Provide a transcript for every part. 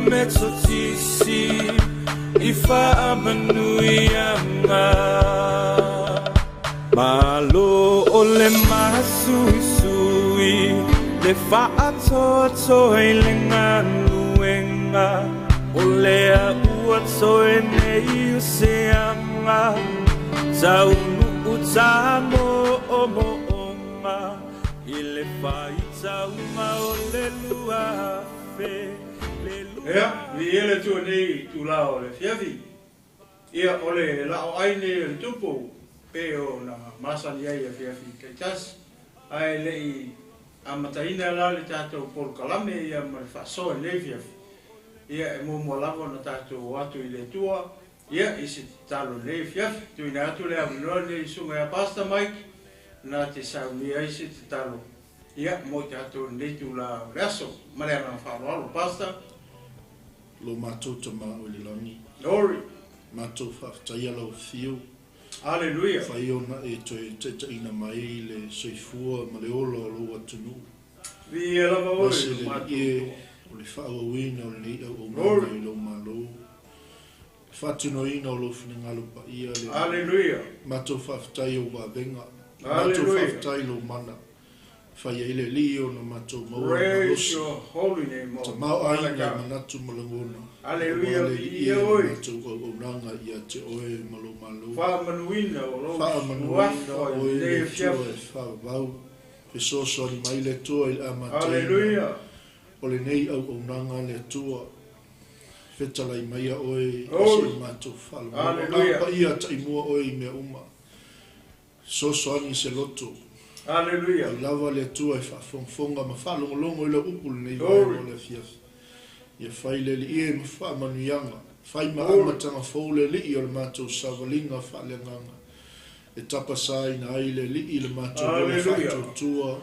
Metotisi i faamanuiaga. Malo o le masuisui le faatoatoa i le galuega o lea ua toe nei o se aga taunuu tamoomooga i le faitauga o le 2000 le Ia, viia le Atua i lenei itula o le afiafi. Ia, o le laoai lenei o le Tupu, pei ona masani ai i afiafi taitasi. Ae le i amataina la le tatou polokalame ia ma le faasoa i lenei afiafi, ia e muamua lava ona tatou o atu i le Atua ia i se tatalo i lenei afiafi. Tuuina atu le avanoa lenei i le Susuga ia Pastor Mike na te saunia ai se tatalo ia mo i tatou i lenei itula o le aso. Ma le agaga faaaloalo, Pastor. Lo matou Tama o i le lagi. Glory. Matou faafetaia lau afio. Hallelujah. Fai ona e toe taitaiina mai le soifua ma le ola o lou atunuu. Viia lava oe Mase lo le matou Alii e, Atua. o le faaauauina o lenei auaunaga Glory. i lou Malo, le faatinoina o lou finagalo paia le Alii. Hallelujah. Matou faafetai i ou vavega. Matou Hallelujah. faafetai i lou mana. Fai ai le Alii ona matou maua le Praise malosi. your holy name, O Tamaoaiga Father i God. manatu ma lagona. Hallelujah. Aua le Alii Viia e le oe. matou auaunaga ia te oe ma lou Malo. Faamanuina o lou Faamanuina suafa i oe lenei le Atua afiafi. e faavavau. Fesoasoani mai le Atua i le amataina Hallelujah. o lenei auaunaga le Atua. Fetalai maia oe i se Glory. matou faalogologo. Hallelujah. A paia taimua oe i mea uma. Fesoasoani se loto. Hallelujah. Ai lava le Atua e faafogafoga ma faalogologo i lau upu lenei Glory. vaega o le afiafi. Ia fai le Alii e ma faamanuiaga. Fai ma Glory. amataga fou le Alii o le matou savaliga faaleagaga. E tapasaina ai le Alii le matou ola Hallelujah. faatuatua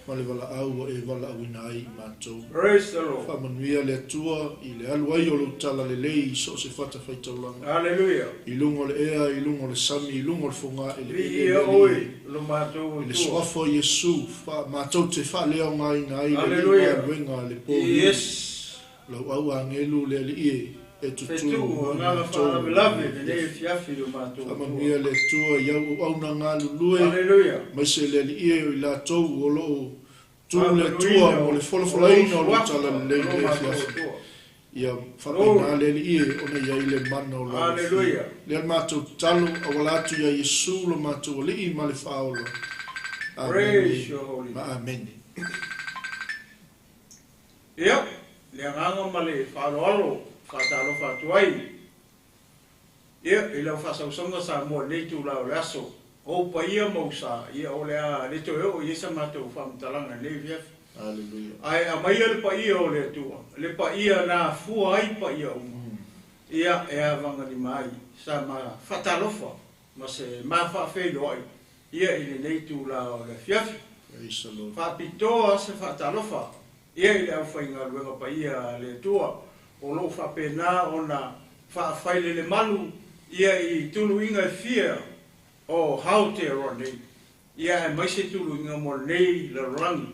ma le valaau ua e valaauina ai i matou. Praise the Lord. Faamanuia le Atua i le alu ai o lou talalelei i so o se fatafaitaulaga. Hallelujah. I luga o le ea, i luga o le sami, i luga o le fogaeleele Viia le oe Alii. lo matou I le Atua. suafa o Iesu, matou te faaleaogaina ai le Alii Hallelujah. galuega a le pouli. Yes. Lau au agelu le Alii e tutū Fetuu mo i agaga matou faalavelave i le lenei afiafi. afiafi lo matou Atua. Faamanuia le Atua i au auauna galulue, Hallelujah. maise le Alii e o i latou o loo tu le Atua Faamanuina mo le o lou folafolaina o lou suafa talalelei lo le matou afiafi. Atua. Ia faapena Glory. le Alii e ona i ai le mana o lau afio. Hallelujah. Lea le matou tatalo auala atu ia Iesu lo matou Alii ma le Faaola. Praise Amene your holy ma name. amene. Ia, le agaga ma le faaaloalo faatalofa atu ai. Ia, i lau faasausauga Samoa i lenei itula o le aso. O paia ma usa, ia o le a le toe oo i ai sa matou faamatalaga i lenei afiafi. Hallelujah. Ae aumaia le paia o le Atua, le paia na afua ai paia uma. Ia, e avagalima ai sa ma faatalofa ma se ma faafeiloai ia i lenei itula o le afiafi. Praise the Lord. Faapitoa se faatalofa ia i le aufaigaluega paia a le Atua o loo faapena ona faafailelemalu ia i tuluiga e fia o Aotearoa nei. Ia aemaise tuluiga mo lenei lalolagi.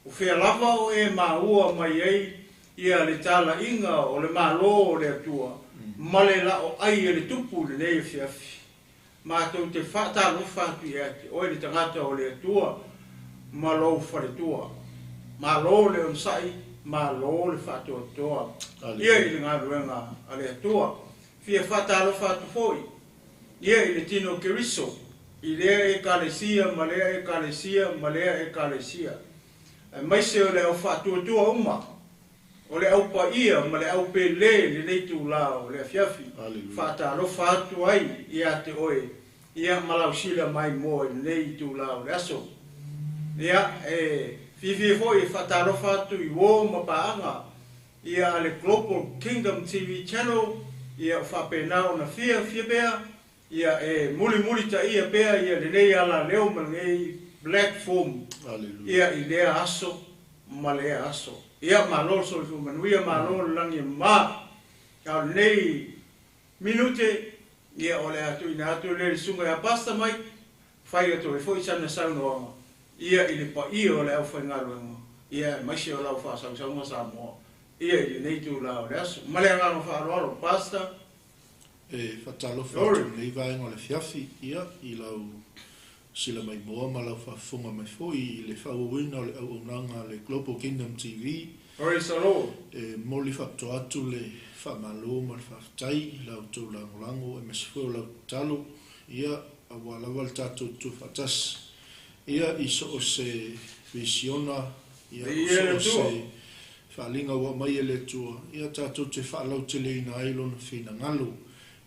O fea lava o e maua mai ai ia le talaiga o le Malo o le Atua ma le laoai e le Tupu i lenei afiafi. Matou te faatalofa atu ia te oe le tagata o le Atua ma lou faletua. Malo le onosai, malo le faatoatoa ia i Hallelujah. le galuega a le Atua. Fia faatalofa atu foi ia i le tino Keriso, i lea ekalesia ma lea ekalesia ma lea ekalesia. Aemaise o le au faatuatua uma, o le au paia ma le au pele i lenei itula o le afiafi. Hallelujah. Faatalofa atu ai ia te oe ia ma lau sila maimoa i lenei itula o le aso. Ia, e fiafia foi e faatalofa atu i uo ma paaga ia a le Global Kingdom TV Channel, ia o faapena ona fiafia pea ia e mulimulitaia pea ia lenei alaleo ma lenei platform Hallelujah. ia i lea aso ma lea aso. Ia malo le soifua manuia, malo le lagi e mama. A o lenei minute ia o le a tuuina atu lea i le susuga ia Pastor Mike, fai atu ai foi sana saunoaga ia i le paia o le aufaigaluega ia aemaise o lau faasausauga Samoa Ia i lenei itulā o le aso. Ma le agaga faaaloalo, Pastor. E faatalofa atu i lenei vaega o le afiafi, ia, i lau sila maimoa ma lau faafofoga mai foi i le faaauauina o le auaunaga a le Global Kingdom TV. Praise the Lord. E momoli faapitoa atu le faamalo ma le faafetai i la outou lagolago aemaise foi o lau tatalo, ia, aua lava le tatou tutufaatasi, ia, i so o se visiona, ia, o so o se faaaliga ua aumai e le Atua, ia, tatou te faalauteleina ai Lona finagalo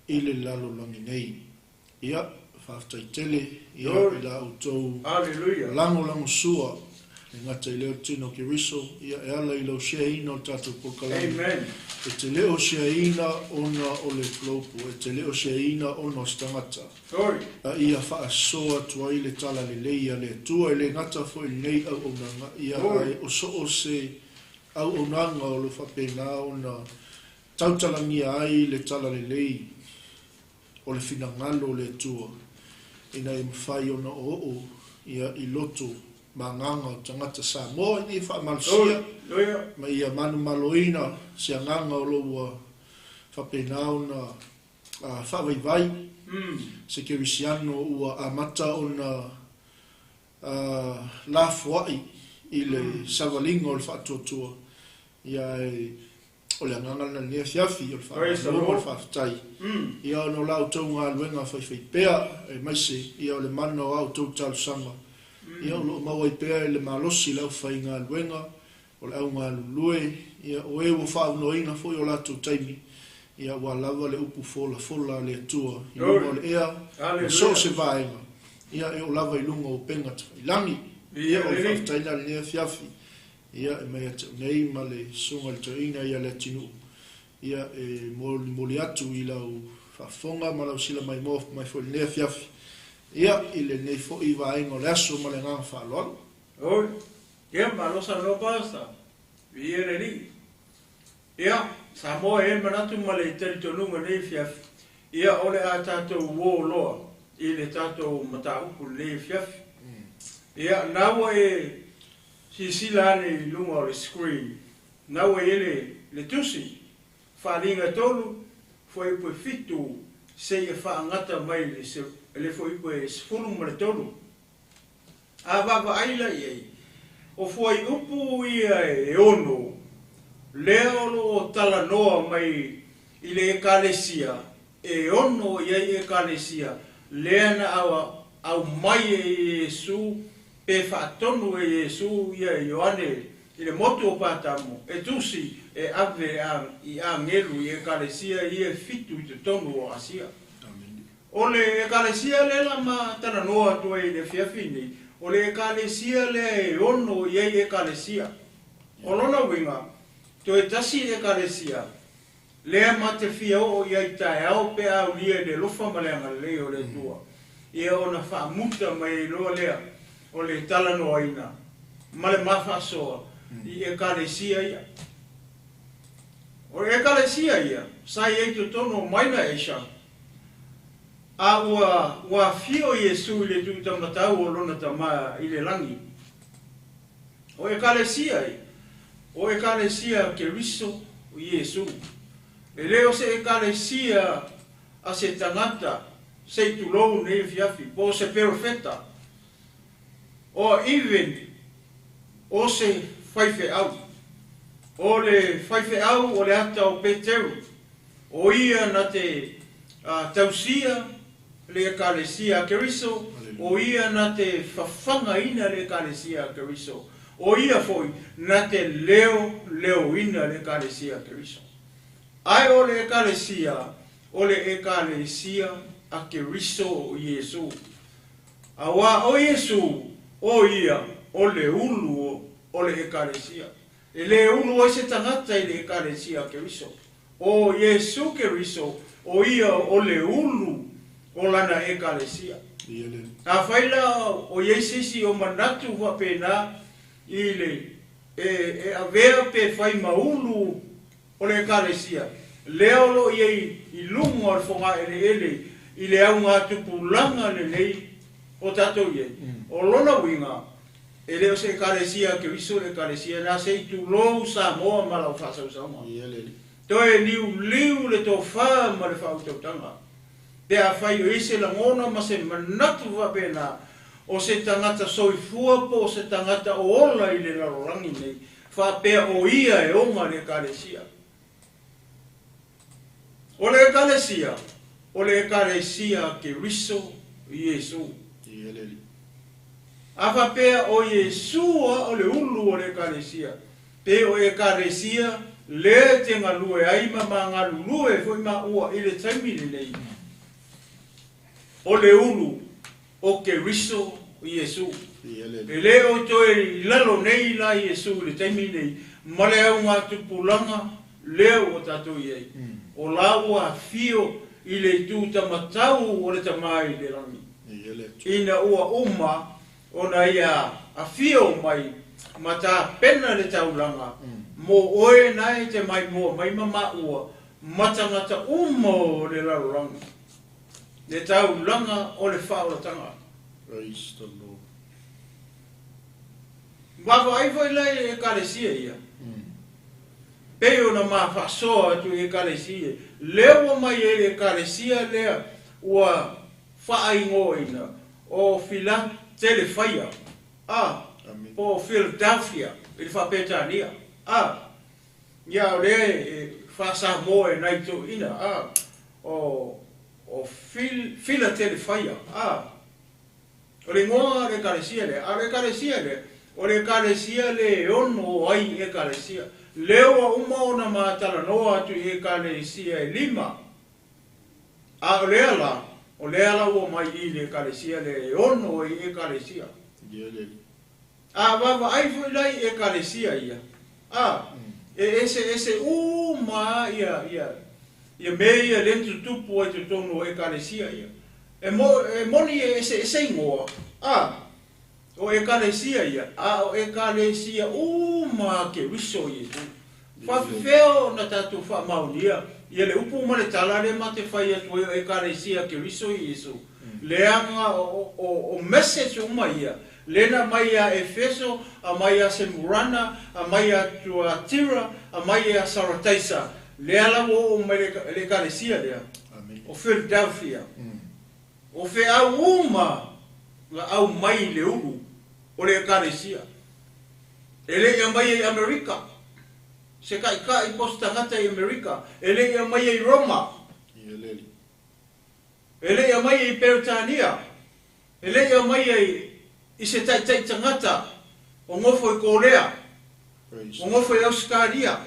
i le lalolagi nei. Ia, faafetai tele, ia, i la outou lagolagosua, e gata i lea o le tino o Keriso, ia, e ala i lau share-ina o le tatou polokalame. E te le o share-ina ona o le Global, e te le o share-ina ona o se tagata, a ia faasoa atu ai le talalelei a le Atua, e le gata foi i lenei auaunaga, ia, ae o so o se auaunaga o lo o faapena ona tautalagia ai le talalelei o le finagalo o le Atua, ina ia mafai ona oooo ia i loto ma agaga o tagata Samoa ina ia faamalosia ma ia manumaloina se agaga o lo o ua faapena ona faavaivai, se kerisiano ua amata ona lafoai i le savaliga o le faatuatua, ia ae o le agaga lena i lenei afiafi, o le faamalo ma le faafetai, ia ona o la outou galuega faifaipea, aemaise ia o le mana o a outou talosaga, ia o lo o maua ai pea e le malosi le aufaigaluega, o le au galulue, ia o e ua faaaunoaina foi o latou taimi, ia aua lava le upu folafola a le Atua i luga o le ea ma so o se vaega, ia e oo lava i luga o upega tafailagi. Ia o le faafetai lena i lenei afiafi, ia e mai ia te au nei ma le Susuga i le Toeaina ia Leatinuu, ia e molimoli atu i lau faafofoga ma lau sila maimoa mai foi i lenei afiafi, ia i lenei foi vaega o le aso ma le agaga faaaloalo. Oi, ia malo saunoa Pastor. Viia le Alii. Ia, Samoa e i ai le manatu ma le talitonuga i lenei afiafi, ia o le a tatou uo loa i le tatou mataupu i lenei afiafi. Ia, na ua e silasila ane i luga o le screen, na ua i ai le, le tusi, Faaaliga e tolu, fuaiupu e fitu, seia faagata mai le, le fuaiupu e 13. A vaavaai la i ai, o fuaiupu ia e ono, lea o lo o talanoa mai i le Ekalesia, e ono i ai Ekalesia, lea na aumai e Iesu pe faatonu e Iesu ia Ioane i le motu o Patamo, e tusi e ave i agelu i Ekalesia ia e fitu i totonu o Asia. O le Ekalesia lea la ma talanoa atu ai i le afiafi nei, o le Ekalesia lea e ono i ai Ekalesia. O lona uiga, toe tasi le Ekalesia lea ma te fia oo i ai taeao pe a aulia i le alofa ma le agalelei o le Atua, ia ona faamuta mai ai loa lea o le talanoaina ma le ma faasoa i Ekalesia ia. O le Ekalesia ia sa i ai totonu o Maina Asia, A ua, ua afio Iesu i le tuutamatau o Lona Tama i le lagi. O Ekalesia ia, o Ekalesia a Keriso o Iesu. E le o se Ekalesia a se tagata se i tulou nei afiafi, po o se perofeta, or even o se faifeau. O le faifeau o le ata o Peteru, O ia na te tausia le Ekalesia a Keriso, o ia na te fafagaina le Ekalesia a Keriso, o ia foi na te leoleoina le Ekalesia a Keriso. Ae o le Ekalesia, o le Ekalesia a Keriso o Iesu. Auā o Iesu, o ia o le ulu o le Ekalesia. E le ulu ai se tagata i le Ekalesia a Keriso. ʻO Iesū Keriso, ʻo ia o le ulu o lana ʻekalesia. Afai la o i ai se isi o manatu faapena i le e avea pe fai ma ulu o le ʻekalesia, lea o lo o i ai i luga o le fogaeleele i le augatupulaga lenei o tatou i ai, o lona uiga, E le o se Ekalesia a Keriso le Ekalesia na se i tulou Samoa ma lau faasausauga. Toe liuliu le tofa ma le faautautaga. Pe afai o i ai se lagona ma se manatu faapena o se tagata soifua po o se tagata o ola i le lalolagi nei, faapea o ia e oga le Ekalesia. O le Ekalesia, o le Ekalesia a Keriso Iesu. A faapea o Iesu a o le ulu o le Ekalesia, pe o Ekalesia lea e te galue ai ma ma galulue foi maua i le taimi lenei, o le ulu o Keriso Iesu. E le o toe i lalo nei la Iesu i le taimi nei ma le augatupulaga lea ua tatou i ai, o la ua afio i le itu tamatau o le Tama i le lagi, ina ua uma ona ia afio mai ma tapena le taulaga mo oe na e te maimoa mai ma maua ma tagata uma o le lalolagi. Le taulaga o le faaolataga. Praise the Lord. Vaavaai foi la i Ekalesia ia. Pei ona ma faasoa atu i Ekalesia, lea ua mai ai le Ekalesia lea ua faaigoaina o Filatelefaia, a, po o Philadelphia i le Faapetania, a. Ia o lea e faa-Samoa e nai toeaiina, a, o, o Fil, Filatelefaia, a. O le igoa o le Ekalesia lea, a o le Ekalesia lea, o le Ekalesia le e ono ai Ekalesia. Lea ua uma ona ma talanoa atu i Ekalesia e lima, a o lea la, o lea la ua mai i le Ekalesia lea e ono ai Ekalesia. A vaavaai foi la i Ekalesia ia, a, e eseese uma ia, ia, ia mea ia lea na tutupu ai totonu o Ekalesia ia. E, mo, e moni e eseese igoa, a, o Ekalesia ia, a o Ekalesia uma a Keriso Iesu. Faafefea ona tatou faamaonia ia le upu ma le tala lea ma te fai atu ai o Ekalesia a Keriso Iesu, leaga o, o, o message uma ia, lea na aumai ia Efeso, aumai ia Semurana, aumai ia Tuatira, aumai ia Sarataisa, lea la ua oo mai le Ekalesia lea o Philadelphia. O feau uma na aumai i le ulu o le Ekalesia. E le i aumaia i Amerika, se taitai po o se tagata i Amerika, e le i aumaia i Roma, e le i aumaia i Peretania, E le i aumaia i se taitai tagata o nofo i Korea, o nofo i Ausetalia,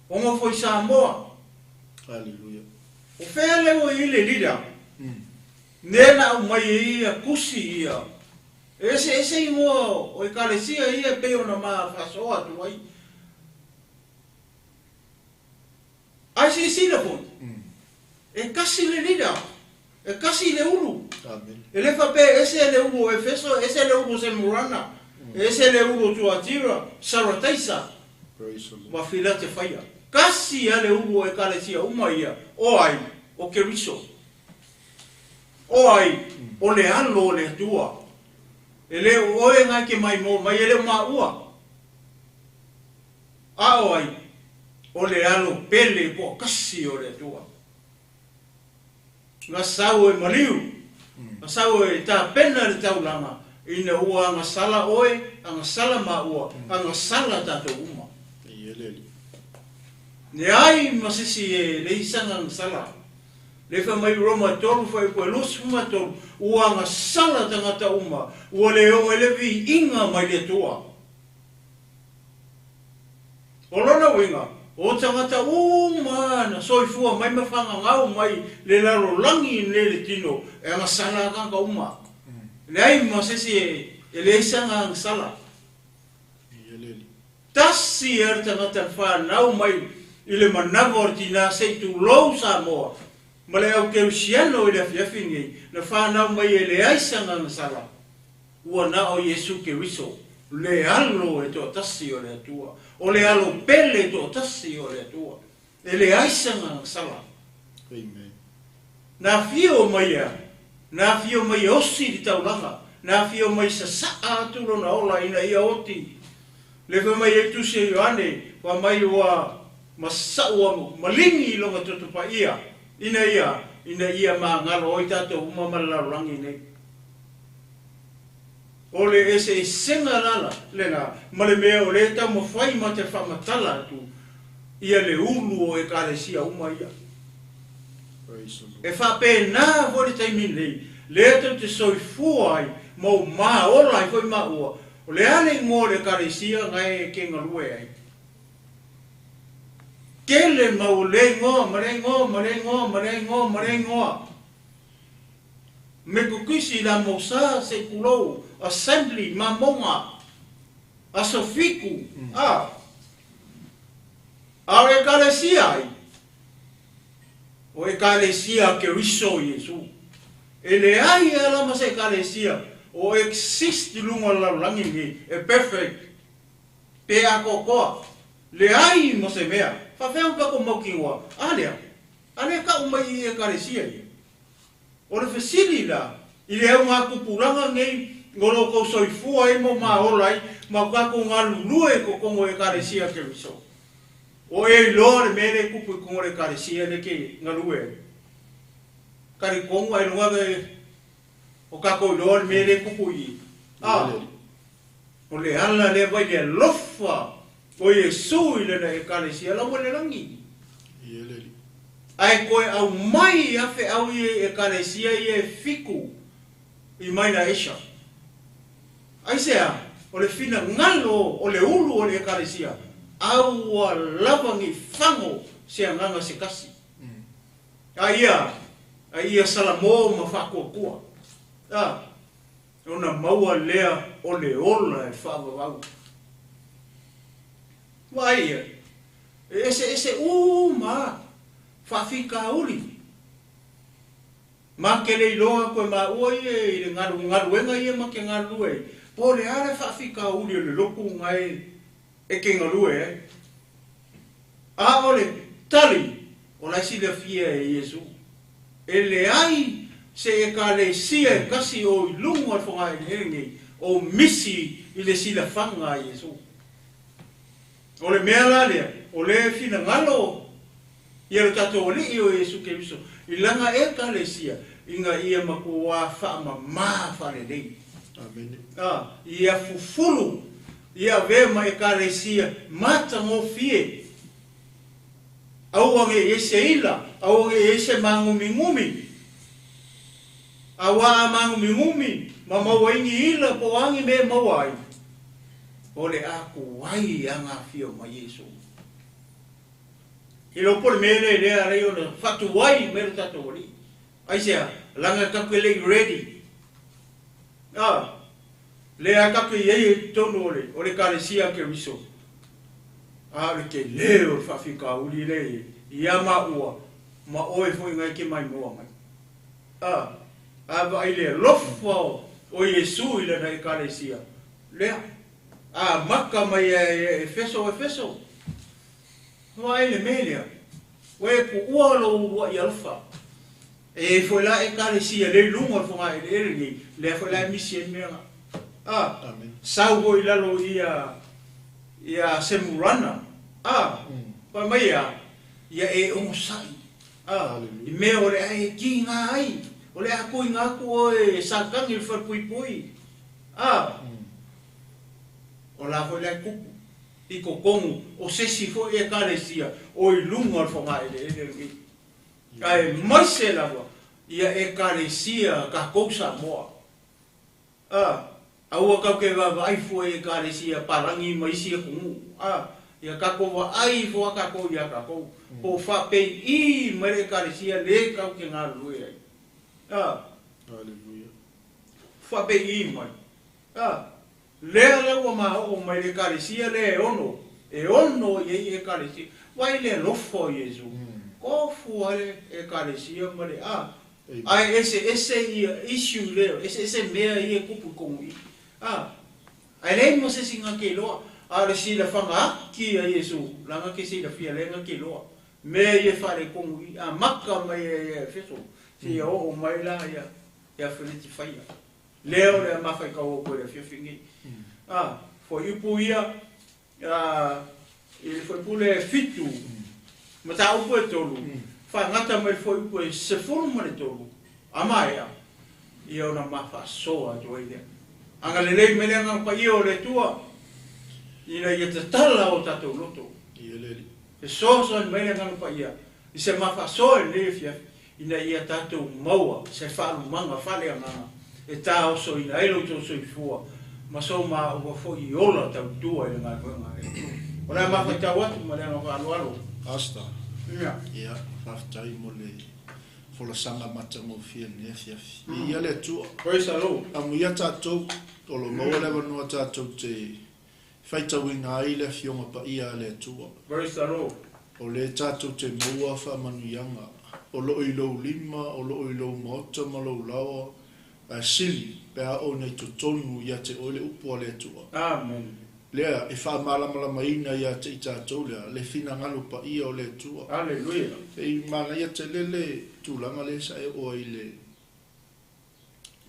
o nofo i Samoa. O fea lea ua i ai le leader? Lea na aumai ai ia tusi ia. E eseese igoa o ekalesia ia e pei ona ma faasoa atu ai. Ae silasila foi, e tasi le leader, e tasi le ulu. E le faapea e ese le ulu o Efeso, e ese le ulu o Semurana, e ese le ulu o Tuatira, Sarataisa, ma Filatefaia. Tasi lava le ulu o Ekalesia uma ia, o ai? O Keriso. O ai? O le Alo o le Atua. E le o oe na e te maimoa mai, e le o maua. A o ai? O le alo pele toatasi o le Atua. Na sau e maliu, na sau e tapena le taulaga, ina ua agasala oe, agasala maua, agasala tatou uma. Leai ma sisi e leai sana agasala. Lea fai mai Roma 3 fuaiupu e 23, ua agasala tagata uma, ua le oo ai le viiga mai le Atua. O lona uiga, o tagata uma na soifua mai ma fagagau mai le lalolagi nei le tino e agasala a tagata uma. Leai ma se isi e leai sana agasala. Tasi a le tagata na fanau mai i le manava o le tinā se i tulou Samoa ma le au Kerisiano i le afiafi nei, na fanau mai e leai sana agasala. Ua na o Iesu Keriso, le Alo e toatasi o le Atua, o le Alo pele toatasi o le Atua, e leai sana sala. Amen. Na afio mai ea? Na afio mai e osi le taulaga. Na afio mai sasaa atu lona ola ina ia oti. Le fai mai ai tusi a Ioane, fai mai ua masa'u ua maligi i lona toto paia, ina ia, ina ia magalo ai tatou uma ma le lalolagi nei. O le eseesega lala lena ma le mea o lea e taumafai ma te faamatala atu ia le ulu o ekalesia uma ia. E faapena foi le taimi lenei, lea tou te soifua ai ma ou maola ai foi maua, o le a le igoa o le ekalesia gae e ke galue ai? Tele mau o lea igoa ma lea igoa ma lea igoa ma lea igoa ma lea igoa. Mekokisi, Lamosa, Sekulou, Assembly, Mamoga, Aso Fitu, a. A o le Ekalesia ai? O Ekalesia a Keriso Iesu. E leai a la ma se Ekalesia o exist i luga o le lalolagi lenei e perfect pe atoatoa. Leai ma se mea. Faafefea ona tatou mautinoa? A lea. A lea tau mai i Ekalesia ia. O le fesili la, i le augatupulaga nei o lo outou soifua ai ma o maola ai ma o tatou galulue i totonu o Ekalesia Keriso, o e iloa le mea lea e tupu i totonu o le Ekalesia lea ke galue ai? Talitonu ailoga o tatou iloa le mea lea e tupu i i. A, o le ala lea vai le alofa o Iesu i lana Ekalesia la ua i le lagi. Ae toe aumai a feau ia i Ekalesia ia e fitu i mai na Asia. Aisea? O le finagalo o le ulu o le Ekalesia, aua lava nei fago se agaga se tasi. A ia, a ia Salamo ma faatuatua. A, ona maua lea o le ola e faavavau. Vaai ia, e eseese uma a faafitauli. Ma te le iloa atu e maua ia i le galuega ia ma te galulue ai, po o le a le faafitauli o le lotu gae e te galue ai. A o le tali, o la e silafia e Iesu. E leai se ekalesia e tasi o i luga o le fogaeleele nei o misi i le silafaga a Iesu. O le mea la lea, o lea e finagalo ia lo tatou Alii o Iesu Keriso i lana Ekalesia ina ia matuā faamamā faalelei. Amene. A, ia fufulu, ia avea ma Ekalesia matagofie. Aua ne i ai se ila, aua ne i ai se māgumigumi. Auā a māgumigumi ma maua ai ni ila po o a ni mea e maua ai, o le a tuai a ngā whio mai Iesu. I loko le mea lea lea alai ona faatuai mai lo tatou Alii. Aisea, laga e tatou e le i ready. A, lea a tatou i ai i totonu o le, o le Ekalesia a Keriso. A o le tele o le faafitauli lea i ai, ia maua, ma oe foi na e te maimoa mai. A, a vaai le alofa o Iesu i lana Ekalesia, lea, amata mai ia Efeso, Efeso, vaai le mea lea, ua e tuua lou uluai alofa. E i ai foi la Ekalesia lea i luga o le fogaeleele lenei, lea foi la e misi ai le mea la. A, sau foi i lalo ia, ia Semurana, a, fai mai a, ia e onosai, a, i mea o le a e kiga ai, o le a tuuina atu oe e Satani i le falepuipui, a, o la foi la e tupu i totonu o se isi foi Ekalesia o i luga o le fogaeleele lenei. Aemaise lava ia Ekalesia tatou Samoa. A, aua tatou te vaavaai fua i Ekalesia palagi ma isi atunuu. A, ia tatou vaai ifo a tatou ia tatou, po o faapei'i mai le Ekalesia le tatou te galulue ai. A, Hallelujah. Faapei'i mai. A, lea la ua maoo mai le Ekalesia lea e ono, e ono i ai Ekalesia. Vaai le alofa o Iesu. Tofu lava le Ekalesia ma le a. Ae eseese ia issue lea, eseese mea ia e tupu i tonu i. A, ae leai ma se isi na te iloa. A o le silafaga aki a Iesu, lana te silafia lea na te iloa. Mea ia e faaletonu i, amata mai ia Efeso, seia oo mai la ia Feleti faia. Lea o le a mafaitau atu ai i le afiafi lenei. A, fuaiupu ia, a, i le fuaiupu lea e 7, mataupu e 3, faagata mai le fuaiupu e 13, a maea, ia ona ma faasoa atu ai lea. Agalelei mai le Agaga Paia o le Atua, ina ia tatala o tatou loto. Ia le Alii. Fesoasoani mai le Agaga Paia i se ma faasoa i lenei afiafi, ina ia tatou maua se faalumaga faaleagaga e taosoina ai lo outou soifua ma so maua foi i ola tautua i le galuega a le Atua. O le a mafaitau atu ma le agaga faaaloalo. Pastor. Ia. Ia, faafetai mo le folasaga matagofie i lenei afiafi. Viia le Atua. Praise the Lord. Amuia tatou, o lo o maua le avanoa tatou te faitauina ai le Afioga Paia a le Atua. Praise the Lord. O lea tatou te maua faamanuiaga, o lo o i lou lima, o lo o i lou maota ma lou laoa, ae sili pe a oo ina i totonu ia te oe le upu a le Atua. Amen. Lea e faamalamalamaina ia te i tatou lea le finagalo paia o le Atua. Hallelujah. E manaia tele le tulaga lea sa e oo ai i le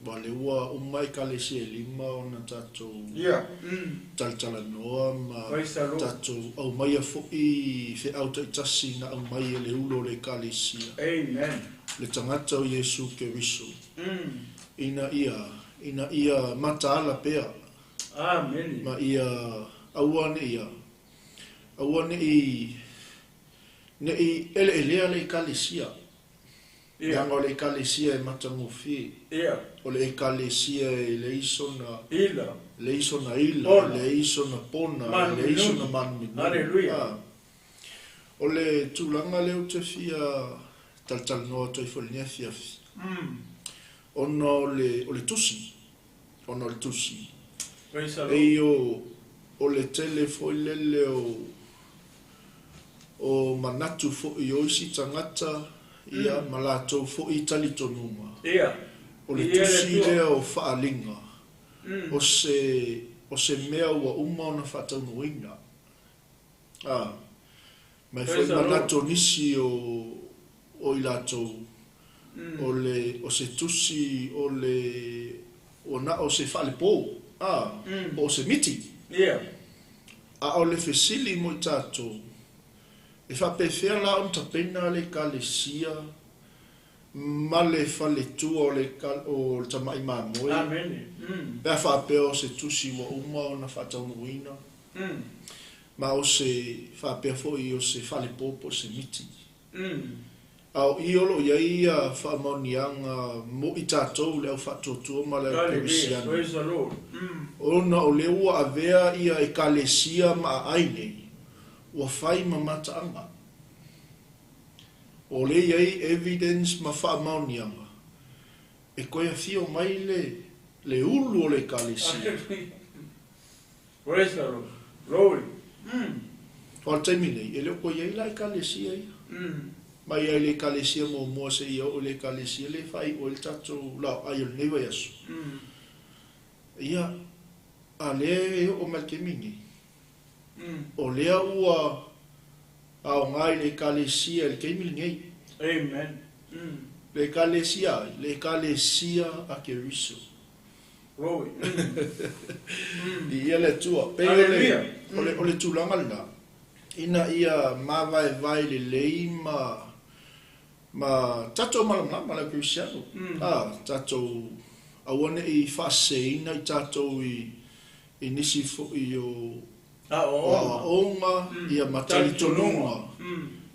Aua o lea ua uma Ekalesia e 5 ona tatou talatalanoa ma tatou aumaia foi feau taitasi na aumai e le ulo o le Ekalesia, le tagata o Iesu Keriso, ina ia, ina ia mataala pea ma ia aua ne i, aua ne i, ne i eleelea le Ekalesia. Leaga o le Ekalesia e matagofie. O le Ekalesia e leai sona Ila. Leai sona ila, Pona. Leai sona pona, leai sona Manuminumi. manuminumi. Hallelujah. Ah. O le tulaga lea ou te fia talatalanoa atu ai foi i lenei afiafi, ona o le, o le tusi, ona o le tusi. Praise the Lord. Ei o, o le tele foi lele o, o manatu foi o isi tagata, ia, ma latou foi talitonuga. Ia. O le Ia le tusi Atua. lea o Faaaliga, o se, o se mea ua uma ona faataunuuina. Ah, mai foi Praise the Lord. manatu o nisi o, o i latou, o le, o se tusi, o le, o na o se faalepo, ah, po o se miti. Ia. A o le fesili mo i tatou, e faapefea la ona tapena le Ekalesia ma le faletua o le o le tamai mamoe. Amen. Pe a faapea o se tusi ua uma ona faataunuuina, ma o se faapea foi o se faalepo po o se miti. A o i o lo o i ai ia faamaoniaga mo i tatou le aufaatuatua ma le au Hallelujah. kerisiano. Praise the Lord. Ona o lea ua avea ia Ekalesia ma aai nei, ua fai ma mataaga. O lea i ai evidence ma faamaoniaga, e toe afio mai le, le ulu o le Ekalesia. Hallelujah. Praise the Lord. Glory. O le taimi nei, e le o koe i ai la Ekalesia ia. Mai ai le Ekalesia muamua seia oo i le Ekalesia le faaiu ai le tatou laoai o lenei vaiaso. Ia, a lea e oo mai le taimi nei, o lea ua aoga i le Ekalesia i le taimi lenei. Amen. Le Ekalesia ai, le Ekalesia a Keriso. Glory. Ia le Atua. Pei o le, Hallelujah. o le, o le tulaga lena, ina ia mavaevae lelei ma, ma tatou malamalama le Kerisiano. Ah, tatou aua ne i faaseseina i tatou i, i nisi foi o A o o. aoaoga, ia ma talitonuga.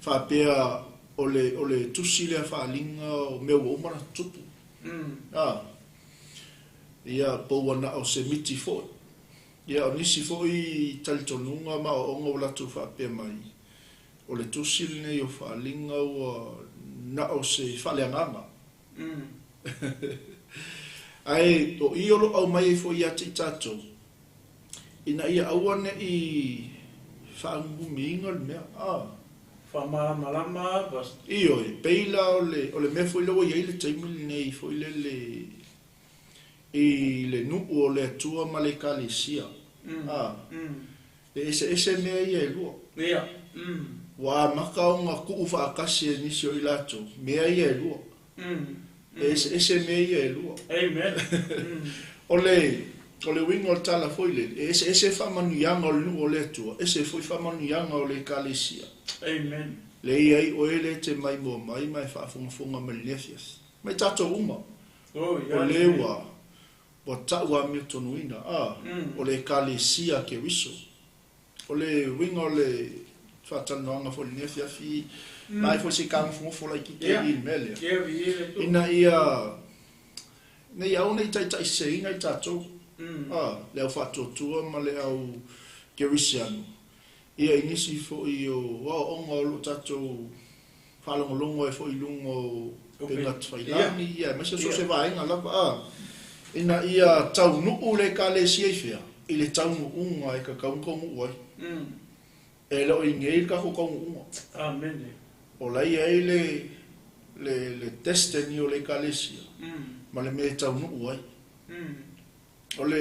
Faapea o le, o le tusi lea faaaliga o mea ua uma ona tutupu. Ah. Ia, po ua na o se miti foi. Ia, o nisi foi talitonuga ma aoaoga ua latou faapea mai, o le tusi lenei o faaaliga ua na o se faaleagaga. Ae o i o lo o aumai ai foi ia te i tatou, ina ia aua ne i faagugumiina le mea. Ah. Faamalamalama pas. Ioe, pei la o le, o le mea foi lea ua i ai le taimi lenei foi lele i le nuu o le Atua ma le Ekalesia. Ah, e eseese mea ia e lua. Ia. Ua amata ona tuu faatasi e nisi o i latou, mea ia e lua. E eseese mea ia e lua. Amen. O le uiga o le tala foi lele, e eseese faamanuiaga o le nuu o le Atua, ese foi faamanuiaga o le ekalesia. Amen. Le i ai oe le e te maimoa mai ma e faafogafoga mai i lenei afiafi. Mai tatou uma. Oh, O le ua tau amiotonuina, o le ekalesia a Keriso. O le uiga o le faatalanoaga foi i lenei afiafi, na ai foi se kagofogofo laitiiti i le mea lea. Ina ia nei aua ne i taitaiseseina i tatou, le au faatuatua ma le au kerisiano, ia i nisi foi o aoaoga o loo tatou faalogologo ai foi i luga o upega tafailagi, ia aemaise so o se vaega lava, ina ia taunuu le ekalesia i fea, i le taunuuga e tatau ona taunuu ai. E le o i inei le tatou taunuuga. Amen. O la e i ai le destiny o le ekalesia ma le mea e taunuu ai. O le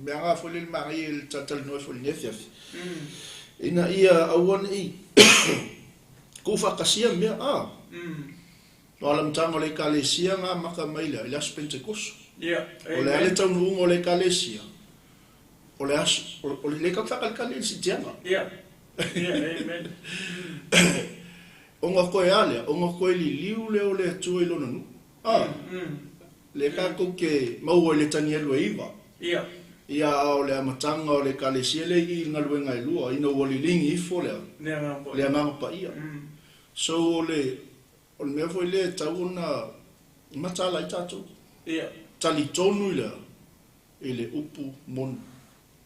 mea lena foi lele manaia i le talatalanoa foi i lenei afiafi. Ina ia aua ne i tuufaatasia mea, O alamataga o le ekalesia na amata mai lea i le aso Pentekoso. O le a le taunuuga o le ekalesia, o le aso, o le tatou faatalitali i le siitiaga. Yeah. Yeah, amen. Ona toe a lea, ona toe liliu lea o le Atua i lona nuu. Le tatou te maua i le Tanielu e 9. Ia a o le amataga o le ekalesia le i i galuega e lua, ina ua liligi ifo lea, Le le agaga paia. So o le mea foi lea e tau ona mataala ai tatou. Talitonu i lea, i le upu moni.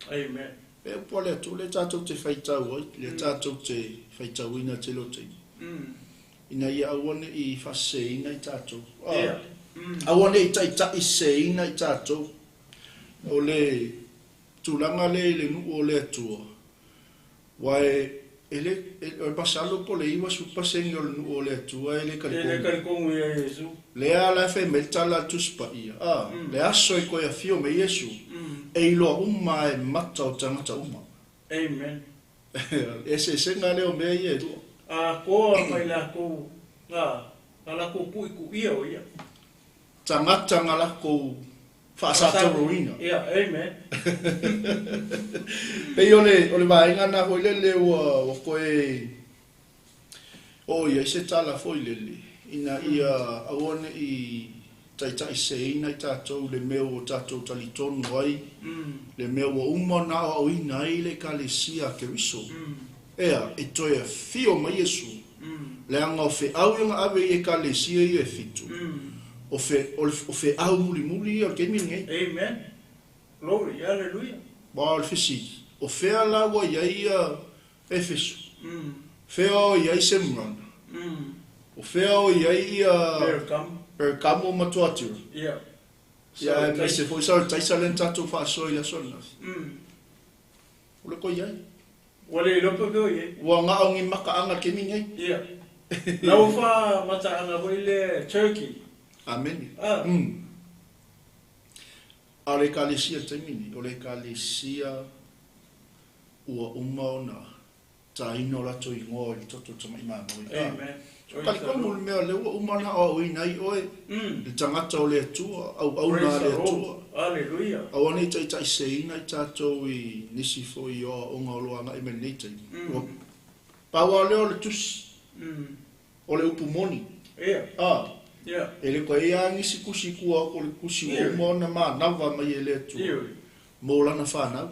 Amen. E upu a le Atua le tatou te faitau ai, le tatou te faitauina tele o taimi. Ina ia aua ne i faaseseina i tatou. Aua ne i taitaiseseina i tatou. O le tulaga lea i le nuu o le Atua, ua e o le pasalo po le 90% o le nuu o le Atua e le E le talitonu. talitonu ia Iesu. Lea la e fai mai le tala a le Tusi Paia. Le aso e toe afio mai Iesu, e iloa uma e mata o tagata uma. Amen. E eseesega lea o mea ia e lua. A koa mai lakou nga lakou ku'iku'ia o ia. Tagata nga lakou faasatauroina. Yeah, amen. Pei o le vaega na foi lele ua toe o ia i se tala foi lele ina ia aua ne i taitaiseseina i tatou le mea ua tatou talitonu ai, le mea ua uma ona aoaoina ai le ekalesia a Keriso. Ea, e toe afio mai Iesu, leaga o feau ia na ave i ekalesia ia e 7. O feau mulimuli ia o le taimi lenei. Amen. Glory, hallelujah. Ua o le fesili, o fea la ua i ai ia Efeso? Fea o i ai Semrana? O fea o i ai ia Pergamo. Pergamo ma Tuatira? Yeah. Ia, e se foi sa taisa le tatou faasoa i le aso ananafi. O le koe i ai. Ua le iloa pe o i ai. Ua ngao ni makaanga le taimi nei. Yeah. La ua faamataaga foi le Turkey. Amen. A o le ekalesia taimi nei, o le ekalesia ua uma ona taina o latou igoa i le toto tama'i mamoe. Amen. Talitonu le mea lea ua uma ona aoaoina ai oe, le tagata o le Atua, auauna a le Atua. Hallelujah. Aua ne i taitaiseseina i tatou i nisi foi o aoaoga o lo o agai mai lenei taimi. Ua pau lava lea o le tusi, o le upu moni. Yeah. Yeah. E le koe ia nisi kusi kua o le kusi ua uma ona manava mai e le Atua. Mo lana whanau.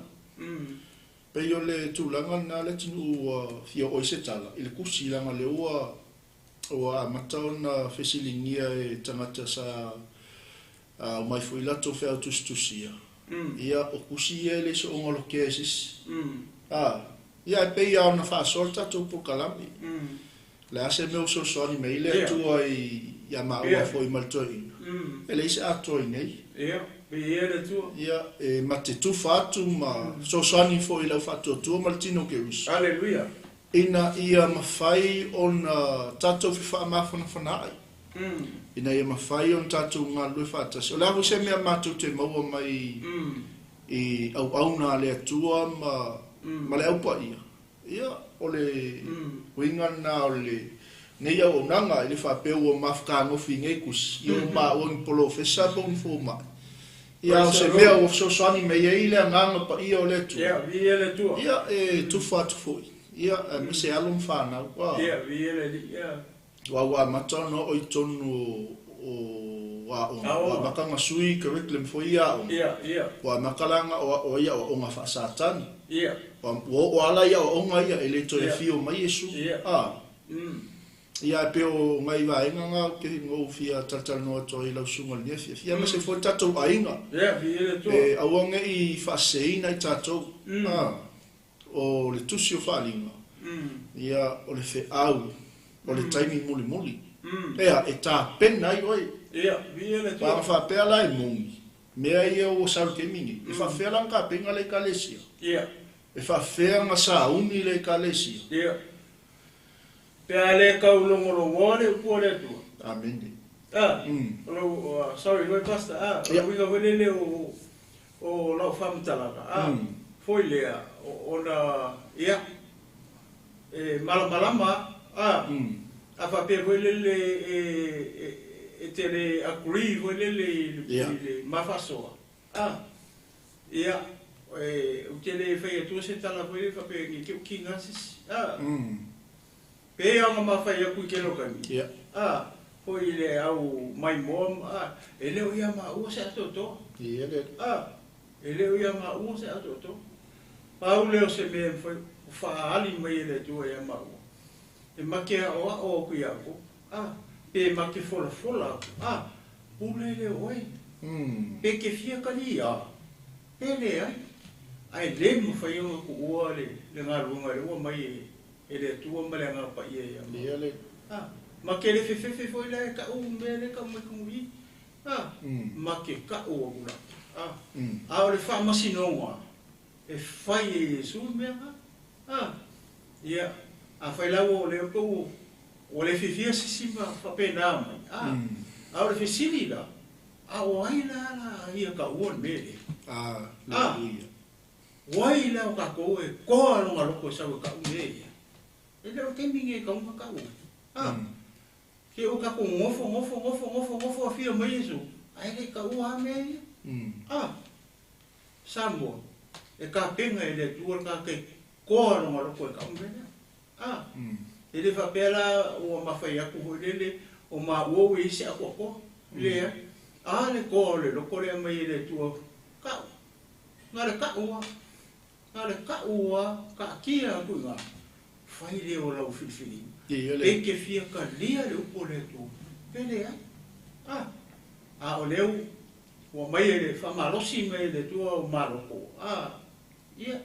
Pei o le tulaga lena le atunuu ua fia oo i se tala, i le kusi langa le ua amata ona fesiligia e tagata sa omai foi latou feau tusitusia. Ia o kusi ia e le so'oga lokea e sisi. Ia e pei lava ona faasoa le tatou polokalame. Le a se mea o fesoasoani mai ai le Atua ia maua foi ma le toeaina. E leai se atoa i nei. Ia, viia le Atua. Ia, e mate tufa atu ma fesoasoani foi i lau faatuatua ma le tino o Keriso. Hallelujah. Ina ia mafai ona tatou fefaamafanafanaai. Ina ia mafai ona tatou galulue faatasi. O le a foi se mea matou te maua mai i auauna a le Atua ma le aupaia. Ia, o le uiga lena o le Nei auaunaga e le faapea ua mafutagofi i nei tusi, ia ua maua ni polofesa po o ni fomai. Ia a o se mea ua fesoasoani mai ai le Agaga Paia o le Atua, ia e tufa atu foi, ia aemaise alo ma fanau. Aua ua amata ona oo i totonu o aoga, ua amata ona sui curriculum foi ia aoga, ua amata la ona aoao ai aoaoga faa-Satani. Ua oo lava la i aoaoga ia e le toe afio mai Iesu. Ia ae pei o nai vaega na ou te ou fia talatalanoa atu ai i lau susuga i lenei afiafi. Ia aemaise foi le tatou aiga. E aua ne i faaseseina i tatou. O le tusi o Faaaliga, ia o le feau o le taimi mulimuli. Ea, e tapena ai oe. Aua a faapea la e moni, mea ia ua sau i le taimi nei, e faapefea la ona tapena le Ekalesia? E faapefea ona sauni le Ekalesia? Pe a le tau logologoa le upu a le Atua. Amene. A, o lou, sorry foi Pastor, a, o le uiga foi lele o, o lau faamatalaga, a, foi lea, ona, ia, e malamalama a, a faapea foi lele e, e te le agree foi lele i le ma faasoa, a, ia, e, ou te le fai atua se tala foi lele faapea ne i te i ua kiga se isi, a, pei lava ona ma fai atu i tele o taimi, a, foi i le au maimoa, a, e le o ia maua se atoatoa, a, e le o ia maua se atoatoa. Pau lea o se mea e mafai ona faaali mai e le Atua ia maua, e ma te aoao atu ia outou, a, pe ma te folafola atu, a, pule lea o oe, pe te fia kaliā, pe leai, ae le mafai ona tuua le galuega lea ua mai e le Atua ma le Agaga Paia ia maua. A, ma te le fefefe foi la e kau mea lea e tau mai tonu i i, a, ma te kau atu la, a, a o le faamasinoga e fai e Iesu le mea lena. A, ia, afai la ua o lea pe ua le fiafia se isi ma faapena mai, a, a o le fesili la, a o ai la la ia taua le mea lea? A, o ai la o tatou e toa lona loto e sau e tau mea ia? E le o le taimi lenei e tatau ona tau ai. A, se ua tatou nofo, nofo, nofo, nofo, nofo, afio mai Iesu, ae le i taua lava mea ia. A, Samoa, e tapena e le Atua le tagata e toa lona loto e tau mea lea. A, e le faapea la ua mafai atu foi lele o maua ua i ai se atoatoa. Leai. A le toa o le loto lea e aumai e le Atua, tau. Na o le tau lava. Na o le tau lava, taatia atu i ina, fai lea o lau filifiliga. Pe te fia talia le upu a le Atua, pe leai. A, a o lea ua aumai e le faamalosi mai e le Atua o maloto, a, ia,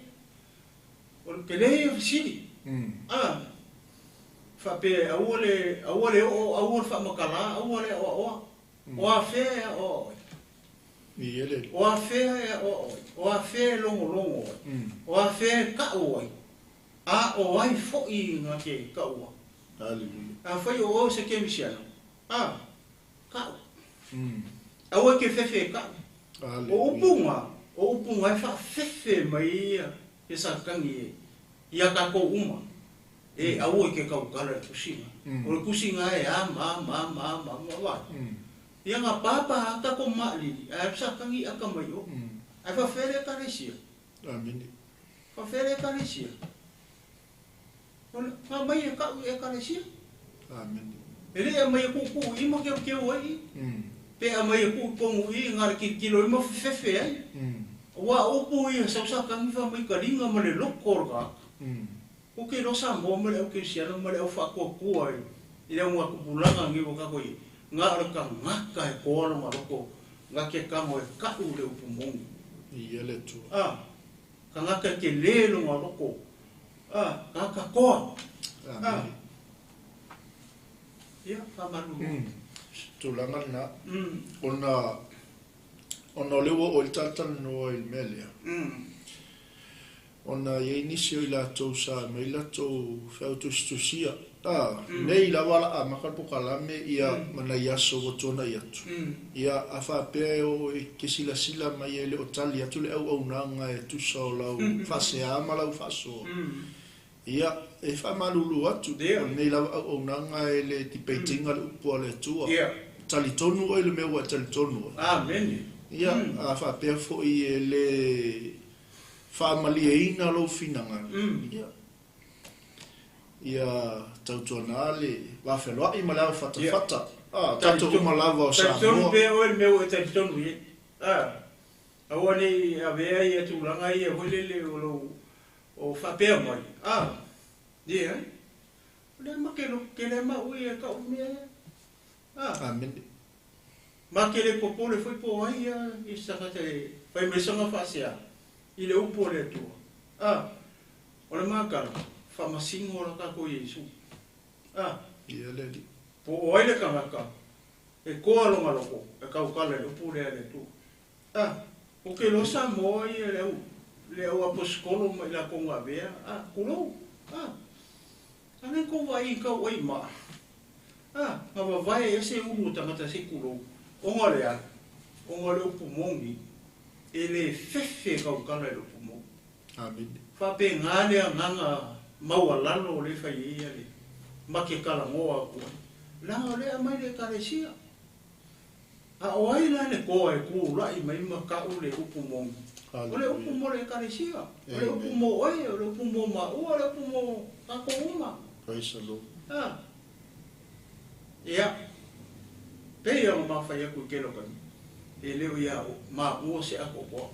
o le tele ia o fesili. A, faapea aua le, aua le oo, aua le faamatala, aua le aoaoa. O afea e aoao ai? O afea e aoao ai? O afea e logologo ai? O afea e tau ai? A o ai foi na te taua? Afai o oe o se kerisiano, a, tau. Aua e te fefe e tau. O upu na, o upu na e faafefe mai ai ia Satani e, ia tatou uma. E aua e te tautala i le tusi na. O le tusi na e a ma ma ma ma ma ma. Ia na papa a tatou maalili, ae alu Satani ata mai i o. Ae faafefea le Ekalesia? Faafefea le Ekalesia? O le, na aumai e tau i Ekalesia. E le i aumai e tuutuu i i ma teuteu ai i. Pe aumai e tuu i tonu i i na le tilotilo ai ma fefefe ai. Aua o upu ia sau Satani fai mai taliga ma le loto o le tagata. Ou te iloa Samoa ma le au kerisiano ma le au faatuatua i le augatupulaga nei ua tatou i ai, na o le tagata e toa lona loto na te tago e tau le upu moni. Ia le Atua. A, tagata e tele lona loto. A, tagata toa. A, ia, faamalulu atu. Tulaga lena. Ona, ona o lea ua oo i le talatalanoa i le mea lea. Ona e i ai nisi o i latou sa aumai latou feau tusitusia, a, nei lava la amata le pokalame ia ma nai aso ua tuanai atu. Ia, a faapea e oo e te silasila mai e le o tali atu le auaunaga e tusa o lau faasea ma lau faasoa, Ia, e faamalulu atu, o lenei lava auaunaga e le debate ina le upu a le Atua. Talitonu oe i le mea ua e talitonu ai. Amene. Ia, a faapea foi e le faamalieina lou finagalo, ia, ia tautuana le vafealoai ma le ao fatafata. A, tatou uma lava o Talitonu Samoa. pea oe i le mea ua e talitonu i ai. A, aua ne i avea ia tulaga ia foi lele o lou o faapea mai, a, ia, o lea ma ke loto tele lava maua ia kau mea lea. A. Amene. Ma ke le popole foi po o ai ia i se tagata e fai mai sana faasea i le upu a le Atua. A, o le makala, faamasino la tatou Iesu. A. Ia le Alii. Po o ai le tagata e toa lona loto e tautala i le upu lea a le Atua. A, ou te iloa Samoa ia le au, le au aposetolo ma i latou na avea, a, tulou, a, a na tou vaai i tau ai maa, a, na vavae ese ulu o tagata se i tulou, ona o le a? Ona o le upu moni, e le fefe e tautala i le upu moni. Amene. Faapena le agaga maualalo o lea e fai ai ia le ma ke talanoa atu ai, leaga o lea e aumai le Ekalesia. A o ai la le toa e tulai mai ma tau le upu moni? O le upu mo le Ekalesia, o le upu mo oe, o le upu mo maua, o le upu mo tatou uma. Praise the Lord. A. Ia, pei ona ma fai atu i tele o taimi, e le o ia maua se atoatoa.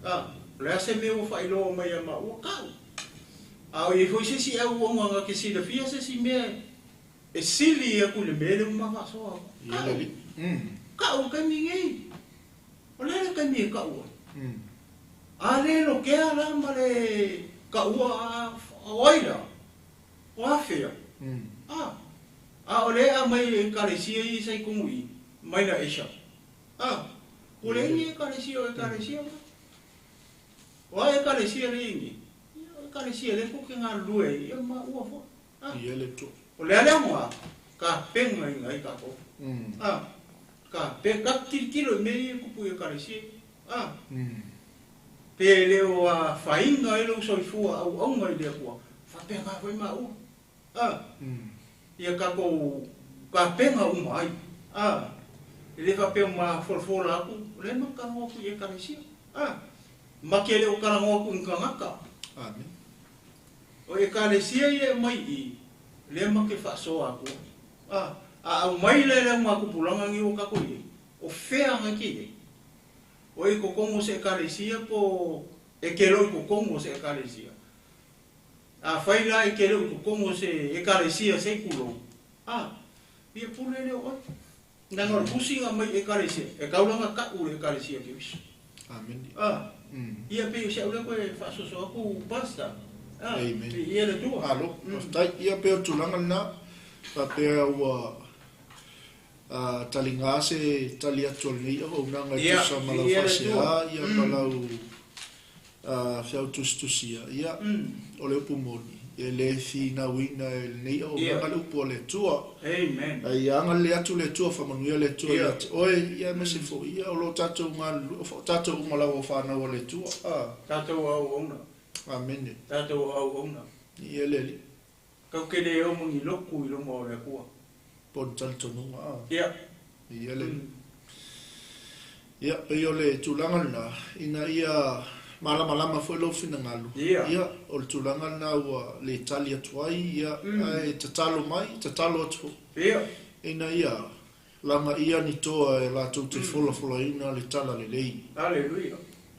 A, o le a se mea ua faailoa mai ia maua, tau. A o i ai foi se isi auauna na te silafia se isi mea E sili aku i le mea lea ua ma faasoa aku. Ka'u. Ka'u i taimi nei. O le a le taimi e ka'u ai? A le lokea la ma le ka'ua a o ai la? O afea? A. A o lea e aumai e Ekalesia ia sa i tonu i i, mai la Asia. A. Ua leai ni Ekalesia o Ekalesia la. O a Ekalesia lea e i ai nei? Ia o Ekalesia lea tou te galulue ai, ia ma ua foi. A. Ia le Atua. O le a le aoga? Tapenaina ai tatou. A. Tape, tatou tilotilo i mea ia e tupu i Ekalesia ia. A. Pe le o afaina ai lou soifua auauna i le Atua, faapena foi maua. A. Ia tatou tapena uma ai. A. E le faapea ua mafolafola atu, o lea e matou talanoa atu i Ekalesia. A. Ma te le o talanoa atu i ni tagata. Amene. O Ekalesia ia e aumai i i, lea ma te faasoa atu ai. A, a aumai la e le aumatupulaga nei ua tatou i ai, o fea na te i ai? O i totonu o se Ekalesia po e ke leo i totonu o se Ekalesia? Afai la e ke leo i totonu o se Ekalesia se i tulou, a, ia pule lea o oe. Leaga o le tusi na aumai i Ekalesia, e tau la na tau le Ekalesia Keriso. Amene. A, ia pei o si au lea koe faasoso atu Pastor. A, Amen. ia le Atua. Malo, faafetai. Ia pei o le tulaga lena, faapea ua taliga se tali atu a lenei auaunaga e Ia, tusa ma lau ia le faasea, Atua. ia ma lau feautusitusia, ia, o le upu moni, e le finauina e lenei auaunaga le upu a le Atua. Amen. A ia agalelei atu le Atua, faamanuia le Atua Ia. ia te oe, ia aemaise foi, ia, o lo tatou galulue, o tatou uma lava o fanau a le Atua. A. Tatou auauna. Amene. Tatou auauna. Ia le Alii. Tatou te le o ma ni lotu i luma o le Atua. Po o ni talitonuga, a. Ia. Ia le Alii. Ia, pei o le tulaga lena, ina ia malamalama foi lou finagalo, Ia. ia, o le tulaga lena ua le tali atu ai, ia, ae tatalo mai, tatalo atu foi, Ia. ina ia lagaia ni toa e latou te folafolaina le talalelei, Aleluia.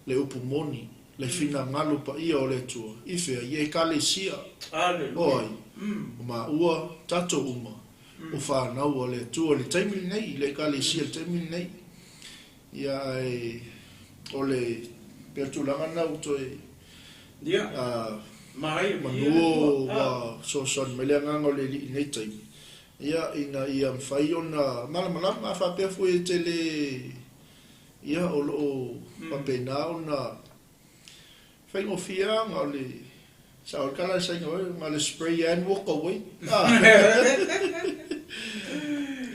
le upu moni, le finagalo paia o le Atua, i fea? I Ekalesia. O Aleluia. ai? O maua, tatou uma, o fanau a le Atua i le taimi lenei, i le Ekalesia i le taimi lenei. Ia, ae o le pei o le tulaga lena ua toe Ia, a, manaia manu viia le Atua. ua fesoasoani mai le agaga o le Alii i lenei taimi, ia, ina ia mafai ona malamalama, a faapea foi e tele, ia, o lo o faapena ona faigofie lava na o le sao le tala le saina oe, na o le spray and walk away.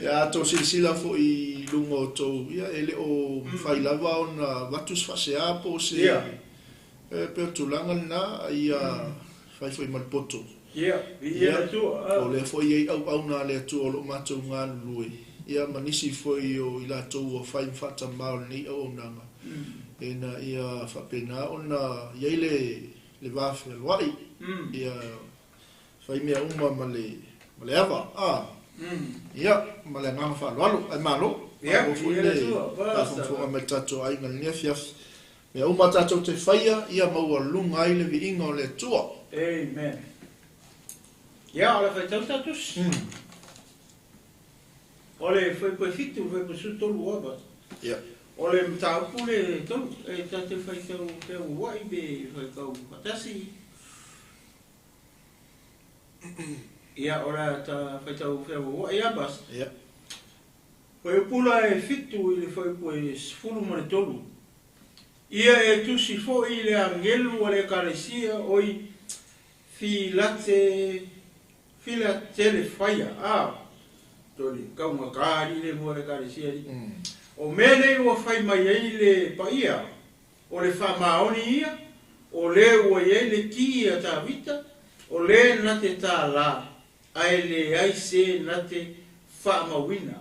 Ia, a tou silasila foi i luga o tou, ia, e le o mafai lava ona avatu se faasea po o se, Ia. e pei o le tulaga lena, ia fai foi ma le poto. Ia, viia le Atua. O lea foi e i ai auauna a le Atua o lo o matou galulue, ia ma nisi foi o i latou ua fai ma faatamā o lenei auaunaga, ina ia faapena ona i ai le va fealuai, ia fai mea uma ma le ma le ava, a, ia, ma le agaga faaaloalo. Ae malo, malo foi le faafogafoga mai i le tatou aiga i lenei afiafi. Mea uma tatou te faia, ia maualuga ai le viiga o le Atua. Amen. Ia, o le faitau ta tusi. O le fuaiupu 7, fuaiupu 13 ua ba. Ia. O le mataupu le tolu, e ta te faitau feauauai pe faitau faatasi. Ia, o le ta faitau feauauai a bas. Ia. Fuaiupu la e 7 i le fuaiupu e 13. Ia e tusi foi i le agelu a le Ekalesia o i Filate, Filatelefaia, a, toli, kaugata alii le igoa o le Ekalesia alii. O mea nei ua fai mai ai le paia, o le faamaoni ia, o le ua i ai le ki a Tavita, o le na te tālā, ae leai se na te faamauina,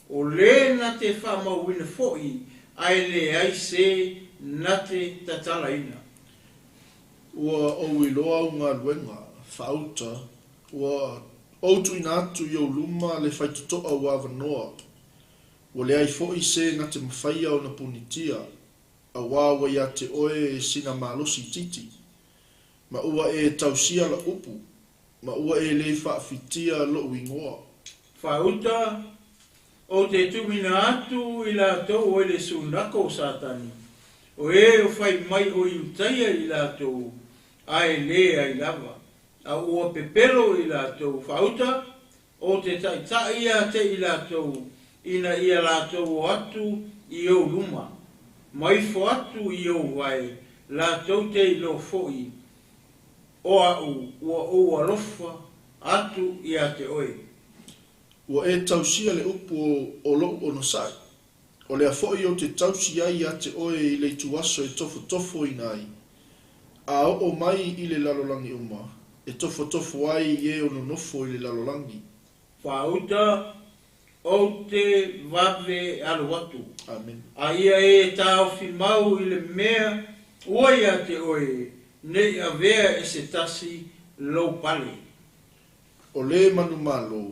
o le na te faamauina foi, ae leai se na te tatalaina. Ua ou iloa au galuega, faauta, ua ou tuuina atu i ou luma le faitotoa ua avanoa, ua leai foi se na te mafaia ona punitia, auā ua ia te oe sina malosi itiiti, ma ua e tausia lau upu, ma ua e lē faafitia loʻu igoa. Faauta, Ou te tuuina atu i latou o i le sunako o Satani, o e o fai mai o Iutaia i latou, ae lē ai lava, a ua pepelo i latou. Faauta, Ou te taʻitaʻi ia te i latou, ina ia latou o atu i ou luma, ma ifo atu i ou vae, latou te iloa foi o aʻu ua ou alofa atu ia te oe. Ua e tausia le upu o loʻu onosai, o lea foi ou te tausi ai ia te oe i le ituaso e tofotofoina ai, a oo mai i le lalolagi uma, e tofotofo ai i e o nonofo i le lalolagi. Faauta, Ou te vave alu atu. Amen. A ia e taofi mau i le mea ua ia te oe, nei avea e se tasi lou pale. O lē manumalo,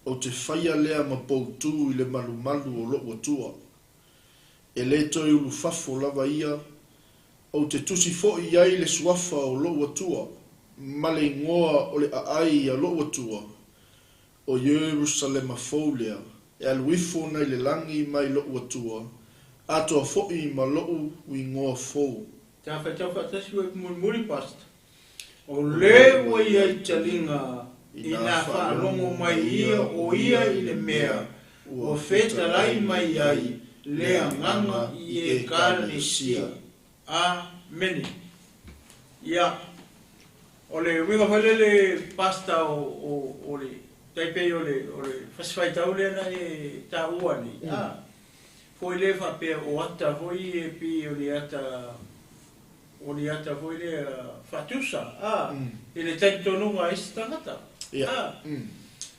ou te faia lea ma poutū i le malumalu o loʻu Atua. E lē toe ulufafo lava ia, ou te tusi foi i ai le suafa o loʻu Atua ma le igoa o le aai a loʻu Atua, o Ierusalema fou lea, e alu ifo nai le lagi mai loʻu Atua, atoa foi ma loʻu igoa fou. Ta faitau faatasi ua mulimuli Pastor. O le ua i ai taliga inā faalogo mai ia o ia i le mea ua fetalai mai ai le Agaga i Ekalesia. Amene. Ia, o le uiga foi lele Pastor o le tai pei o le o le fasi faitau lea na e taua nei, a, foi lea faapea o ata foi e pei o le ata O le ata foi lea faatusa, a, i le talitonuga a isi tagata, a,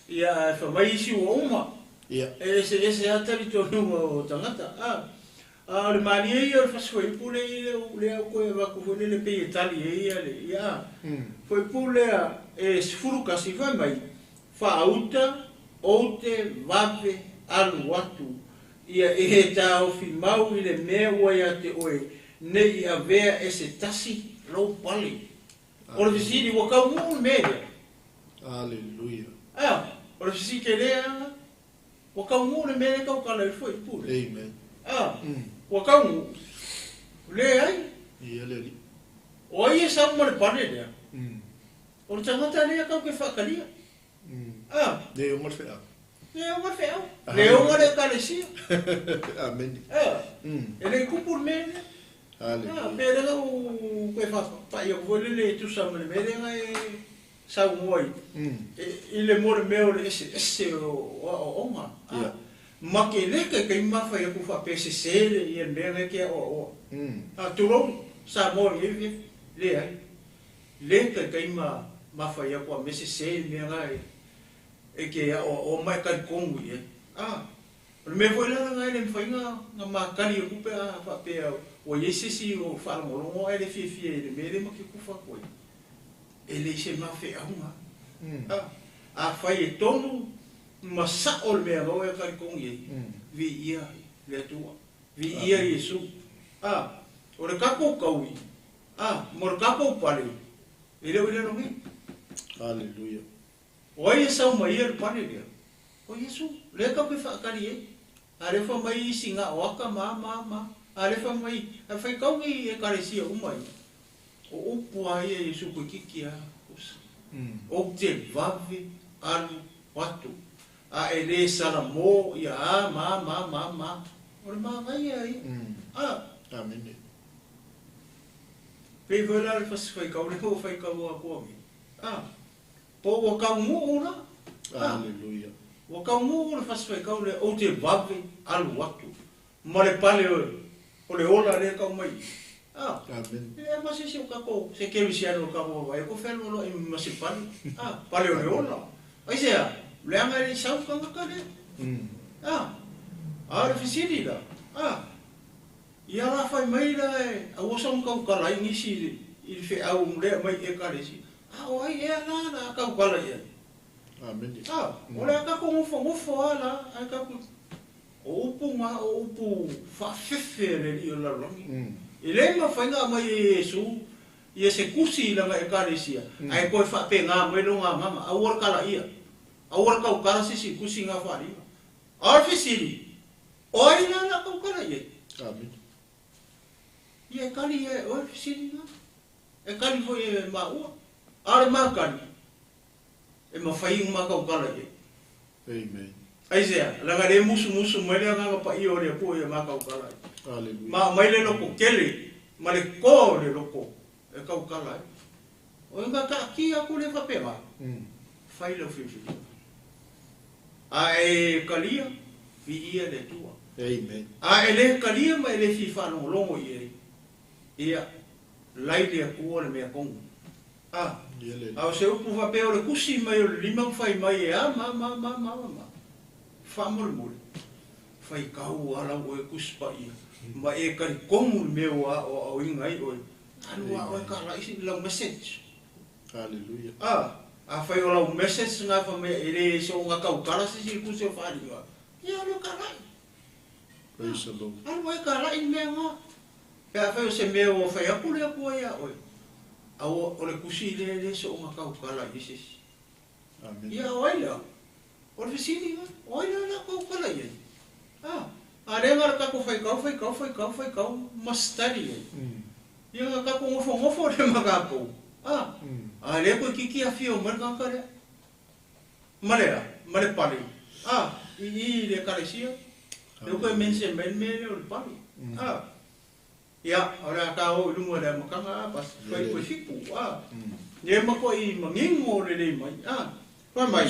ia, ae fai mai isi ua uma. E eseese lava talitonuga o tagata, a. A o le malie ia o le fasi fuaiupu lea i lea lea ua toe avatu foi lele pei e tali ai ia le, ia, a. Fuaiupu lea e 11 fai mai, Faauta ou te vave alu atu, ia e taofi mau i le mea ua ia te oe, ne i avea e se tasi lou pale. O le fesili, ua taunuu le mea lea? Aleluia. A, o le fesili tele lava, ua taunuu le mea lea tautala ai foi i pule? Amen. A, ua taunuu? Leai. Ia le Alii. O ai e sau ma le pale lea? O le tagata lea tau te faatalia. A. Le oga le feau. Le oga le feau. Le oga le Ekalesia. Amene. A. E le i tupu le mea lea. Aleluia. A, pe lea ua toe faapai atu foi lele e tusa ma le mea lea na e saunoa ai. I le mo le mea o le eseese o aoaoga. A. Ma ke le taitaimi ma fai atu faapea sese le ia mea na e te aoaoa. A, tulou Samoa i lenei afiafi. Leai. Le taitai ma mafai aku a me sesē mea na e te aʻoaʻoa ma e talitonu i ai. A, o le mea foi la lena e le mafai na makali aku pe a faapea ua i ai se isi o faalogologo ae le fiafia i le mea lea ma te tufa atu ai. E leai se ma feauga. A, afai e tonu ma saʻo le mea na e talitonu i ai, viia le Atua, viia Iesu. A, o le tatou taui, a, ma o le tatou pale, e le o i lalo nei. Hallelujah. O ai e sau mai ia le pale lea? O Iesu, lea tatou te faatali ai. A lea fai mai isi na o aka ma ma ma. A lea fai mai, a faitau nei ekalesia uma ia. O upu a ia Iesu toeitiiti lava usa. Ou te vave alu atu. A e le salamo ia a ma ma ma ma. O le manaia ia. A. Amene. Pei foi la le fasi faitau lea ua faitau atu nei. A. Po ua taunuu la. A. Hallelujah. Ua taunuu le fasi faitau lea, ou te vave alu atu. Ma le pale o le ola lea tau mai. A. Amen. E ma se se o tatou, se kerisiano o tatou vaai, ko whenua loa i ma se pale. A, pale o le ola. Ai se a, leaga e le sau tagata lea. A, a o le fesili la. A, ia la fai mai la e, a ua soga tautala ai nisi i le feau lea mai ekalesia. A o ai ea la la tautala i ai. Amen. A, o le a tatou nofonofo a la, ai tatou, o upu ngā, o upu faafefe le alii o le lalolagi. E le mafai ona aumai e Iesu ia se tusi i lana ekalesia, ae toe faapena mai lona agaga, aua le kalaia, aua le tautala se isi tusi ngā faalima. A o le fesili, o ai la la tautala i ai? Amen. Ia e kali ia e oe le fesili ngā. E kali foi e maua. A o le makali, e mafai ona matautala i ai. Amen. Aisea, leaga le musumusu mai le agaga paia o le Atua ia matautala ai. Hallelujah. Ma aumai le loko kele, ma le toa o le loko e tautala ai. O ngā taatia atu le faapena, fai lau filifiliga. A e kalia, viia le Atua. Amen. A e le kalia ma e le fia faalogologo i ai, ia, lai le Atua le mea tonu. A, Ia le a o se upu faapea o le tusi mai o le lima ma fai mai e a ma ma ma ma ma ma. Faamolemole, faitau a lau oe tusi paia, ma e talitonu le mea ua aoaoina ai oe. Alu a oe kalai se lau message. Hallelujah. A, afai o lau message ngā fa mea e le soga tautala se isi tusi o faalima, ia alu e kalai. Praise the Lord. Alu e kalai le mea ngā. Pe afai o se mea ua fai atu le Atua ia oe. A o le tusi le le soga tautala i se isi. Amen. Ia o ai lea. O le fesili ngā, o ai lea la tautala i ai. A, a le ngā le tatou faitau, faitau, faitau, faitau, ma study ai. Ia ngā tatou ngofongofo le ma tatou. A, a le koe kiki a fio mai le tagata lea. Ma le a, ma le pale. A, i i le ekalesia. Le koe mense mai le mea lea o le pale. A, ia, o le a tā o i lunga le amataga, a, pas, fai koe fiku. A, ia ma koe i mangingo o le lei mai. A, fai mai,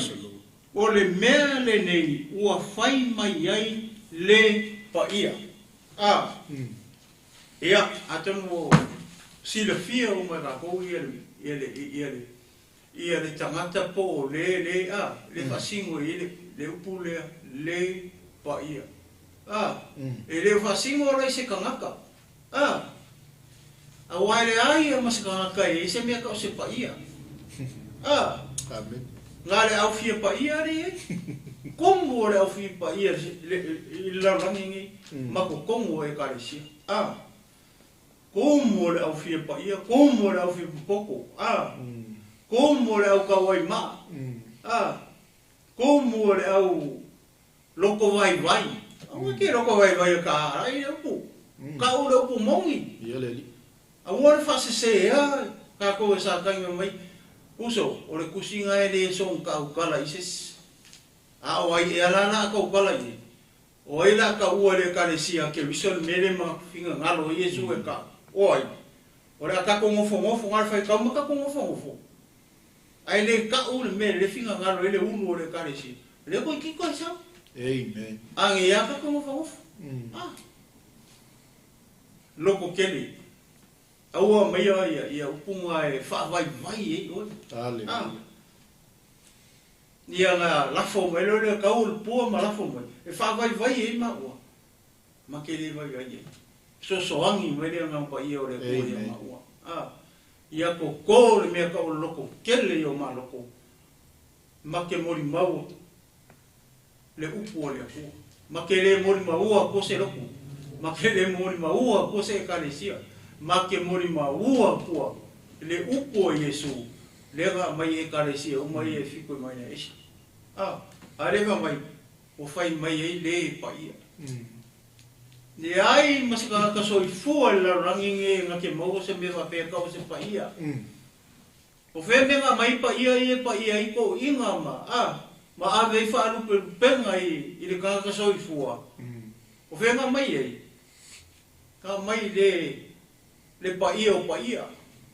o le mea lenei ua fai mai ai le paia. A, ia, atonu o silafia o mai tatou ia le, ia le, ia le, ia le tagata po o le le a, le faasino i le, le upu lea, le paia. A, e le faasino la i se tagata. A, a uae le ai ia ma se tagata e i se mea ka o se paia. A, Amen. ngā le au fia paia le e. Komu o le au fia paia le, i le lalolagi nei, ma ko komu o ekalesia. A, komu o le au fia paia, komu o le au fia popoko. A, komu o le au kauai maa. A, komu o le au loko vaivai. Aua ke loko vaivai o ka arai le upu. Ka u le upu mongi. Ia le alii. Aua le faasesē a tatou e sa taga mai. Uso, o le tusiga e lē soga tautala i se isi. A o ai ea la la a tautala i ai. O ai la taua i le ekalesia Keriso le mea lea ma figagalo ai Iesu e ka'u. O ai. O le a tatou nofonofo ga le faitau ma tatou nofonofo. Ae lē ka'u le mea le figagalo ai le ulu o le ekalesia. Lea toeitiiti ai sau. Amen. Age a tatou nofonofo. A. Loko kele. Aua mai ia ia upuga e faavaivai ai oe. Aleluia. Ia na lafo mai loa lea tau o le pua ma lafo mai e faavaivai ai maua. Ma ke le vaivai ai. Fesoasoani mai le Agaga Paia o le Atua ia maua. Ia koko le mea tau o le loko tele i o maloko. Ma ke molimau le upu a le Atua. Ma ke le molimaua atua se lotu. Ma ke le molimaua atua se Ekalesia. Ma ke molimaua atua le upu a Iesu lea na aumai i Ekalesia uma ia e fitu e mai na ese. A, a lea na aumai, ua fai mai ai le paia. Leai ma se tagata soifua i le lalolagi nei na te maua se mea faapea e tau o se paia. O fea mea na aumai paia ia e paia ai toeaiina ma, a, ma ave ai faalupelupega i, i le tagata soifua? O fea na aumai ai? Na aumai le, le paia o paia.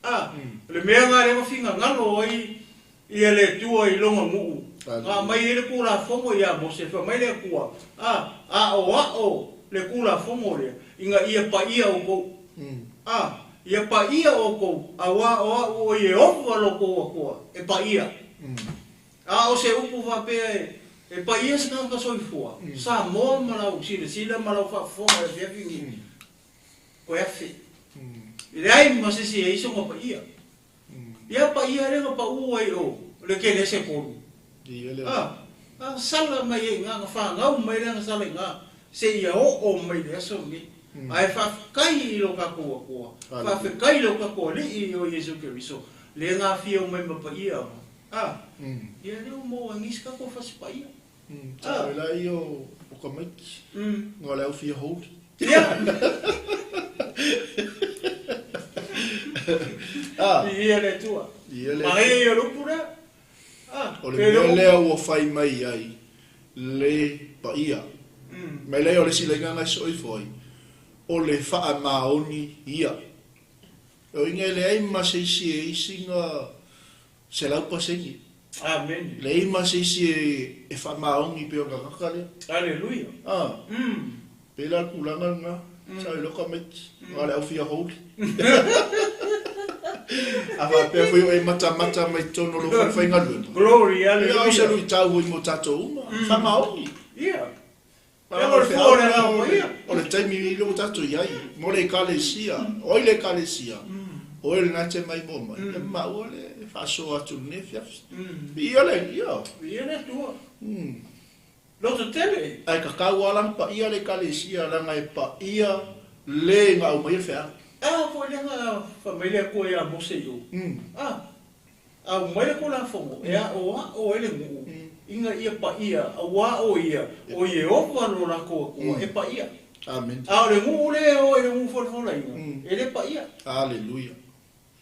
A, o le mea na lea na finagalo ai ia le Atua i lona nuu, na aumai ai le Tulafono ia Mose, fai mai le Atua, a, aoao le Tulafono lea, ina ia paia outou. A, ia paia outou, auā o a'u o Ieova lo tou Atua, e paia. A o se upu faapea e, e paia se tagata soifua, Samoa ma lau silasila ma lau faafofoga i le afiafi nei, koe afe. E leai ma se isi e i ai sona paia. Ia paia lea na pau ai o le kelese kolu. A, a sala mai ai i ina, na fanau mai lea na sala i ina, seia oo mai le aso lenei. Ae faafetai i lo tatou Atua, faafetai i lo tatou Alii o Iesu Keriso, lea na afio mai ma paia. A, ia lea ua maua e nisi tatou fasi paia. Sa la ia o tamaiti. Na o le au fia holy. Ah. Ia le Atua. Ia le Atua. Manaia ia o le upu lea. Ah. O le mea lea ua fai mai ai le paia. Mai lea o le isi laina na e soifo ai, o le faamaoni ia. O uiga e leai ma se isi e i sina 100%. Amene. Leai ma se isi e faamaoni pei o le tagata lea. Aleluia. Ah. Pei la le tulaga lena. Sa iloa tamaiti. Na o le au fia holy. A faapea foi o e matamata mai totonu o lou fale faigaluega. Glory, aleluia. Ia o se luitau foi mo tatou uma. Faamaoni. Ia. O le feau o le Agaga O le taimi i lea ua tatou i ai, mo le Ekalesia, o ai le Ekalesia? O oe lena e te maimoa mai, e maua le faasoa atu i lenei afiafi. Viia le Ia. Viia le Atua. Loto tele. Ae tatau lava la ona paia le Ekalesia, leaga e paia le na aumaia le feau. A foi lea na fai mai le Atua ia Mose i o. A. Aumai le Tulafono e aʻoaʻo ai le nuu ina ia paia, auā o ia, o Ieova lo latou Atua, e paia. Amen. A o le nuu lea e o ai le nuu folafolaina, e le paia. Aleluia.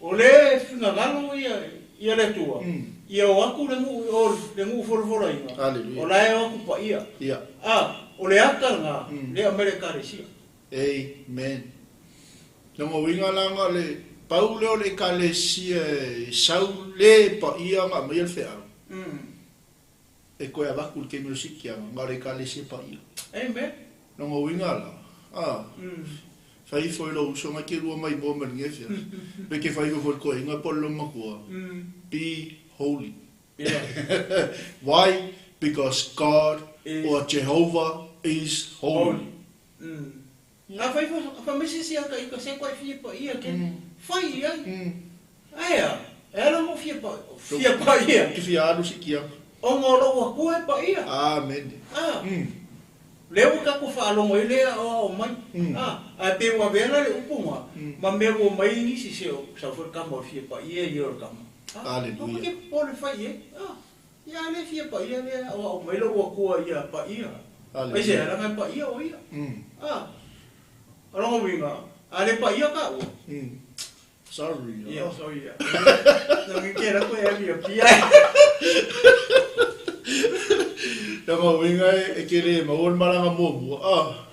O lea e finagalo ia, ia le Atua, ia o atu le nuu i o le nuu folafolaina, Aleluia. o la e o atu paia. Ia. A o le ata lena, lea aumai le Ekalesia. Amen. Lona uiga la na o le pau lea o le Ekalesia e sau le paia na aumaia le feau e toe avatu i le taimi o le sikiaga, na o le Ekalesia paia. Amen. Lona uiga la, a, fai ifo i lou uso na ke lua maimoa ma lenei afiafi, pe ke fai ifo foi i le toeaina po o le loomatua, be holy. Yeah. Why? Because God Is or Jehovah is holy. holy. A fai fai mai se isi ata i ka se koe fia paia ke fai i ai. Aea, e ala mo fia pa, fia paia. Ke fia alu si kianga. Ona o lou Atua e paia. Amen. A, lea ua tatou faalogo ai lea o ao mai. A, ae pe ua avea la le upu ma, ma mea ua mai ai nisi se o sau foi le tama o le fia paia ia o le tama. A, Aleluia. aua ke popole fai i ai. A, ia le fia paia lea o ao mai lou Atua ia paia. Aleluia. Ai se leaga e paia o ia. A, o lona uiga, a le paia taua. Sorry. Ia, sorry. Ia. No ke ke la koe e ia pia. Lona uiga e ke le maua le malaga muamua. Ah.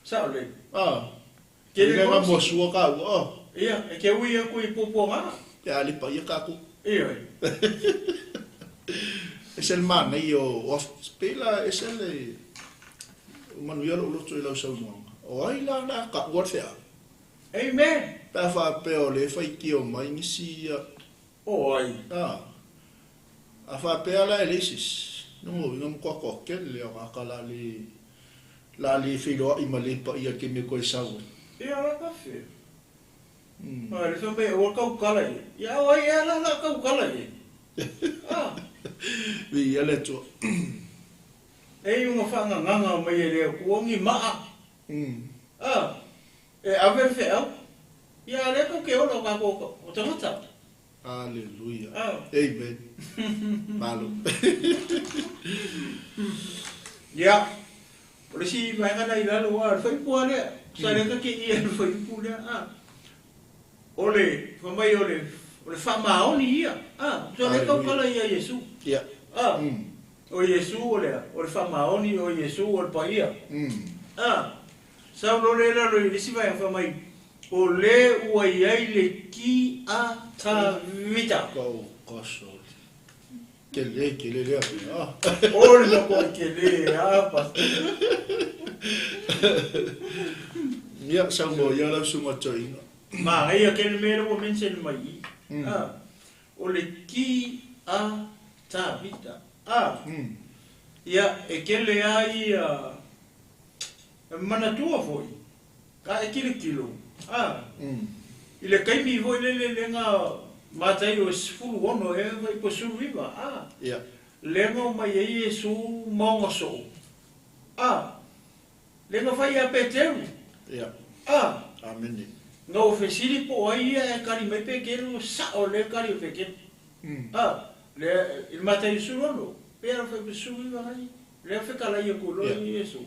Sao le. Ah. Ke le Uiga maua na si- mua sua kaua. Ah. Ia, e ke ui aku i puapuaga. Pe a le paia tatou. Ia. E se le manaia o o pe la e se le o manuia lou loto i lau saunoaga. O ai la le a taua le feau? Amen. Pe a faapea o lea e faitio mai nisi ia. O ai. A faapea la e leai se isi, lona uiga e matua toatele lea o tagata o le a le feiloai ma le paia i le taimi e toe sau ai. Ia la faafefea. A le fai mai aua tautala i ai. Ia o ai ea la o le a tautala i ai? A. Viia le Atua. E i uga faagagaga mai e le Atua ni maa. A. E ave le feau. Ia a lea tou te ola o tatou o tagata. Aleluia. Amen. Malo. Ia, o le isi vaega la i lalo, aua o le fuaiupu lava lea, sa le ta te ia i le fuaiupu lea, a. O le, fai mai o le, o le faamaoni ia, a. Sa le tautala ia Iesu. Ia. A. O Iesu o le a? O le faamaoni, o Iesu o le paia. A. Sau loa lea i lalo i le isi vaega fai mai, O le ua i ai le ki a Tavita. Oh gosh, o le tele tele lea mea. Ah. O le matua tele a pastor. Ia, saunoa ia lau susuga toeaina. Manaia kele mea lea ua mention mai i. Ah, o le ki a Tavita. Ah. Ia, e kele a ia manatua foi. Ka e tilotilo, a, i le taimi foi lele lega Mataio e 16 ea vai po 19, a, lega o mai ai Iesu ma ona soo, a, lega fai ia Peteru, a, na ua fesili po o ai ia e kali mai Peteru, sao le kali o Peteru, a, lea i le Mataio 16, pe a fai po 19 nai. Lea fetalai atu loa Iesu,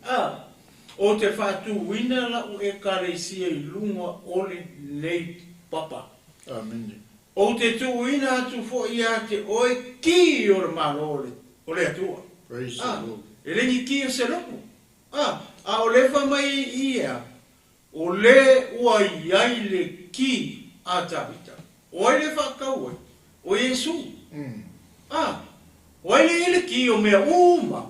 A, ou te faatuina lau Ekalesia i luga o lenei papa. Amene. Ou te tuuina atu foi ia te oe ki o le Malo o le Atua. Praise the A, Lord. e le ni ki o se lotu. A, a o le fai mai ia, o le ua i ai le ki a Tavita. O ai le faatau ai? O Iesu. A, o ai le i le ki o mea uma?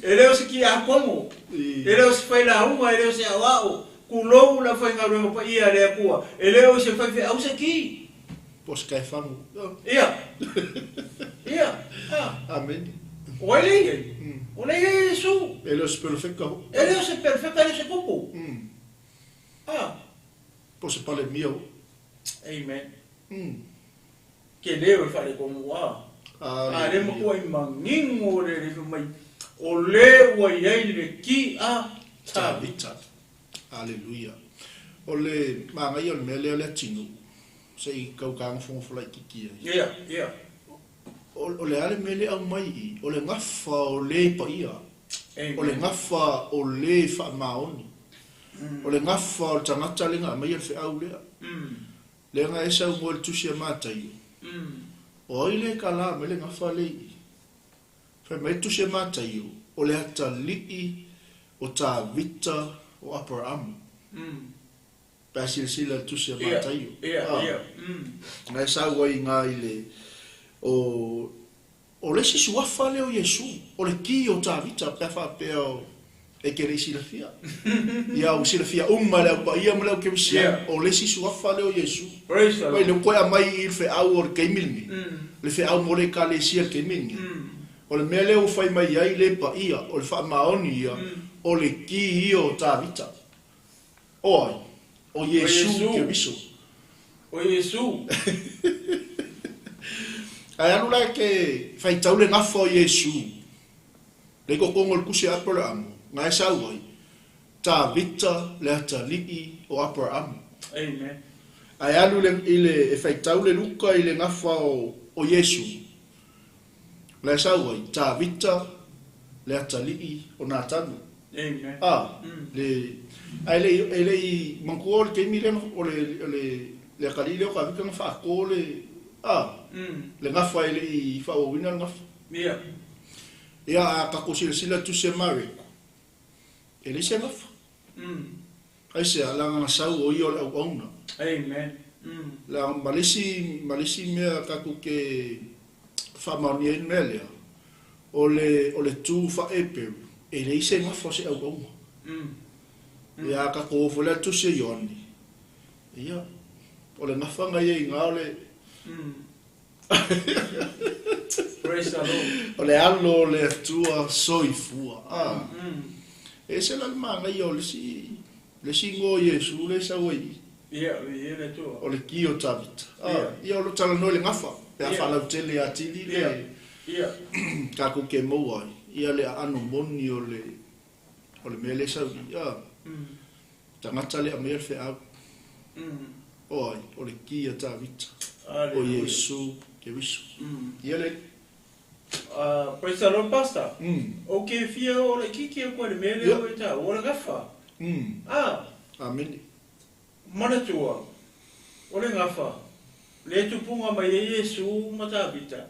E le o se kiakono, e le o se failauga, e le o se aoao, tulou le aufaigaluega paia a le Atua, e le o se faifeau se ki. Po o se kaefagu. Ia. Ia. A. Amene. O ai le i ai? O le i ai Iesu. E le o se perofeta hoʻi. E le o se perofeta, e le o se kupu. A. Po o se palemia hoʻi. Amen. Ke leo e faaletonu a. A le matua i manino o le fai mai, o le ua i ai le ki a Tavita. Aleluia. O le manaia o le mea lea o le atinuu, se i tau tagofogofola laitiiti ai. Ia, ia. O le a le mea lea e aumai i i? O le gafa o le paia. Amen. O le gafa o le faamaoni. O le gafa o le tagata lea na aumaia le feau lea. Lea na e saunoa i le Tusi a Mataio, o ai lea e tala mai le gafa lea i i? Fai mai le Tusi a Mataio, o le atalii o Tavita o Aperaamu. Pe a silasila i le Tusi a Mataio. Na e sau ai i ina i le, o, O le isi suafa lea o Iesu, o le ki o Tavita, pe a faapea o, e te le i silafia. Ia, ua silafia uma e le Au Paia ma le Au Kerisiano, o le isi suafa lea o Iesu. Uai, lea ua toe aumai i i le feau o le taimi lenei, le feau mo le Ekalesia i le taimi lenei. O le mea lea ua fai mai ai le paia, o le faamaoni ia, o le ki ia o Tavita. O ai? O Iesu Keriso. O Iesu. Ae alu la e te faitau le gafa o Iesu, le i totonu o le tusi a Aperaamu, na e sau ai, Tavita le atalii o Aperaamu. Amen. Ae alu i le, e faitau le Luka i le gafa o Iesu, la e sau ai, Tavita le atalii o Natanu. Amen. A, le, ae le i, e le i manatua o le taimi lea, o le, o le, le atalii lea o Tavita na faato le, a, le gafa e le i faaauauina le gafa. Ia. Ia, a tatou silasila i le tusi a Mareko, e leai se gafa. Aisea? Leaga na sau o ia o le auauna. Amen. Leaga ma le isi, ma le isi mea tatou te faamaonia ai le mea lea, o le, o le tu faa-Eperu. E leai se gafa o se auauna. Ia, a tatou o foi la i le Tusi a Ioane, ia, o le gafa na ia i ina o le Praise the Lord. O le Alo o le Atua soifua. A. E ese la le manaia o le isi, le isi igoa o Iesu lea e sau ai i i. Ia, viia le Atua. O le ki o Tavita. A, Ia. ia o lo o talanoa i le gafa, pe a Ia. faalautele atili le Ia. Ia. tatou ke maua ai, ia le aano moni o le, o le mea lea e sau i i. A, tagata lea e aumaia le feau. O ai? O le ki a Tavita. O Aleluia. Iesu Keriso. Ia le. Praise the Lord, Pastor. O ke fia o le kiki o koe le mea lea Ia. o e tāu, o le gafa. Amene. Manatua, o le gafa, le tupunga mai e Iesu ma Tavita.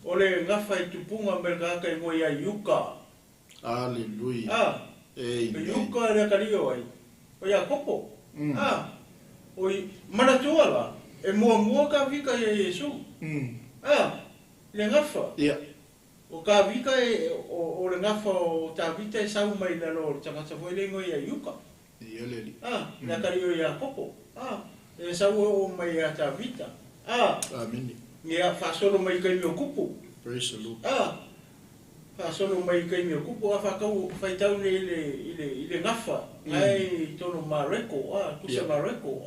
O le gafa e tupunga mai le kāka i moe ia Iuka. Aleluia. Amen. Iuka le akalio ai, o Iakopo. O i, manatua la, e muamua ka vika ia Iesu. Le gafa. Ia. O ka vika e, o le gafa o Tavita e sau mai lalo o le tagata foi le ingoa ia Iuka. Ia le alii. Le akalio ia Iakopo. E sau e o mai ia Tavita. Amene. Ia faasolo mai i taimi o kupu. Praise the Lord. Faasolo mai i taimi o kupu, a whakau, whaitau nei i le gafa. Ngai tonu Mareko, tusa Mareko.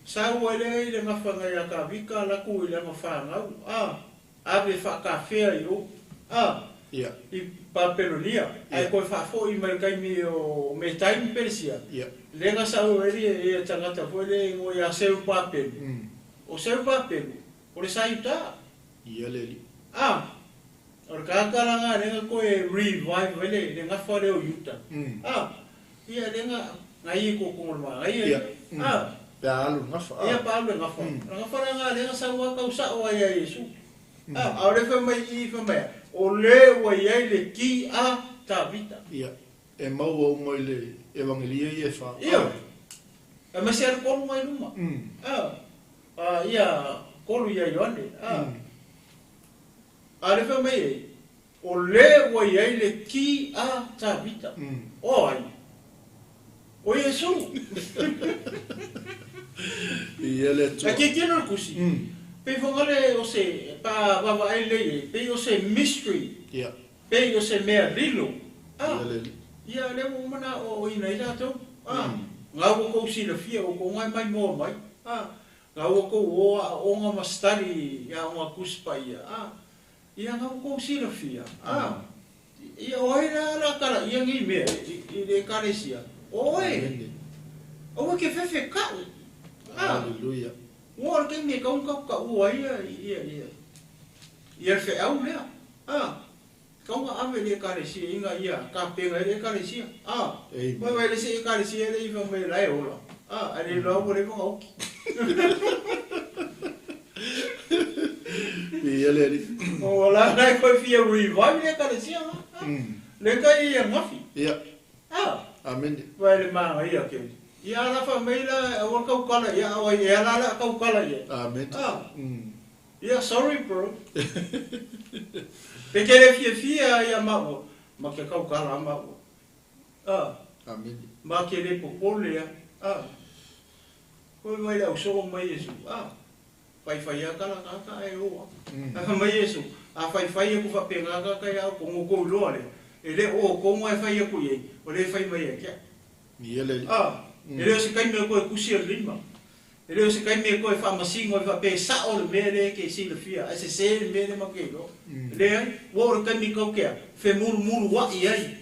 Sau ai lea i le gafa ngai a ka vika laku i le anga whāngau. Ave whakawhea i o. Ia. I Papelonia. Ai Ia. koe whaafo i mai kaimi o me taimi Persia. Ia. Lenga sau e ri e tangata foi le ingoa ia Seu Papelu. O Seu Papelu, o le saiuta. Ia le alii. O le kākara ngā lenga koe revive le, le gafa leo Iuta. Ia lenga ngai i kōkō ma, ngai e. Ia. Pe a alu le gafa. Ia pa alu le gafa. Le gafa la ngā lenga sau a kau sao ai a Iesu. A o le wha mai i wha mai. O le ua iai le ki a Tavita. Ia. E maua uma i le evangelia ia e wha. Ia. E mai se alu kolu mai luma. Ia kolu ia Ioane. A le wha mai e. O le ua iai le ki a Tavita. O ai. O Iesu. Ia le Atua. A ke kino le kusi. Pe whangare o se, pa wawa ai le e, pe o se mystery. Ia. Pe o se mea lilo. Ia le alii. Ia le o mana o ina i rātou. Ngā ua kou silafia o kou ngai mai moa mai. Ngā ua kou o a onga mastari ia onga kuspa ia. Ia ngā ua kou silafia. Ia o ai la la kara ia ngi mea i le karesia. Oe. Amene. O ke fefe kau. Hallelujah. Ua o le kaimi e kau kau kau ua ia ia ia. Ia le wheau lea. Kau ngā ave le karesia inga ia ka penga le karesia. Amen. Wai wai le se karesia le iwa mai lae ola. A le loa mo le whanga oki. Ia le alii. O la lai koe fia revive le karesia. Le kai ia ngafi. Ia. Amene. Wai le maanga ia ke. Ia ala wha mai la o kau kala ia o ia ala la kau kala ia. Amen. Ia sorry bro. Pe ke le fia fia ia maua. Ma ke kau kala maua. Amen. Ma ke le popole ia. Koe mai le au soo mai Iesu. Whai whai a kala kaka e oa. A mai Iesu. A whai whai e ku whapenga kaka ia au kongo kou loa le. E le o kongo e whai e ku iei. O le whai mai e kia. Ia le. E leo se kai mea koe kusi o le lima. E leo se kai mea koe whaamasingo e whape sa o le mea le ke si le fia. A se se le mea le ma ke lo. Le ai, ua o le kai mi kau kea. Fe muru muru wa i ai.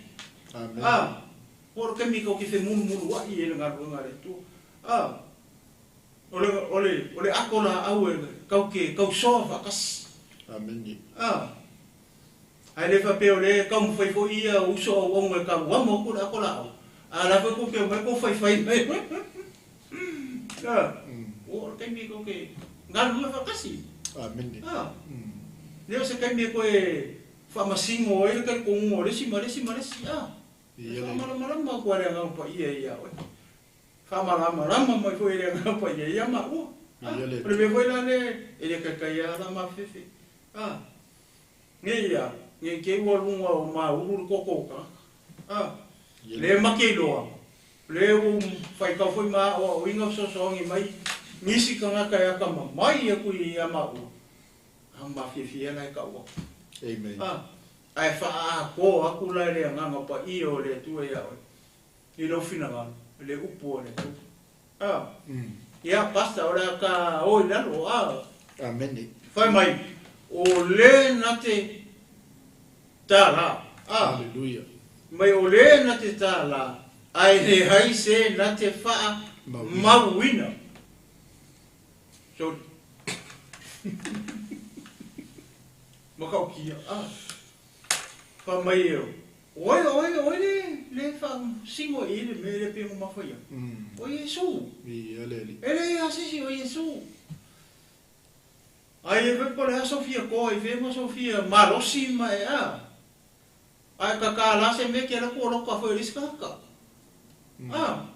Amen. Ua o le kai mi kau ke fe muru muru wa i e le ngaru nga le tu. O le ako la au e kau ke kau soa whakasi. Amen. Ai le whape o le kau mwhai fo ia uso au ongo e kau wamo ku le ako la au. A la fo ku ke mai ko whai whai mai. O le kai mi kau ke ngaru nga whakasi. Amen. Leo se kai mi koe whamasingo e le kai kongo le si ma le si ma le si. Ia le. Whamalamalama kua le ngau pa ia ia oe. Whamalamalama mai koe le ngau pa ia ia ma ua. Ia le. O le mea foi la le e le kai kai a la ma fefe. Nge ia. Ne i te i ua luga o maulu le toto o tagata. A, lea ma te iloa, lea ua ou faitau foi ma aoaoina fesoasoani mai nisi tagata e atamamai atu ia maua, a mafiafia la e tau atu. Amen. A, ae faaatoa atu la e le Agaga Paia o le Atua ia oe, i lou finagalo, le upu a le Atua. A, ia, Pastor, o le a ta o i lalo, a. Amene. Fai mai, o le na te tālā. A. Hallelujah. Mai o le na te tālā, ae leai se na te whaa mauina. Sorry. Makaukia. A. Fai mai e o. Oe, oe, oe le, le wha singo i le me le pingo mawhaia. O Iesu. Ia le Alii. E le asisi o Iesu. Ai e pe le Sofia ko i fe ma Sofia malosi ma e a. Ai ka ka la se me ke la ko lo ka foi riska ka. A.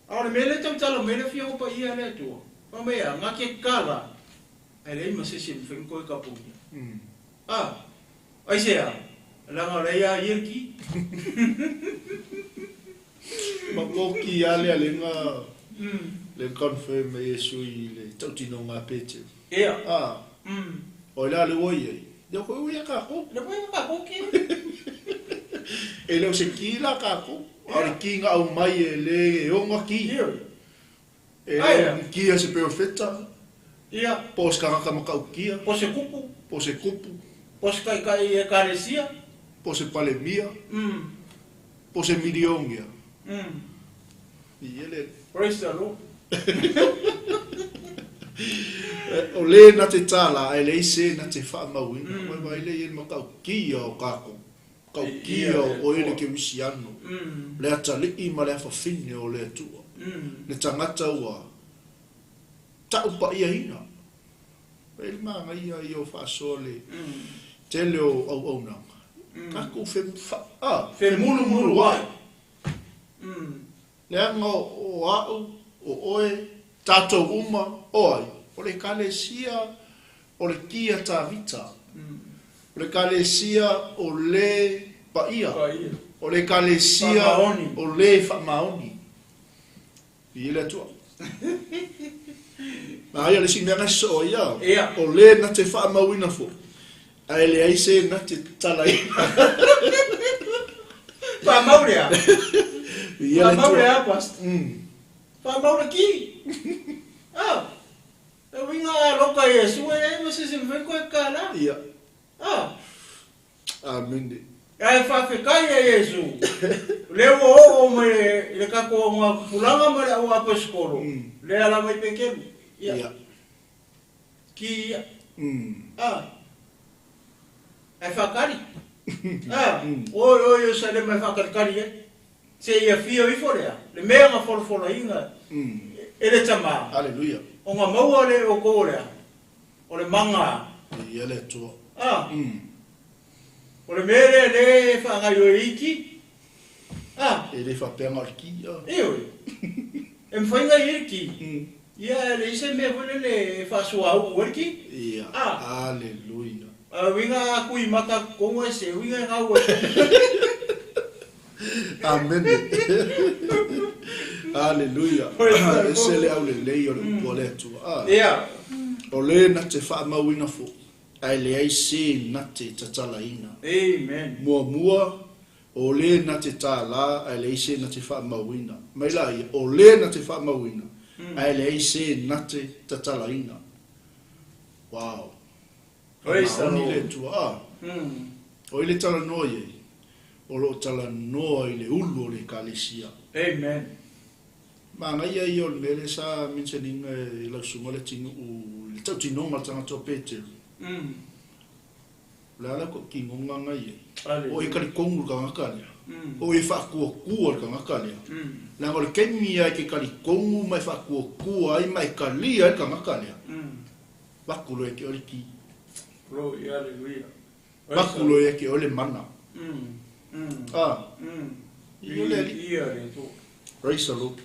A o le mele tau tala mele fia o pa ia le tua. Pa me a nga ke kala. Ai le ma se se mfe ko ka pu. A. Ai se a. La nga le ia irki. Ma ko ki a le alenga le confirm e Iesu i le tautino ngā pete. Ia. A. O la le oi ai. Le ko ui ka ko. Le ko ka ko ki. E le o se ki la ka ko. A le ki ngā au mai e le e onga ki. Ia. E Ai. ki a se profeta. Ia. Po se kangaka makaukia. Po se kupu. Po se kupu. Po se kai kai e karesia. Po se palemia. Po se miliongia. Ia le. Praise the Lord. O le na te tāla, ai le ise na te whaamauina. Wai wai le i makaukia o kako. Kaukia o oe le ke wisiano. Le atalii ma le awhawhine o le atua. Le tangata ua taupa ia hina. E le maanga ia i o whaasoa le tele o au au nanga. Kako fe mulu mulu ai. Le anga o au, o oe, tātou uma, o ai. O le kalesia, o le kia tāvita. O le kalesia, o le paia. O le kalesia, o le whaamaoni. I le atua. Nā ia le si mea ngai so ia. O le na te whaamauina fo. Ai le aise na te talaina. Whaamaurea. Ia le atua. Whaamaurea, Pastor. Whaamaura ki. Ah. E winga a loka Iesu e ma se se mfe koe ka la. Ia. Ah. Amen. Ai whawhekai e Iesu. Le o o o me le kako o ngā pulanga ma le au aposkolo. Le ala mai pekelu. Ia. Ia. Ki ia. Ah. Ai whakari. Ah. Oi oi o sa le mai whakarikari e. Se ia fia ifo lea. Le mea ngā folofola inga. E le tama. Hallelujah. O ngā maua le o kō lea. O le manga. Ia le atua. Ah. O le mea lea le whangai o iki. Ah. E le whapeanga o le ki. E oi. E mwhainga i ki. Ia le ise mea fole le whaasua au o ki. Ia. Ah. Hallelujah. A winga a kui mata kongo e se winga e ngau e. Amen. Hallelujah. E se le au le lei o le upu o le atua. Ah. Ia. O le na te whaamauina fo. Ai le ai se na te tatalaina. Amen. Mua mua, o le na te tālā, ai le ai se na te whaamauina. Mai la ia, o le na te whaamauina. Ai le ai se na te tatalaina. Wow. Praise the Maoni Lord. le atua. Ah. O ile tala noa iei. O lo tala noa i le ulu o le kalesia. Amen. Maanga ia i o le mele sa mentioninga e lausunga le tinu u le tau tinonga le tangata o Peteru. Le ala ko ki ngonga ngai e. O e kari kongu le kangaka lea. O e whaakua kua le kangaka lea. Le anga o le kemi ai ke kari kongu mai whaakua kua ai mai kalia le kangaka lea. Wakulo e ke ole ki. Glory, hallelujah. Wakulo e ke ole mana. Ah. I ole ali. Ia le tu. Praise the Lord.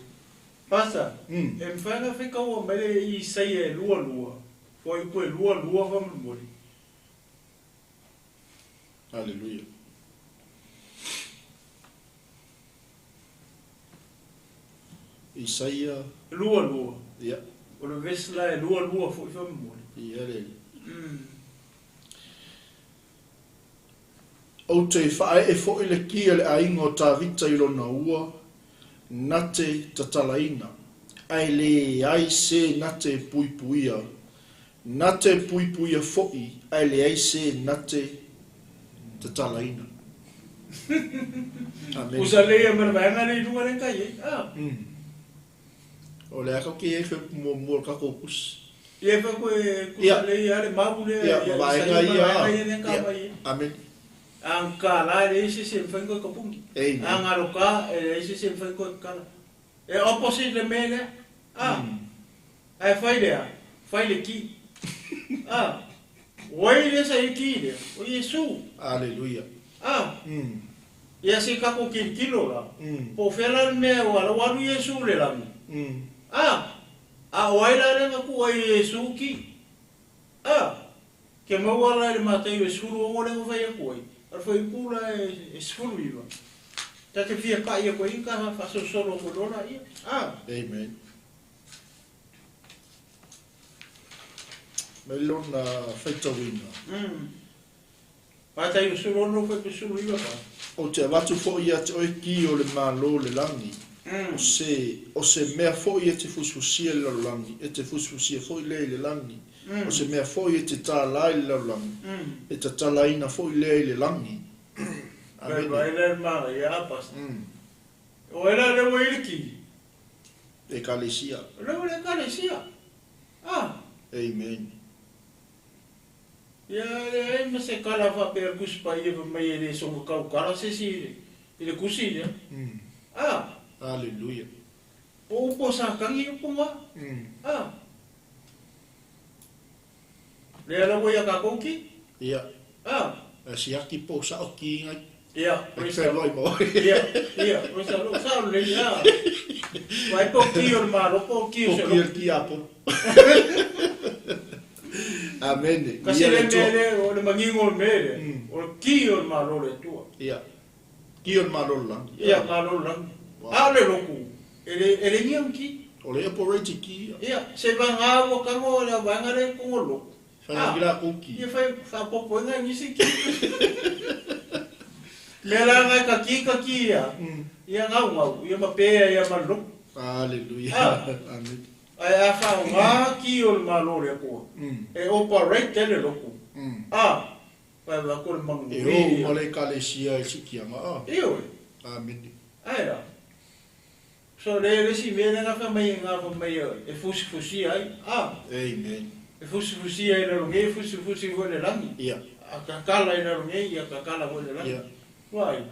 Pastor, e mwhainga wheka ua mele i sei e lua lua. Foi koe lua lua whamulmuli. Haleluia. Isaia. 22. Ia. O le vesi la e 22 foi faamolemole. Ia le Alii. Ou te faaee foi le ki a le aiga o Tavita i lona ua na te tatalaina, ae leai se na te puipuia, na te puipuia foi, ae leai se na te tatalaina. Amene. Usa lea ma le vaega lea i luga lea ka i ai. Ah. O le a kau ke i ai wheupu muamua o le kakou pusi. Ia fai koe kusa lea ia le mau lea Ia, ia ma vaega Isaia ma ia. vaega ia lea ka Ia, aumai ai. amene. A gakala e leai se isi e mafai ona koe kapuni. Amen. A galoka e leai se isi e mafai ona koe kakala. E opposite le mea lea. A. Ae fai lea, fai le ki. A. O ai lea sa i ai ki lea? O Iesu. Aleluia. A. Ia se tatou tilotilo la, po o fea la le mea ua ala ua alu Iesu i le lagi? A! A o ai la lea na tuu ai e Iesu ki? A! Ke maua la i le Mataio e 16 lea na fai atu ai, a o le fuaiupu la e 19. Ta te fia pa'i atu ai ka faasolosolo atu loa laia. A! Amen. Mai lona faitauina. Fatai o sulu ono fai pe sulu iwa pa. Ou te avatu foi ia te oe ki o le Malo o le lagi, o se, o se mea foi e te fusifusia i le lalolagi, e te fusifusia foi lea i le lagi, o se mea foi e te tālā i le lalolagi, e tatalaina foi lea i le lagi. Fai Amene. mai lea le manaia a Pastor. O ai la lea ua i le ki? Ekalesia. O lea ua i le Ekalesia. Ah. Amen. Ia leai ma se kala faapea le Tusi Paia fai mai e le soona tautala se isi i le Tusi lea. A! Aleluia. O upu a Satani upu na. A! Lea la ua ia tatou ki. Ia. A! E siaki po o sao ki ngai. Ia, E praise the whenua i Lord. mo. Ia, ia, praise the Lord. Sao lelei, a. Vai po ki o le Malo, po ki o Po se ki o le lotu. ki apo. Amene. Kasi Ia le le mea Atua. lea, o le manino o le mea lea, o le ki o le Malo o le Atua. Ia. Ki o le Malo o le lagi. Ia, Malo o le lagi. Wow. A o le lotu, e le, e le nia ki. O le operate ki ia. Ia, se vagā ua tago o le vaega lea i totonu o le lotu. Whai ngi la kou ki. Ia whai whaapopoinga i nisi ki. Mea la ngai ka ki ka ki ia. Ia ngau ngau, ia ma pea ia ma lotu. Hallelujah. Ah. Amen. Ae a whaonga ki o le Malo le Atua. E operate e le lotu. Ah, whai wha ko le mangu. E o ma le ekalesia e sikianga. Ah. Ioe. Amen. Ae la. So le le isi mea lea na fai mai ngā fai mai e fusifusi ai. Ah. Amen. E fusifusi ai i lalo nei, e fusifusi foi i le lagi. Ia. A kakala i lalo nei, ia kakala foi i le lagi. Ia. Wai.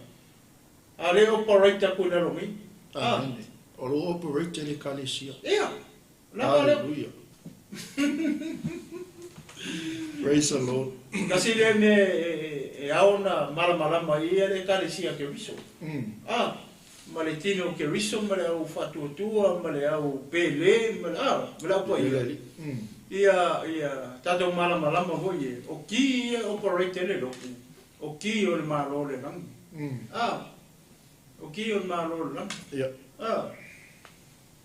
A le operate aku i lalo nei. Ah. Amen. O lo operate le ekalesia. Ia. Lava lea. Hallelujah. Praise the Lord. Kasi lea mea e ao na malamalama i ia le ekalesia Keriso. Ah. Ma le tino o Keriso, ma le au faatuatua, ma le au pele, ma le, ah, ma le au paia. Ia, ia, tatou malamalama foi e, o ki ia operate le lotu, o ki o le Malo o le lagi. Ah, o ki o le Malo o le lagi. Ia. Ah,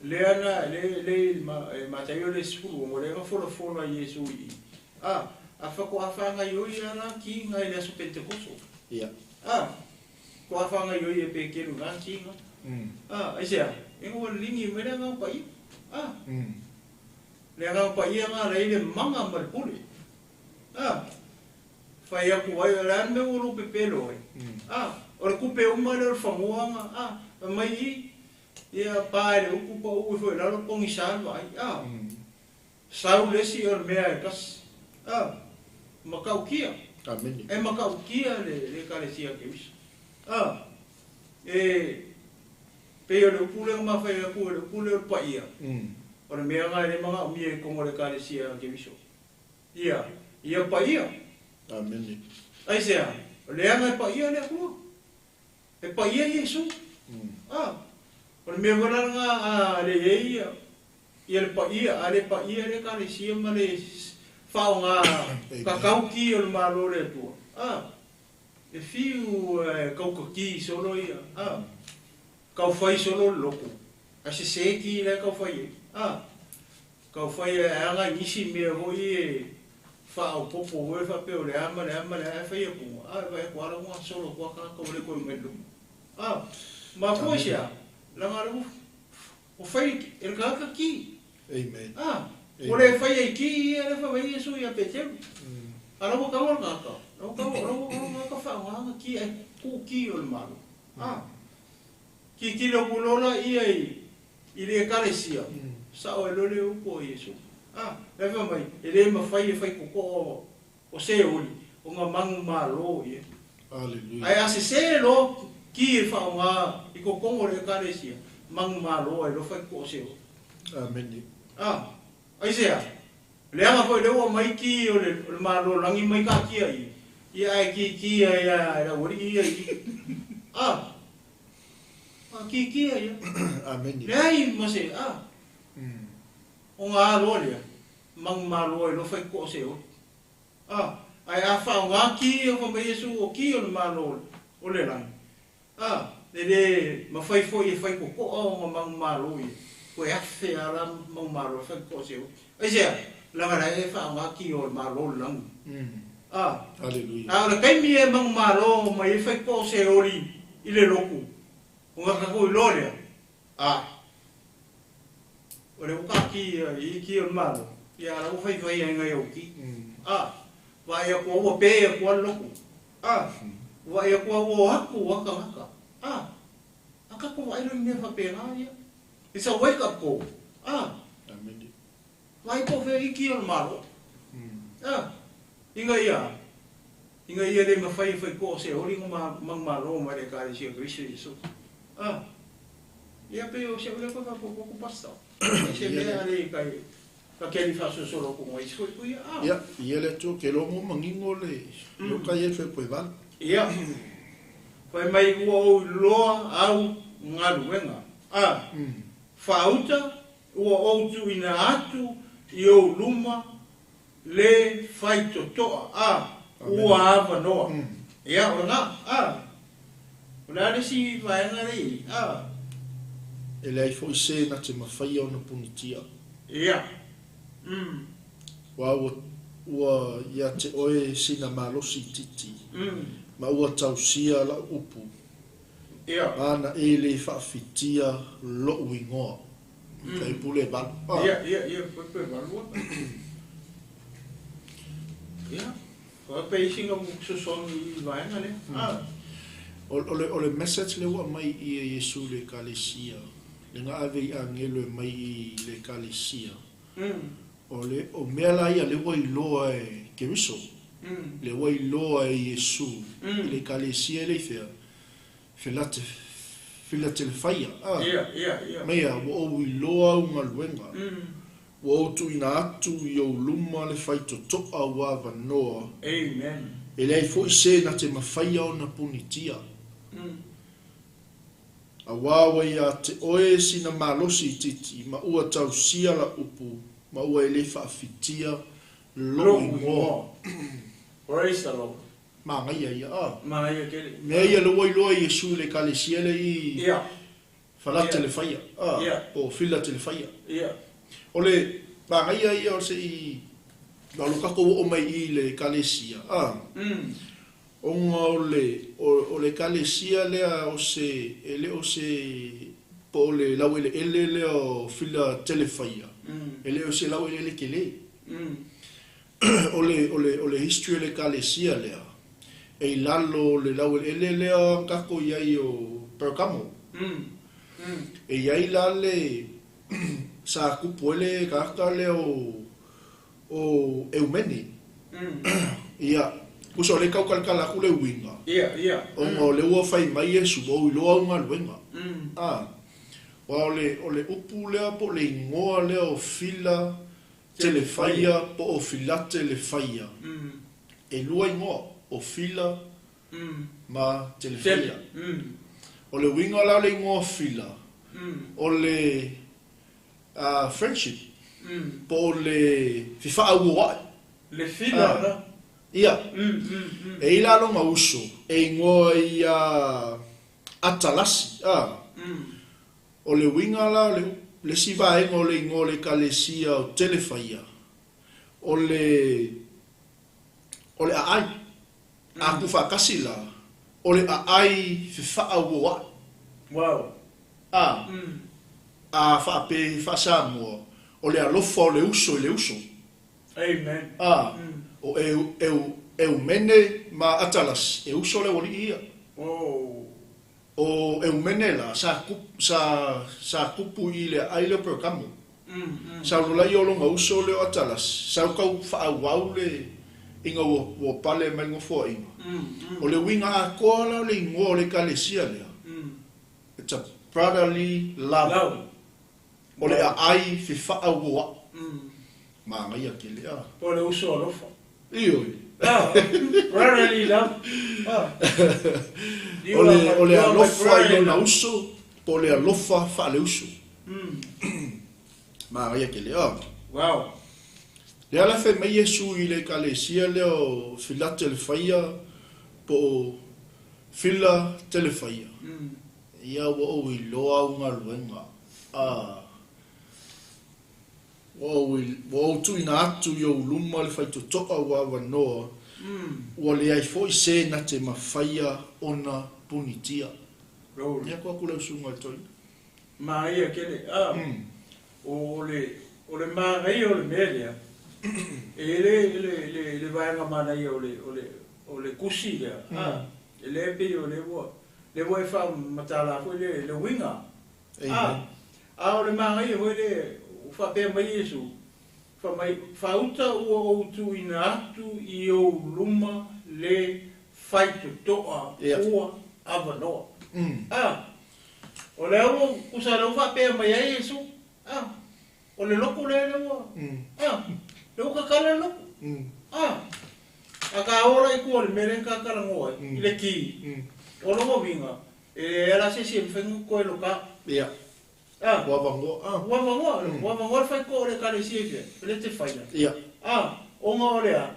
lea na, le, le, ma, e Mataio le 16, lea na folafola Iesu i i. Ah, a fakoafaga ioi ia la ki ngai le aso Pentekoso. Ia. Ah, koafaga ioi e Pekeru ngā ki ngā. Ah, aisea, e ngā lingi mai le ngā paia. Ah, le ngā paia ngā rei le manga ma le pule. Ah, whai aku ai, o le ane mea ua lupe pelo ai. Ah, o le kupe uma le o le whangoa ngā. Ah, mai i, ia pā e le upu pa ue foi lalo pongi sa ai. Ah, sau le si o le mea e kasi. Ah, makaukia. Amene. E makaukia le ekalesia Keriso. Ah, e pei o le upu lea ma whai aku, o le upu lea o le paia. O le mea ngai le manga o mia e kongo le ekalesia Keriso. Ia, ia paia. Amene. Ai sea, o le anga e paia le akua. E paia Iesu. Ah, o le mea wala nga a le e ia, ia le paia, a le paia le ekalesia ma le whaonga kakauki o le Malo le Atua. Ah, E fiu e kaukakī solo ia, a. Kaufai solo le loku, ae sesē ki la e kaufai ai, a. Kaufai e aga i nisi mea foi e faaopoopo foi faapea o le a ma le a ma le a ae fai atu, a, e vaai atu lava la ua gasolo atu lava tagata ua le toe mai i le loku. A, mafua i se a? Leaga o lea ua fai e le tagata ki. Amen. A, ua le faia i ki ia lea fai mai ai Iesu ia Peteru. A la ua tago le tagata, la ua tago, la ua tago le tagata faaaoga ana ki ae tuu ki o le Malo. A, tilotilo atu loa laia i le Ekalesia, sao ai loa le upu a Iesu. A, lea fai mai, e le mafai e fai totoa o Seoli ona manumalo i ai. Aleluia. Ae a sesē loa ki e faaaoga i totonu o le Ekalesia, manumalo ai loa fai totoa o Seoli. Amene. A, aisea? Leaga foi lea ua aumai ki o le Malo lagi mai taatia i i, ae kikia ai lava e le aualii ia i i. A, a kikia ia. Amene. Leai ma se, a, ona a loa lea, manumalo ai loa fai totoa o Seoli. A, ae a faaaoga ki ia fai mai Iesu o ki o le Malo o le lagi, A, e le mafai foi e fai totoa ona manumalo ia, toe afe lava la manumalo e fai totoa se uli. Aisea? Leaga la e faaaoga ki o le Malo o le lagi. A, Aleluia. a o le taimi e manumalo mai ai fai totoa o Seoli i le lotu, ona tatou iloa lea, a, o lea ua taatia i ki o le Malo, ia a la ua faifai ai nai au ki. A, vaai atu lava ua pe atu lava le lotu. A, vaai atu au o atu a tagata. A, a tatou vaai loa i mea faapena ia. It's a wake up call. A, Amene. vaai po o fea iki o le Malo. A, ina ia, ina ia le mafai e fai koa o se oli ma manumalo mai le Ekalesia o Keriso Iesu. A, ia pei o si au lea koe faaopoopo atu Pastor. E se mea le kai Ka keli faasolosolo atu mai isi foi ia, a. Ia, ia le Atua ke loa mo manino le lo kai e fe koe val. Ia, fai mai ua ou iloa au galuega, a. Faauta ua ou tuuina atu i ou luma le faitotoa, a. Ua avanoa. Ia, o lena, a. O le a le isi vaega lea i ai, a. E leai foi se na te mafaia ona punitia. Ia. Ua ua ua ia te oe sina malosi itiiti, ma ua tausia la'u upu, Ia. ma na e le faafitia lo'u igoa. Fuaiupu le 8. A. Ia, ia, ia, fuaiupu e 8 a. Ia. Faapea isi na fesoasoani i le vaega lea. A. O, o le, o le message lea ua aumai i e Iesu i le Ekalesia, le na ave i agelo e mai i le Ekalesia, o le, o mea la ia lea ua iloa e Keriso, lea ua iloa e Iesu i le Ekalesia e le i fea, Filate, Filatelefaia, a. Mai a, ua ou iloa au galuega, ua ou tuuina atu i ou luma le faitotoa ua avanoa, Amen. e leai foi se na te mafaia ona punitia. Auā ua ia te oe sina malosi itiiti, ma ua tausia la upu, ma ua e le faafitia lou Lou igoa. igoa. Praise the Lord. Manaia ia, a. Manaia tele. Mea ia lea ua iloa e Iesu i le Ekalesia lea i Ia. Falatelefaia, a, Ia. po o Filatelefaia. Ia. O le manaia ia o se i na o lo tatou oo mai i i le Ekalesia, a, ona o le, o, o le Ekalesia lea o se, e le o se, po o le laueleele lea o Filatelefaia, e le o se laueleele tele. O le, o le, o le history o le Ekalesia lea, e i lalo o le laueleele lea na tatou i ai o Pergamo. E i ai la le, sa tupu ai le tagata lea o, o Eumene. Ia, tusa o lea e tau talatala atu le uiga, ona o lea ua fai mai Iesu, ua ou iloa au galuega. A, aua o le, o le upu lea po o le igoa lea o Fila Telefaia po o Filate le Faia. E lua igoa, o Fila ma Telefaia. O le uiga la o le igoa Fila, o le friendship po o le fefaauoa'i. Le Fila la. Ia, e i la lona uso, e igoa ia Atalasi, a. O le uiga la o le, le isi vaega o le igoa o le Ekalesia o Telefaia, o le, o le aai. A tuufaatasi la, o le aai fefaauoai. Wow. A, a faapea faa-Samoa, o le alofa o le uso i le uso. Amen. A, o Eu, Eu, Eumene ma Atalasi, e uso le aualii ia. Oh. O Eumene la, sa, sa, sa tupu i le aai lea o Pergamo. Sa alu la ia o lona uso lea o Atalasi, sa tau faaauau le ina ua, ua pale mai le nofoaiga. O le uiga atoa la o le igoa o le Ekalesia lea, it's a brotherly love. Love. O le aai fefaauoai. Manaia tele a. O le uso alofa. Ioe. Ah, brotherly love. Ah. O le, o le alofa i lona uso, po o le alofa faaleuso. Manaia tele a. Wow. Lea la fai mai Iesu i le Ekalesia lea o Filatelefaia po o Filatelefaia. Ia ua ou iloa au galuega. A. Ua ou, ua ou tuuina atu i ou luma le faitotoa ua avanoa, ua leai foi se na te mafaia ona punitia. Glory. Ia ko aku le usuga i le toeaina. Manaia tele. A. O le, o le manaia o le mea lea, e le, le, le, le vaega manaia o le, o le, o le tusi lea. A. E le pei o le ua, le ua e faamatala foi le, le uiga. Amen. A. A o le manaia foi le, ua faapea mai Iesu, fai mai, faauta ua ou tuuina atu i ou luma le faitotoa ua avanoa. A. O lea ua tusa lea ua faapea mai ai Iesu. A. O le lotu lea lea ua, a, lea ua tatala le lotu. A. A ka o la i tua o le mea lea ka talanoa ai, i le ki. O lona uiga, e leai lava se isi e mafai ona toe loka. Ia. A. Ua avanoa. A. Ua avanoa, ua avanoa le faitotoa o le Ekalesia i fea? O le te faia. Ia. A. Ona o le a?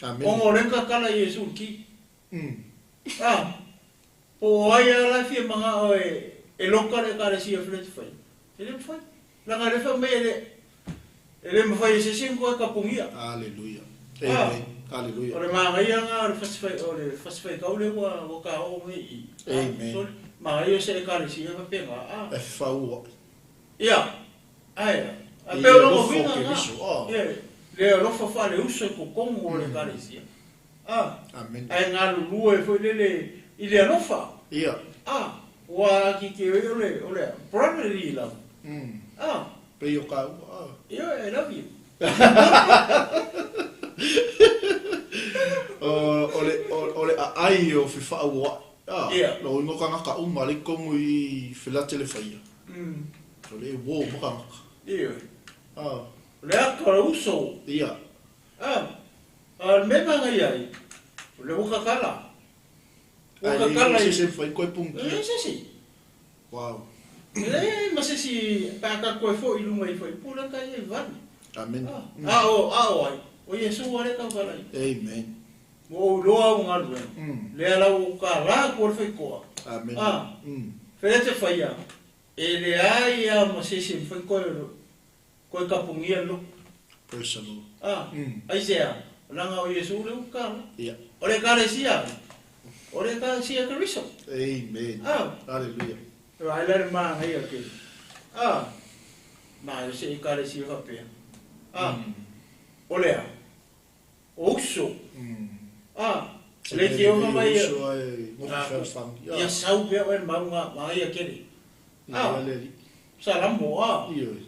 Amen. Ona o lea na tatala Iesu i le ki. A. Po o ai lava la e fia manao e, e loka le Ekalesia o le te faia. E le mafai. Leaga o lea e fai mai e le, e le mafai e se isi ona toe tapunia. Aleluia. A. Amen. Aleluia. O le manaia lena o le fasi fai, o le fasi faitau lea ua, ua ta oo nei i i. Amen. Sorry. Manaia o se Ekalesia faapena. A. E fefaua. Ia. Ae a. A I pei o le lona alofa o uiga lena. Keriso. A. Ia, le alofa faaleuso i totonu o le Ekalesia. A. Amen. Ae galulue foi lele i le alofa. Ia. A. Ua akiki ai o le, o le brotherly love. A. Pei o kāua. A. Ia, I love you. O, o le, o, o le aai o fefaauoai. A. Ia. Lo uiga o tagata uma lea i totonu i Filatelefaia. O le e uo uma tagata. Ia. A. O le ata o le uso. Ia. A. A o le mea manaia ai, o le ua tatala. Ua Ae le tatala se i. se mafai koe E punitia. leai se isi. Wow. E leai ma se isi pe a tatou e foi i luga ifo i pule ka ia i vale. Amen. A, a o, a o ai? O Iesu lea e tautala ai. Amen. Ua ou iloa au galuega. Lea la ua ou tala atu ai le faitoa. Amen. A, fea te faia, e leai lava ma se isi e mafai koe, koe tapunia le lotu. Praise the Lord. A, aisea, leaga o Iesu lea ua tala. Ia. O le Ekalesia, o le Ekalesia Keriso. Amen. A. Hallelujah. Vaai la le manaia tele. A, manaia se Ekalesia faapea. A, o le a? O uso. A, le te ona mai ia. Uso ai nofo fealofani. Ia sau pea oe i le mauga, manaia tele. Ia le alii. Salamo, a. Ioe.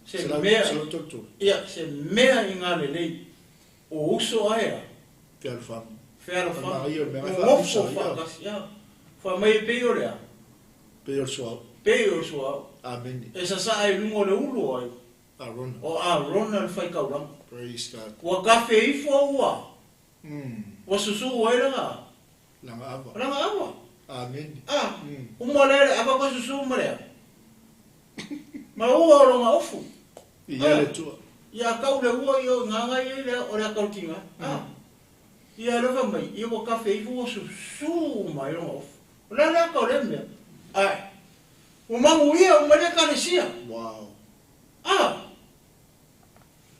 Se mea. 133. Ia, se mea i ngā lelei. O uso ae a. Fealofani. Fealofani. Manaia o le mea O e nofo faausa, ia. faatasi, ia. Fai mai e pei o le a? Pei o le suauu. Pei o le suauu. Amene. E sasaa i luga o le ulu ai. Arona. O Arona le faitaulaga. Praise God. Ua kafe ifo ua. Ua susuu ai lana. Lana ava. Lana ava. Amene. A. Uma lea le ava koe susuu ma le ava. Ma ua o lona ofu. Ia le Atua. Ia kau le ua i o nganga i le o le aka o le kinga. A. Ia le fai mai, ia ua kafe ifo ua susū mai lona ofa. O le a le aka o lea mea? Ae, ua manuia uma ai le Ekalesia. Wow. A!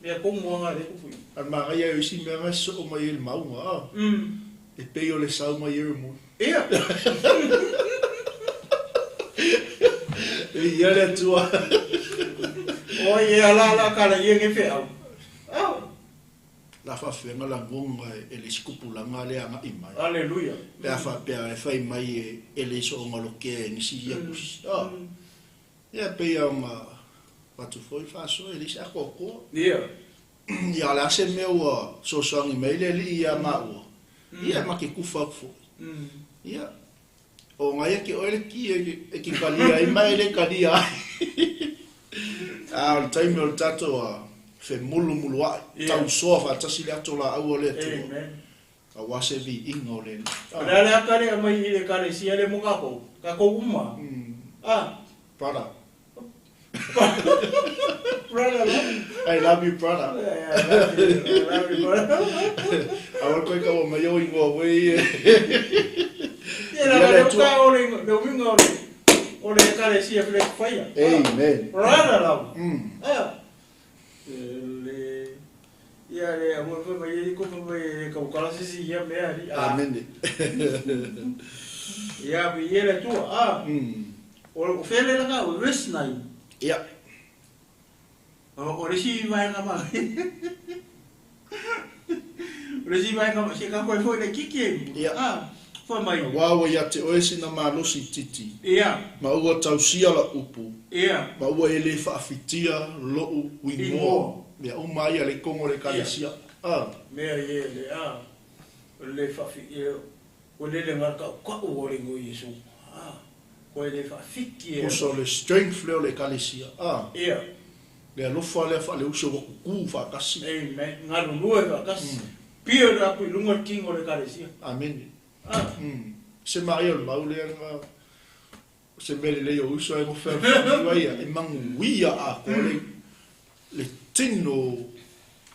Mea komu lava lea e tupu i. A le manaia o isi mea na e sosoo mai ai i le mauga, a? E pei o le sau mai Ieremoni. Ia. Viia le Atua. Oi e ala ala kala ia nge feau. Au. La faafeaga lagoga e le isi tupulaga lea agai mai. Aleluia. Pe a faapea e fai mai e le soonga lokea e nisi ia tusi. A. Ia pei lava ona avatu foi le faasoa e leai se atoatoa. Ia. Ia o le a se mea ua soasoagi mai ai le Alii ia maua, ia ma te tufa atu foi. Ia, o na ia te oe le ki e te talia ai ma e le talia ai. A o le taimi o le tatou a femulumuluai, tausoa faatasi le ato laau o le Atua. Amen. Aua se viiga o le Alii. O le a le aka lea mai i le Ekalesia lea mo kakou, kakou uma. A. Brother. Brother la. I love you brother. I love you, I love you brother. Aua le toe taua mai ou ingoa foi ia. Ia la le uka o le le uiga o le o le Ekalesia fle faia. Amen. Brother lava. A. Le ia le aua foi mai i ko mai e kau kala sisi ia mea ali. Amen. Ia mi ia le tua. A. O fele la ka o verse 9. Ia. O le isi vaega ma o le isi vaega ma se ka koe foi le kiki e. Ia. A. Fai mai. Auā ua ia te oe sina malosi itiiti. Ia. Ma ua tausia lau upu. Ia. Ma ua e le faafitia lo'u igoa. Mea uma ai a le kogo o le Ekalesia. A. Mea ia le a le faafi ia ua lele nga ka'uka'u o le igoa o Iesu. A. Koe le faafiki e. Uso le strength lea o le Ekalesia. A. Ia. Le alofa lea faale-uso ua kukū faatasi. Amen. Galulue faatasi. Pio le aku i luga le tino o le Ekalesia. Amene. A. Se maia o le mau lea na se mea lelei o uso ai gofe a ia e manuia atoa le le tino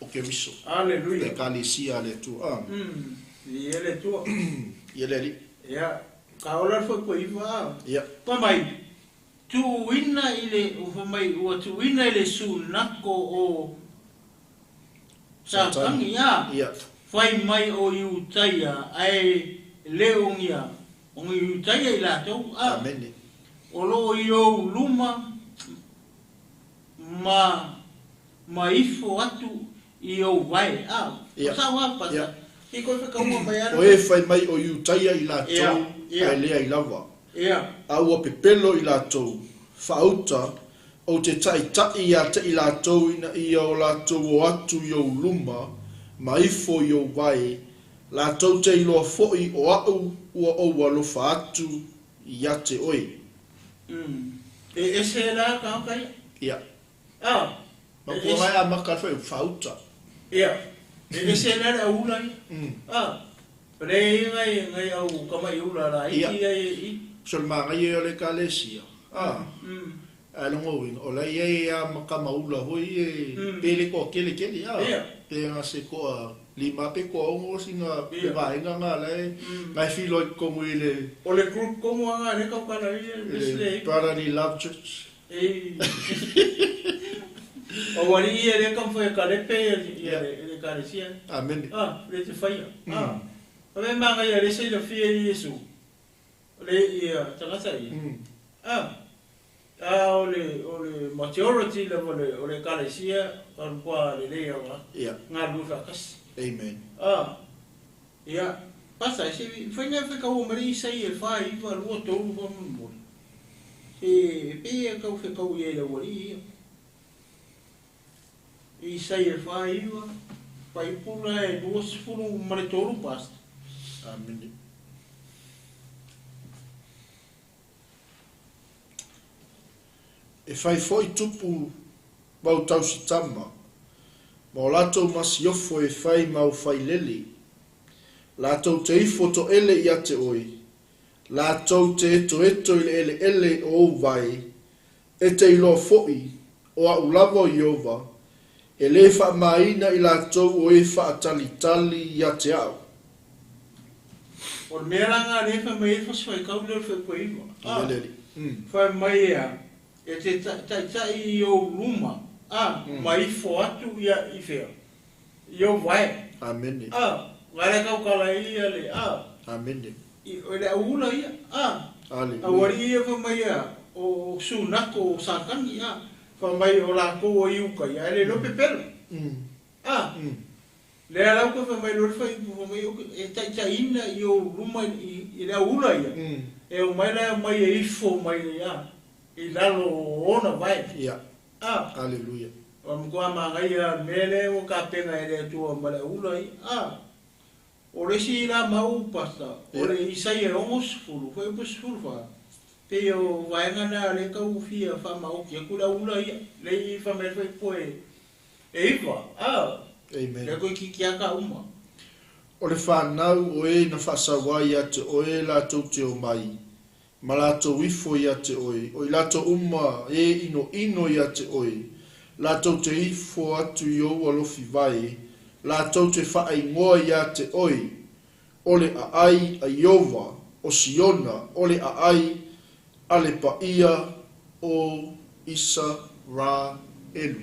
o Keriso. Aleluia. Le Ekalesia a le Atua. A. Ia le Atua. Ia le Alii. Ia. Ka ola le foi iva a. Ia. Fai mai, tuuina i le, fai mai, ua tuuina i le sunako o Satani, a. Ia. Fai mai o Iutaia, ae le o gia, o Iutaia i latou, a. Amene. O loo i ou luma ma ma ifo atu i ou vae, a. Ia. O sao a, pasa. Ia. I koe whakauma mai ana. O e fai mai o Iutaia i latou, Ia. Ia. ae lea i lava. Ia. A ua pepelo i latou, faauta, ou te taʻitaʻi ia te i latou ina ia o latou o atu i ou luma, ma ifo i ou vae, latou te iloa foi o a'u ua ou alofa atu ia te oe. E ese la ka kai. Ia. A. Ma kua ngai a maka le faauta. Ia. E ese la le aula ia. A. Le ngai ngai au kama i ula la i Ia. ia i. So le magaia o le Ekalesia. A. Ae logo uiga, o la e i ai lava ma kamaula foi e pe le toatele tele a. Ia. Pe ga se toa lima pe toa ono sina Ia. le vaega na la e na e filo ai totonu i le O le group komu anga le kau kala ia i le le. Brotherly Love Church. E. O wali ia le kam foi kalepe ia ia le Ekalesia. Amene. A, le te faia. A. O le manga ia le se le fia i Iesu. Le ia tagata ia. A. A o le o le majority le o le o le Ekalesia ka kwa le le ia wa. Ia. Ngā lu whakasi. Amen. A. Ia. Pasa, se whainga whekau o mari sei e whai iwa rua tōru wha mori. Se pe e kau whekau i e le wari ia. I sei e whai iwa, whai pula e 20 mare tōru pasta. Amene. E fai foi tupu mau tausitama, ma o latou masiofo e fai mau failele. Latou te ifo toele ia te oe, latou te etoeto i le eleele o ou vae, e te iloa foi, o a'u lava o Ieova, e lē faamaina i latou o e faatalitali ia te a'u. O le mea la lena lea e fai mai ai le Fasi Faitau lea o le Fuaiupu e 9. Ia le alii. Fai mai ia, e te taitai i ou luma, a, ma ifo atu ia i fea? I ou vae. Amene. A, na le tautala ai ia le, a. Amene. I, o le auula ia, a. Aleluia. Aualii ia fai mai ia, o Sunako o Satani, a. Fai mai o latou o Iuta ia, ae le iloa pepelo. A. Lea la ua toe fai mai loa le fuaiupu, fai mai, e taitaiina i ou luma i le auula ia, e omai la e omai e ifo mai a, i lalo o ona vae. Ia. A. Aleluia. Ua matua manaia le mea lea ua tapena e le Atua ma le aula ia. A. O le isi la mau pasta, o le Isaia 60, fuaiupu 14, pei o vaega na lea e tau fia faamaoti atu le aula ia, lea i fai mai le fuaiupu e 9, a. Amen. Lea toeitiiti lava ta uma. O le fanau o e na faasau ai ia te oe latou te omai, ma latou ifo ia te oe, o i latou uma e inoino ia te oe, latou te ifo atu i ou alofi vae, latou te faaigoa ia te oe, o le aai a Ieova, o Siona, o le aai a le paia o Isaraelu.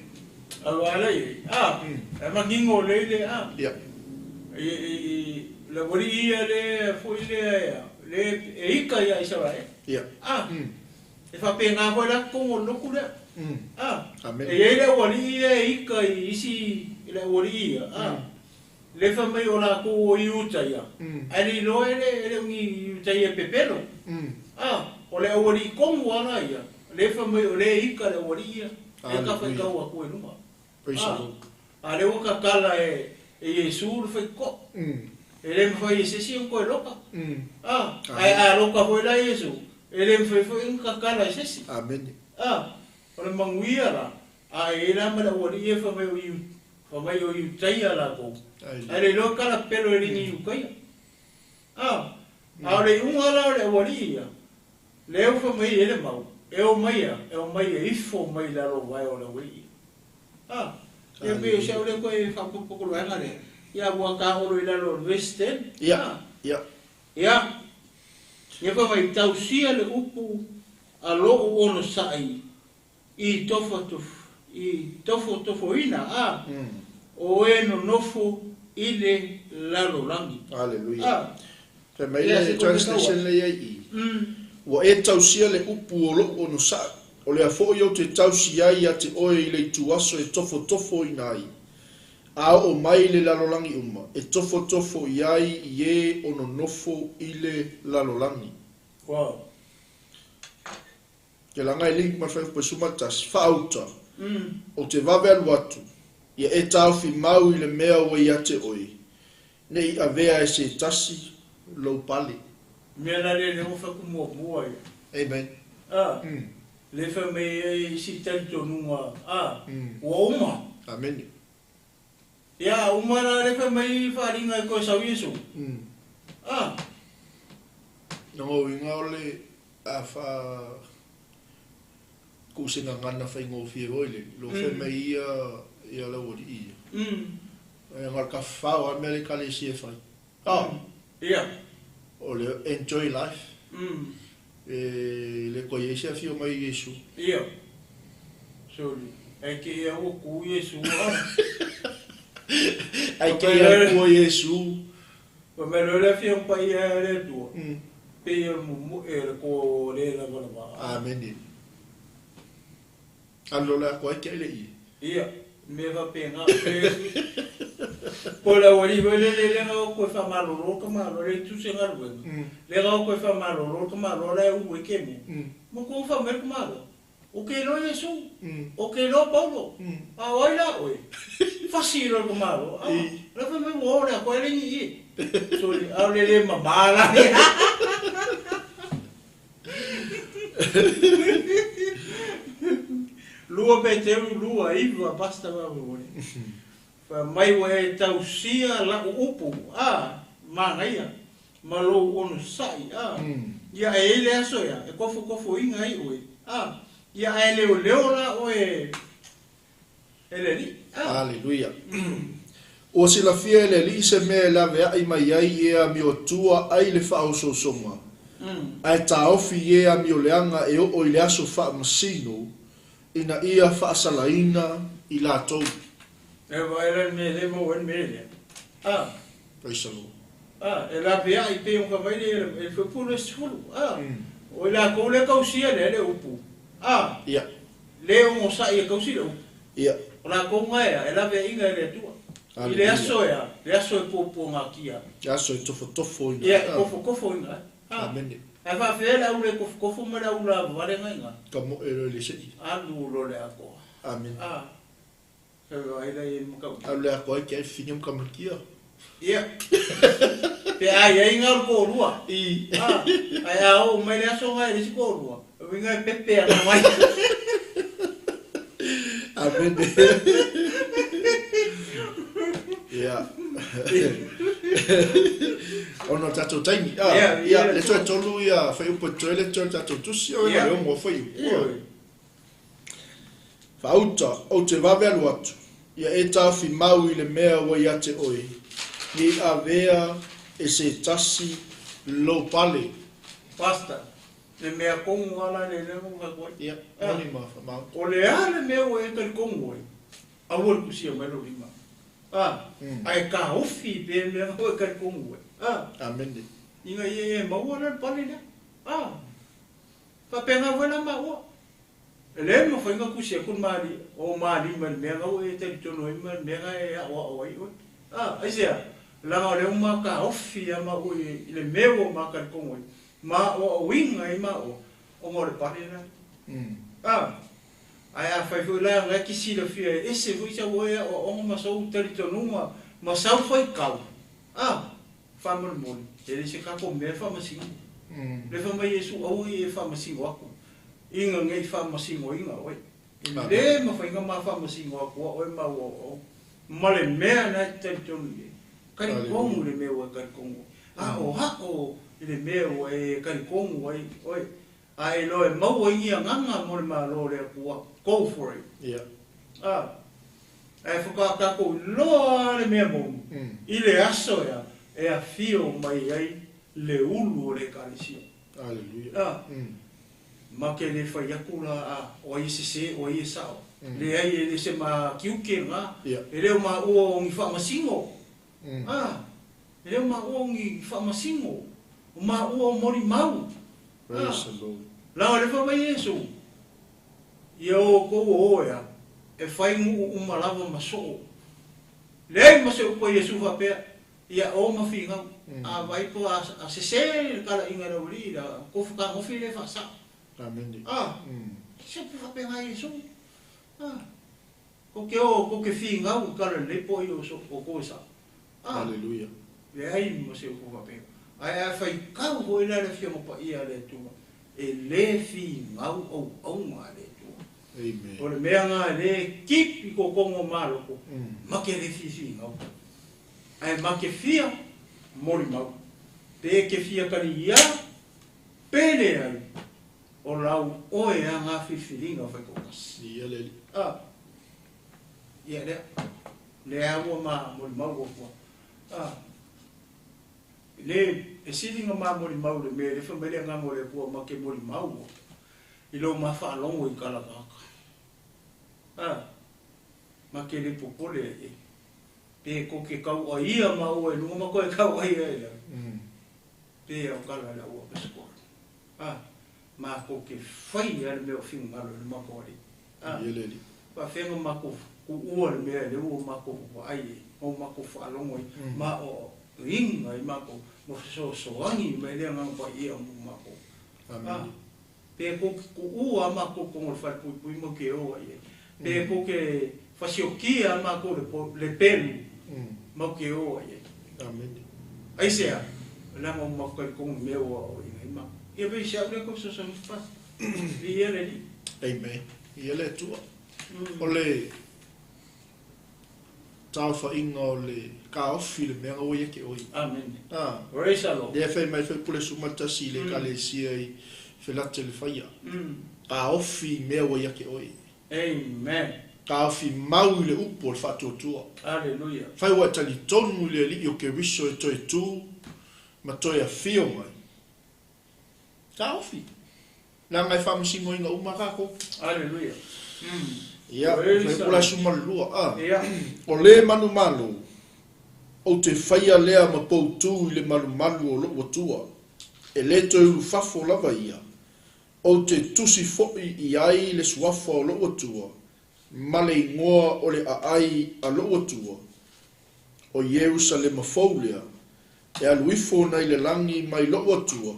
Aua le i ai, a, e manino lelei le a. Ia. I le ualii ia le foi lea ea, le e ika ia Isaraelu. Ia. A, e faapena foi la totonu o le lotu lea. A, Amene. e i ai le aualii ia e ika i isi le aualii ia, a, le fai mai o latou o Iuta ia, ae le iloa e le o ni Iuta ia pepelo. A, o le aualii tonu lava ia, le fai mai o le e ika le aualii ia, le tafaitau atu i luma. Praise the Lord. A lea ua tatala e Iesu le faitotoa. E le mafai e se isi ona toe loka. A, ae a loka foi la Iesu, e le mafai foi ona tatala e se isi. Amene. A, o le manuia la, a e i ai la ma le aualii ia fai mai o Iutaia latou. Ae le iloa tala pepelo e le ni Iutaia. A, a o le iuga la o le aualii ia, lea ua fai mai ai le mau, e omai a, e omai e ifo mai i lalo o vae o le aualii. A, ia pei o si au lea toe faaopoopo atu i le vaega lea, ia ua taolo i lalo o le verse 10. Ia, ia. Ia, ia fai mai, tausia le upu a lou onosai i tofotofoina, a, o e nonofo i le lalolagi. Aleluia. A, Fai mai ia, le se koe translation taua. le ia i. Ua e tausia le upu o lou onosai, o lea foi ou te tausi ai ia te oe i le ituaso e tofotofoina ai. A oo mai le lalolagi uma, e tofotofo i ai i e o nonofo i le lalolagi. Wow. Ke laga e link ma le fuaiupu e 11, faauta, o te vave alu atu, ia e taofi mau i le mea ua ia te oe, ne i avea e se tasi lou pale. Mea la lea lea ua fai atu muamua ia. Amen. A, le fai mai ai isi talitonuga, a, ua uma. Amene. Ia, uma la le fai mai faaaliga e toe sau Iesu. A, Na uiga o le a fa ku se ngana faigofie foi le lo fai mai ia ia lau alii ia. E ngal ka fao a mea le ekalesia e fai. Ah, Ia. o le enjoy life. E le koe i se afio mai Iesu. Ia. Sorry. Ai ke ia ua ku Iesu. A. Ai ke ia ku Iesu. Wa me lo le afio pa ia le Atua. Pe ia mumu e le ko le lava lava. Amene. Alo la koe ke le i. Ia. Me va penga. Po la wali le le le ga ko fa malolo ka malo le tu se ngaluenga. Le ga ko fa malolo ka malo la u e ke mo. Mo ko fa mer ka malo. O ke lo Iesu. O ke lo Paulo. A oi la oi. Fasi lo ka malo. A le fa me wo le ko le ni i. Sorry, a le le mama la. Lua Peteru lua iva basta va vole. Fa mai ua e tausia lau upu, a, manaia, ma lou onosai, a. Ia e i le aso ia, e kofokofoina ai oe, a. Ia e leoleo la oe, e le alii, a. Aleluia. Ua silafia e le Alii se mea e laveai mai ai i e amiotua ai le faaosoosoga, ae taofi i e amioleaga e oo i le aso faamasino ina ia faasalaina i latou. E vaai la i le mea e le maua ai le mea lea. A. Praise the Lord. A, e laveai pei ona fai mai le le fuaiupu 20. A, o i latou lea e tausia lea le upu. A. Ia. Le onosai e tausi le upu. Ia. O latou na e a, e laveaiina e le Atua. I le aso e a, le aso e puapuagatia. Le aso e tofotofoina ai. Ia, e tofotofoina ai. A. Amene. Ae faafefea le au le tofotofo ma le au lavavale na i ina? Tamoe loa i le sei. Alu loa le atoa. Amene. A. Alu le atoa ai ke ai finia ma kamatia. Ia. Pe a i ai ngā kōrua. I. Ah, ai a o mai le aso ngai le si kōrua. Winga e pepe ana mai. Amen. Ia. Ona o tatou taimi. Ah, ia, le toe tolu ia fuaiupu e totoe le toe tatou tusi o le 6 fuaiupu. Faauta, Ou te vave alu atu, ia e taofi mau i le mea ua ia te oe, ne i avea e se tasi lou pale. Pastor, Le mea kongu a la le lea ua fai atu ai. Ia, moni ma whamau. O le a le mea ua e talitonu ai, aua le tusia mai lou lima. A, ae taofi pea le mea ua e talitonu ai. A. Amene. Ina ia e maua la le pale lea. A. Faapena foi la maua. E le mafai ona tusi atu le mali, o malima i le mea na ua e talitonu ai ma le mea na e aoao ai oe. A, aisea? Leaga o lea ua ma taofi ia maua i le mea ua ma talitonu ai, ma aoaoina ai maua, ona o le pale lena. A, ae afai foi la na e te silafia e ese foi sau oe aoaoga ma sou talitonuga ma sau faitau, a, Faamolemole, e le se tatou mea e faamasino. Le fai mai Iesu, Aua nei e faamasino atu, ina nei faamasinoina oe. E le mafai ona ma faamasino atua oe ma ua oo ma le mea na e te talitonu i ai. Talitonu i le mea ua e talitonu ai. Aʻoaʻo i le mea ua e talitonu ai oe. A e iloa e maua ai ni agaga mo le Malo o le Atua, go for it. Ia. A, ae faatoa tatou iloa le mea moni i le aso ea e afio mai ai le ulu o le Ekalesia. Aleluia. A, ma ke le fai atu la a o ai e sese, o ai e sao. Leai, e le se ma tiute lena. Ia. E le o maua o ni faamasino. A, e le o maua o ni faamasino. O maua o molimau. Praise the Lord. Laga le fai mai Iesu, Ia outou o oe a, e fai nuu uma lava ma soo. Leai ma se upu a Iesu faapea, Ia o ma finau, a vai po a sese le talaiga i le aualii la kofu tagofi le faasao. Amene. A, se upu faapena a Iesu. A, ko ke o, ko ke finau i tala lelei po i o so, o kou e sao. A, Hallelujah. Leai ma se upu faapea. Ae a faitau foi la le Afioga Paia a le Atua, e le finau auauna a le Atua. Amen. O le mea na e le keep i totonu o maloko, ma ke le fifinau. Ae ma ke fia molimau. Pe ke fia kali ia, pe leai, o lau oe a nga filifiliga faitoatasi. Ia le Alii. A, ia lea. Lea ua ma molimau ua. A, le, e sili na ma molimau le mea le fai mai le agaga o le Atua ma ke molimau ua i lou ma faalogo i tala tagata. A, ma ke le popole ai e. Pe ko ke kau aia ma ua i luga ma koe kau aia i lalo. Pe au kala le aua pesikoa. A, ma ko ke fai a le mea o finagalo i le matou alii. A, faafeaga matou kuua le mea le ua matou vaai ai, ma ua matou faalogo ai, ma o iga ai matou, ma fesoasoani mai le Agaga Paia mo matou. A, pe kou ke kuua a matou totonu o le falepuipui ma ke o ai ai, pe kou ke fasiokia a matou le le pelu ma ke o ai ai. Aisea? Leaga ua matou talitonu i mea ua o iga ai matou. Ia pei se au lea kou fesoasoani atu Pastor. Viia le Alii. Amen. Ia le Atua. O le taofaiga o le taofi le mea na ua ia te oe. Amen. A. Praise the Lord. Lea fai mai foi pule suma tasi i le ekalesia i Felate le faia. Taofi mea ua ia te oe. Amen. Taofimau i le upu o le faatuatua. Aleluia. Fai ua e talitonu i le Alii o Keriso e toe tu ma toe afio mai. Taofi. Leaga e faamasinoina uma tatou. Aleluia. Ia, fuaiupu la 12, a. Ia. O le manumalo, ou te faia lea ma poutu i le malumalu o lou Atua, e le toe ulufafo lava ia, ou te tusi foi i ai le suafa o lou Atua ma le igoa o le aai a lou Atua, o Ierusalema fou lea, e alu ifo nai le lagi mai lou Atua,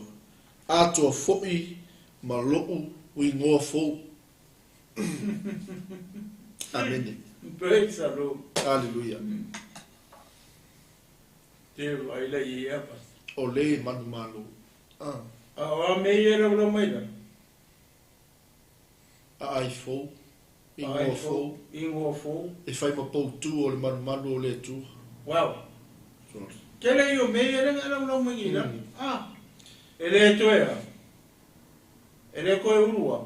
atoa foi ma lou igoa fou. Amene. Praise the Lord. Aleluia. Te vai le ia pas. O le manumalo. Ah. A o a me ia lau mai la. Aai fou. Igoa fou. Igoa fou. E fai ma poutu o le malumalu o le Atua. Wow. Sorry. Tele i o me ia le lau mai la. Ah. E le toe a. E le koe urua.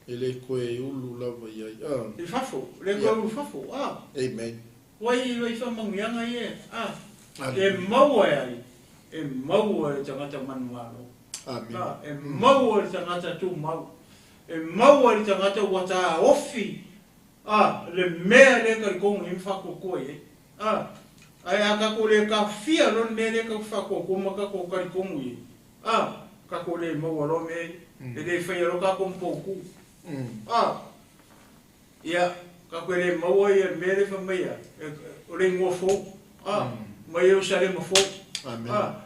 E le koe ulu lava i ai. Ah. I fafo. Le koe ulu fafo. Ah. Amen. Wai wai whamangianga i e. Ah. E Hallelujah. maua e ai. E maua e tangata manumalo. Amen. Ah, e maua e tangata tūmau. E maua e tangata ua tā ofi. Ah, le mea le ka kongo i whakokoa i e. Ah, ai a kako le ka fia lo mea le ka whakokoa ma kako kari kongo i e. Ah, kako le maua lo mea e le whaia lo kako mpouku. Ah, ia, kako le maua ia mea le whamaia. O le ingoa fou. Ah, mai Ierusalema fou. Amen. Ah,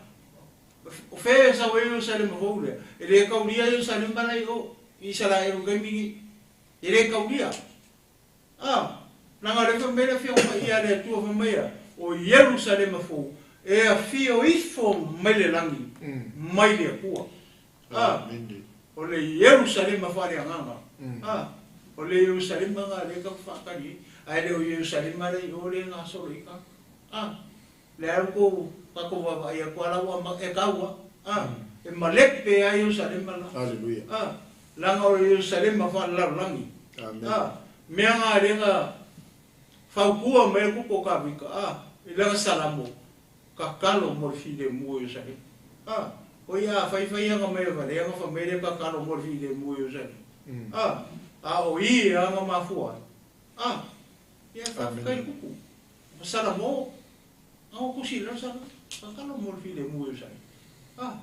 o whea sa o Ierusalema fou lea. E le kauria Ierusalema lai o Isaraelu kai mingi. E le kauria. Ah, nanga le whamea whio mai ia le atua whamaia. O Ierusalema fou. E a whio ifo mai le langi. Mai le akua. Ah, Amen. o le Ierusalema whare anganga. Ah, o le Ierusalema ngā le ka whakari. Ai le o Ierusalema le o le ngā solo ika. Ah, le au ko kako wawa ia ko ala wa e kaua. Ah, e malepe a Ierusalema la. Hallelujah. Ah, langa o Ierusalema wha larulangi. Amen. Ah, mea ngā renga whaukua mai kuko ka wika. Ah, i langa salamo. Ka kalo mo le file mua Ierusalema. Ah, o ia whai whai anga mai wale anga wha mere ka kalo mo le file mua Ierusalema. Ah, a o i anga mafua. Ah, ia whai kuku. Salamo, au kusi la sala, ka kalo mo le file mua Ierusalema. Ah,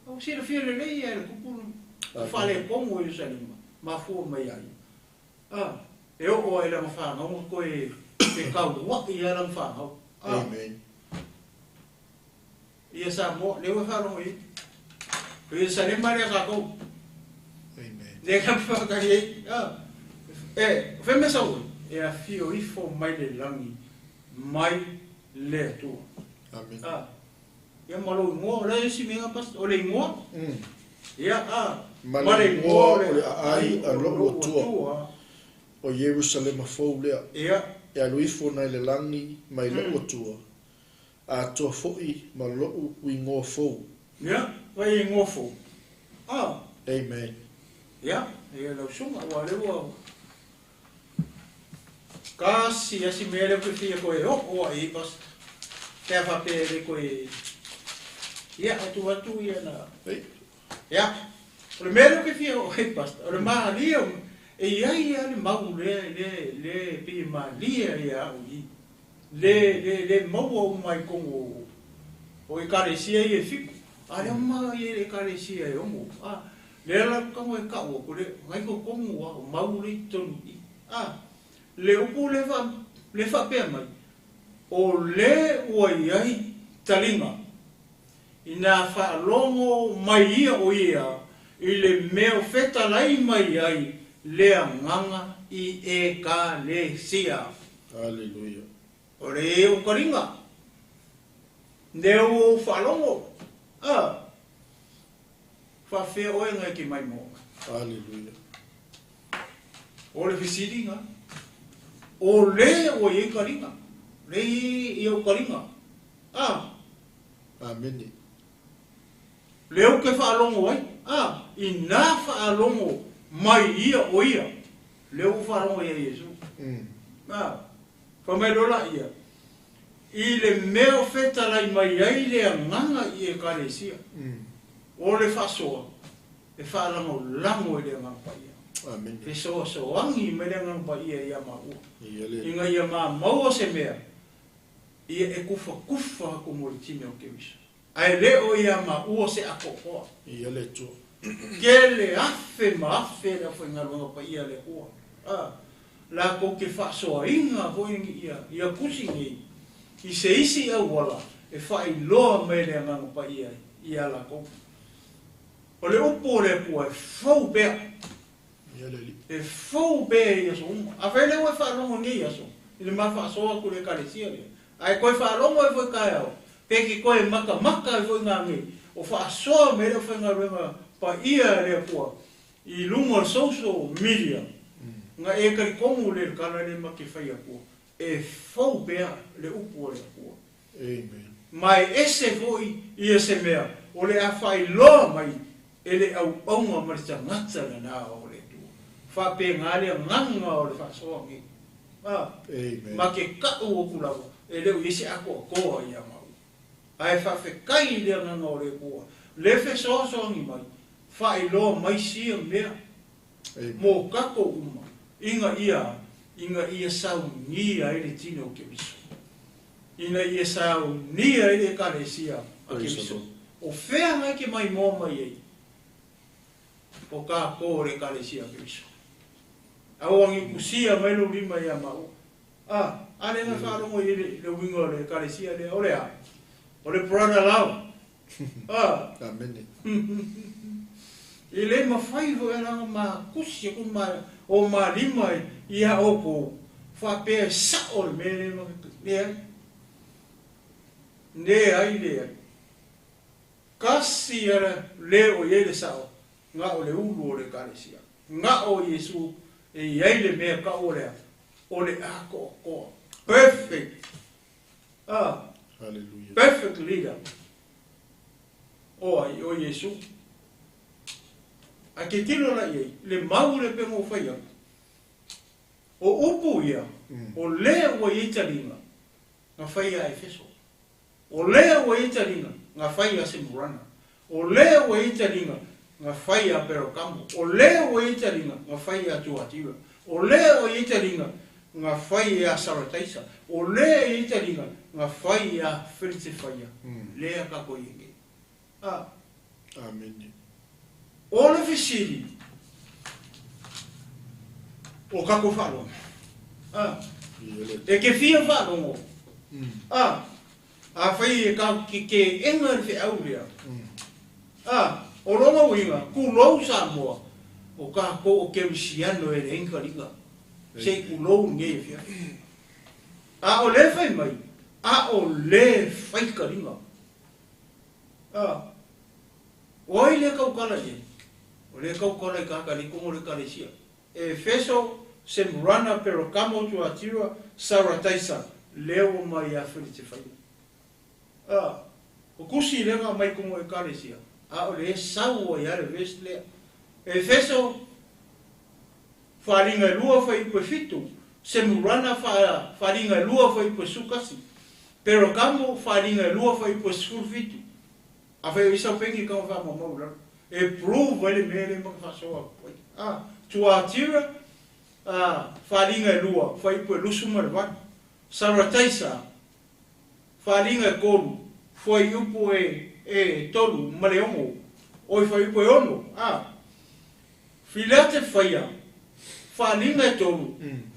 au sila file le ia le kuku whale kongo Ierusalema, mafua mai ai. Ah, e o ai langa whangau, koe te kau i a langa whangau. Ah, Amen. ia sa mo, lewa wharongo i. Ierusalema lea kākou. Amen. Le ka whakari ei. Ah, e, wheme sa ui. E a whio ifo mai le langi, mai le atua. Amen. Ah, ia malo ingoa, o le isi minga pas, o le ingoa. Ia, ah, Ma le igoa o le aai a lou Atua. O Ierusalema fou lea. Ia. E alu ifo nai le langi mai lou Atua. Atoa foi ma lou igoa fou. Ia, vai ingoa fou. Ah. Amen. Ia, ia lau sunga, ua le ua. Kasi asi mea leo ke whia koe o, o ai pas. Te awha pe le koe. Ia, atu atu ia na. Ei. Ia. O le mea leo ke whia o ai pas. O le mahalia, e ia ia le mau le, le, le pi mahalia ia au i. Le, le, le maua o mai kongo. O i karesia i e fiku. A leo ma i e karesia e omo. Ah, le la kango e kau ko le ngai ko kongo a o mau le tonu i. Ah, le upu le fa le fa pe mai. O le ua iai talinga. Ina fa longo mai ia o ia i le mea feta lai mai ai le anganga i e ka le sia. Hallelujah. O le o karinga. Ne o whalongo. Ah. Wha whea oe ngai ki mai mo. Hallelujah. O le whisiringa. O le o i karinga. Le i o karinga. Ah. Amen. Le o ke whaalongo ai. Ah. I nā whaalongo mai ia o ia. Le o whaalongo ia Yesu. A faamailoa laia i le mea o fetalai mai ai le agaga i Ekalesia. O le faasoa e faalagolago i le Agaga Paia. Amene. Fesoasoagi mai le Agaga Paia ia maua. Ia le Ina ia maua se mea ia e kufakufa aku mo le tino o Keriso. Ae le o ia maua se atoatoa. Ia le Atua. Tele afe ma afe le aufaigaluega paia a le Atua. A, latou te faasoaina foi ia ia tusi nei i se isi auala e faailoa mai le Agaga Paia ia latou. O le upu o le Atua e fou pea. Ia le Alii. E fou pea i aso uma. Afai lea ua e faalogo nei aso i le ma faasoa atu i le Ekalesia lea, ae toe faalogo ai foi taeao, pe ke toe matamata ai foi ngā nei, o faasoa mai le aufaigaluega paia a le Atua i luga o le social media, na e talitonu le tala le ma te fai atua, e fou pea le upu o le Atua. Amen. Ma e ese foi ia se mea o le a faailoa mai e le auauga ma le tagata lena o le Atua. Faapena le agaga o le faasoa nei. A, Amen. ma ke ka'u atu lava e le o i ai se atoatoa ia maua. Ae faafetai i le agaga o le Atua, le fesoasoani mai, faailoa mai sia mea Amen. mo tatou uma, ina ia saunia ai le tino o Keriso. Ina ia saunia ai le Ekalesia a Praise the Keriso. Lord. O fea ngai ke mai moa mai ai, o tatou o le Ekalesia a Keriso. Aua ni kusia mai lo lima ia maua. A, a le nga faalogo i le uiga o le Ekalesia lea, o le a? O le brother love. A, Amene. i le mafai foi alaga makusi aku ma o malima ia oukou faapea e sa'o le mea le ma leai leai leai kasi ala le o iai le sa'o ga o le ulu o le Ekalesia ga o Iesu e iai le mea ka'u o lea o le atoatoa perfect a Hallelujah. perfect leader o ai o Iesu. A ke tilo la iai le mau le pe mo fai atu o upu ia o lea ua iai taliga na fai a Efeso, o lea ua iai taliga na fai a Semurana, o lea ua iai taliga na fai a Perokamo, o lea ua iai taliga na fai a Tuatira, o lea ua iai taliga na fai a Sarataisa, o lea iai taliga na fai a Felitefaia, lea tatou iai nei. A, Amene. o le fesili o tatou faalogo. A, Ia le e ke fia faalogo. A, afai e ka ke ke enga le feau lea. A, o lona uiga, kulou Samoa, o tatou o kerisiano e leai ni taliga. Se i kulou lenei afiafi. A o le fai mai, a o le fai taliga. A, o ai le tautala i ai? O le tautala i Kakaliko mo le Ekalesia. Efeso, Semurana, Perokamo, Tuatira, Sarataisa, lea ua mai ia Felitefaia. A, o tusi lea na aumai kumu o Ekalesia, a o le sau ai lava le verse lea. Efeso, faaaliga e 2 fuaiupu e 7, Semurana faaaliga e 2 fuaiupu e 11, Perokamo faaaliga e 2 fuaiupu e 17. Afai o i sau peni kau faamaumau i lalo. E prove ai le mea lea ma ke faasoa atu ai. A, Tuatira, a, faaaliga e 2 fuaiupu e 28, Sarataisa, faaaliga e 3 fuaiupu e 3 ma le 6, oi fuaiupu e 6. A, Filate faia, faaaliga e 3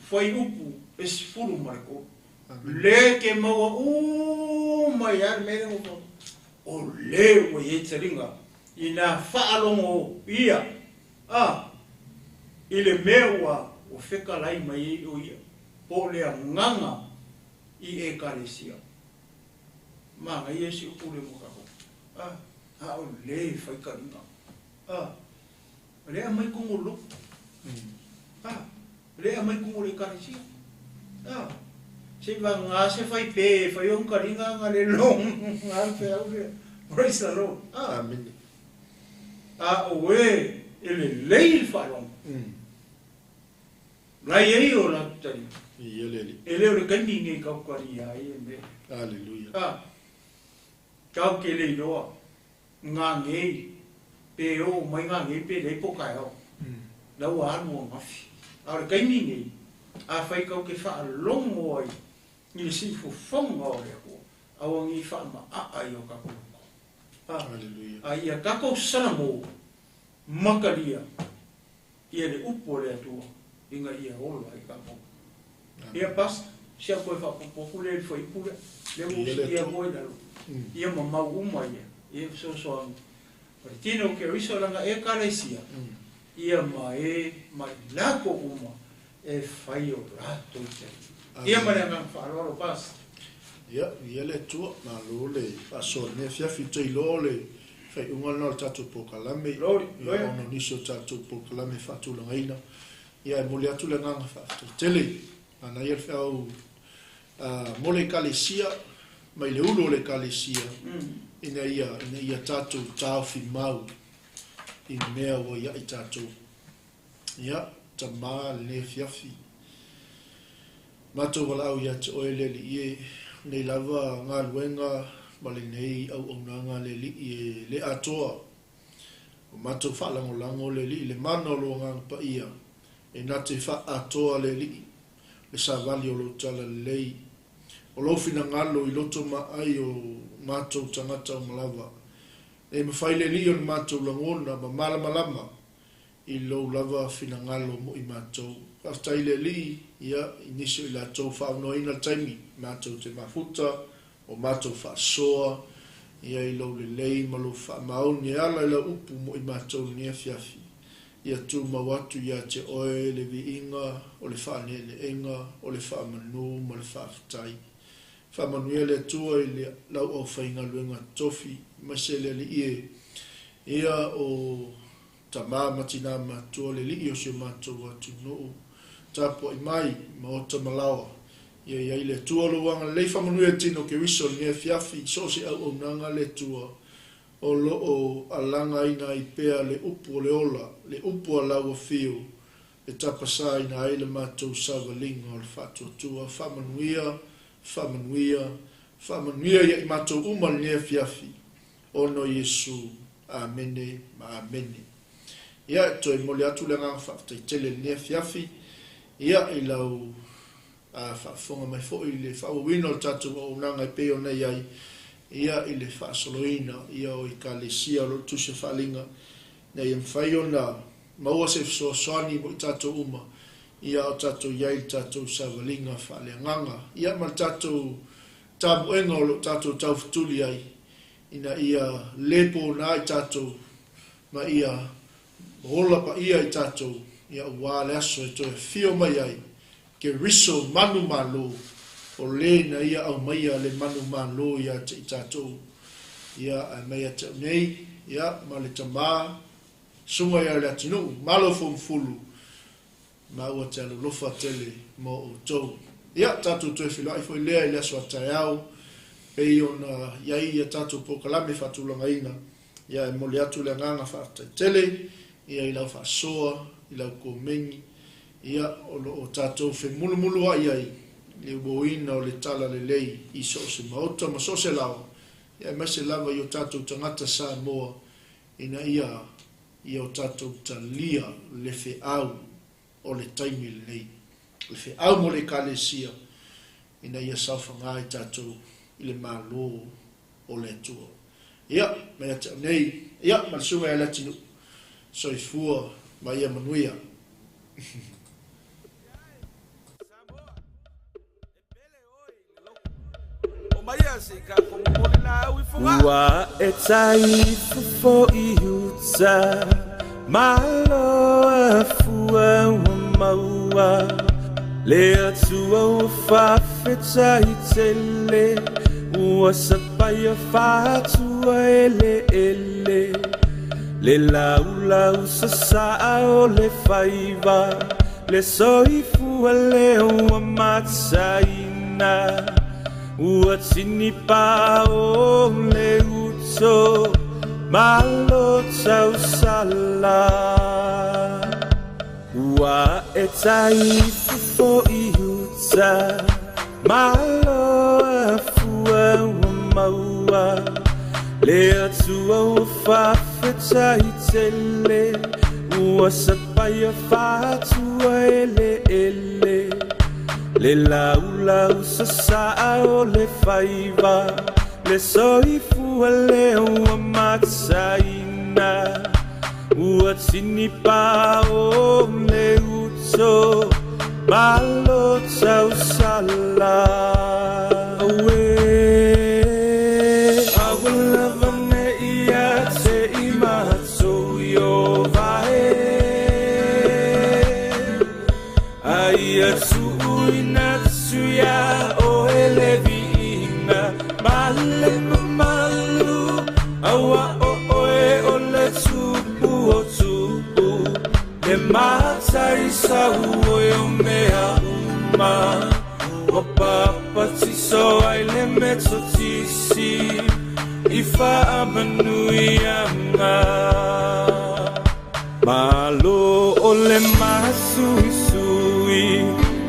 fuaiupu e 13. Le ke maua uma ia le mea lea ua o le ua iai taliga ina faalogo ia a i le mea ua o fetalai mai ai o ia po o le agaga i Ekalesia. Manaia si upu le mo tatou. A, a o le fai taliga. A, o le aumai kumu o le lotu. A, o le aumai kumu o le Ekalesia. A, se i vagā se fai pe fai o taliga na le long nga le feau lea. Praise the Lord. A, Amene. a o e e lelei le faalogo. La iai o latou taliga. Viia le Alii. E le o le taimi lenei tatou talia ai ia mea. Aleluia. A, tatou te le iloa nanei pe oo mai nanei pe leai po o taeao. La ua alu ananafi. A o le taimi lenei, afai tatou te faalogo ai i le siufofoga o le Atua, aua ne i faamaaa i o tatou loto. A, Aleluia. a ia tatou salamo ma talia ia le upu a le Atua ina ia ola ai tatou. Ia Pastor, si au toe faaopoopo atu lea i le fuaiupu lea, lea ua ou sikia atu ai i lalo, ia ma mau uma ia, ia fesoasoani. O le tino o Keriso lana Ekalesia, ia ma e ma i latou uma e fai o latou taliga. Ia ma le agaga faaaloalo Pastor. Ia, viia le Atua, malo le faasoa i lenei afiafi, ou te iloa o le faaiuga lena o le tatou polokalame, ia ona o nisi o tatou polokalame faatulagaina. Ia, e momoli atu le agaga faafetai tele. Manaia le feau mo le Ekalesia, mai le ulu o le Ekalesia, ina ia, ina ia tatou taofi mau i mea ua ia i tatou. Ia, tama lenei afiafi. Matou valaau ia te oe le Alii e, nei lava galuega ma lenei auaunaga le Alii e le atoa. Ua matou faalagolago le Alii i le mana o lou Agaga Paia, e na te faaatoa le Alii, le savali o lou talalelei, o lou finagalo i loto ma ai o matou tagata uma lava. E mafai le Alii ona matou lagona ma malamalama i lou lava finagalo mo i matou. Faafetai i le Alii, ia, i nisi o i latou faaonoaina le taimi matou te mafuta, o matou faasoa, ia, i lou lelei ma lou faamaoni e ala i lau upu mo i matou lenei afiafi. Ia tumau atu ia te oe le viiga, o le faaneeneega, o le faamanu ma le faafetai. Faamanuia le Atua i le lau aufaigaluega tofi, aemaise le Alii e, ia, o Tama ma tinā matua le Alii o si o matou atunuu. Tapuai mai, maota ma laoa. Ia i ai le Atua lou agalelei faamanuia i tino Keriso i lenei afiafi i so o se auaunaga le Atua o lo o alagaina ai pea le upu o le ola, le upu a lau afio e tapasaina ai le matou savaliga o le faatuatua. Faamanuia, faamanuia, faamanuia ia i matou uma lenei afiafi. Ona o Iesu. Amene ma amene. Ia, e toe momoli atu le agaga faafetai tele i lenei afiafi, ia, i lau faafofoga mai foi i le faaauauina o le tatou auaunaga e pei ona i ai, ia, i le faasoloina, ia, o Ekalesia o lo o tusi o faaaliga, ina ia mafai ona maua se fesoasoani mo i tatou uma, ia, a o tatou i ai i le tatou savaliga faaleagaga, ia, ma le tatou tamoega o lo o tatou taufetuli ai, ina ia le pona i tatou ma ia ola paia i tatou, ia aua le aso e toe afio mai ai Keriso manumalo, o le na ia aumaia le manumalo ia te i tatou. Ia, ae mai ia te au nei, ia, ma le Tama, Susuga ia Leatinuu, Malo Fomufulu, Maua te alolofa tele mo outou. Ia, tatou toe feiloai foi lea i le aso a taeao, pei ona i ai ia tatou polokalame faatulagaina. Ia, e momoli atu le agaga faafetai tele, ia, i lau faasoa, i lau komeni, ia, o lo o tatou femulumuluai ai i le uoina o le talalelei i so o se maota ma so o se laoa, ia, aemaise lava i o tatou tagata Samoa, ina ia ia o tatou talia le feau o le taimi lenei, le feau mo le Ekalesia, ina ia saofaga ai tatou i le Malo o le Atua. Ia, mai ia te au nei, ia, ma le Susuga ia Leatinuu, soifua ma ia manuia. Ua e tai fofo i uta Malo afua ua maua Le Atua ua faafetai tele Ua sapaia faatua eleele Le laulau sasaa o le faiva Le soifua lea ua mataina Ua tini pao le uto Malo tausala Ua e tai fofo i uta. uta Malo afua ua maua Le Atua ua faafetai tele Ua sapaia faatua eleele Le laulau sasaa o le faiva Le soifua lea ua mataina Ua tinipao le uto Malo tausala Aue Aua lava ne i ia te i matou i o vae A ia tuuina atu iā oe le viiga ma le mamalu Auā o oe o le Tupu o tupu Le Mataisau o mea uma Ua papatiso ai le Metotisi I faamanuiaga Malo o le masuisui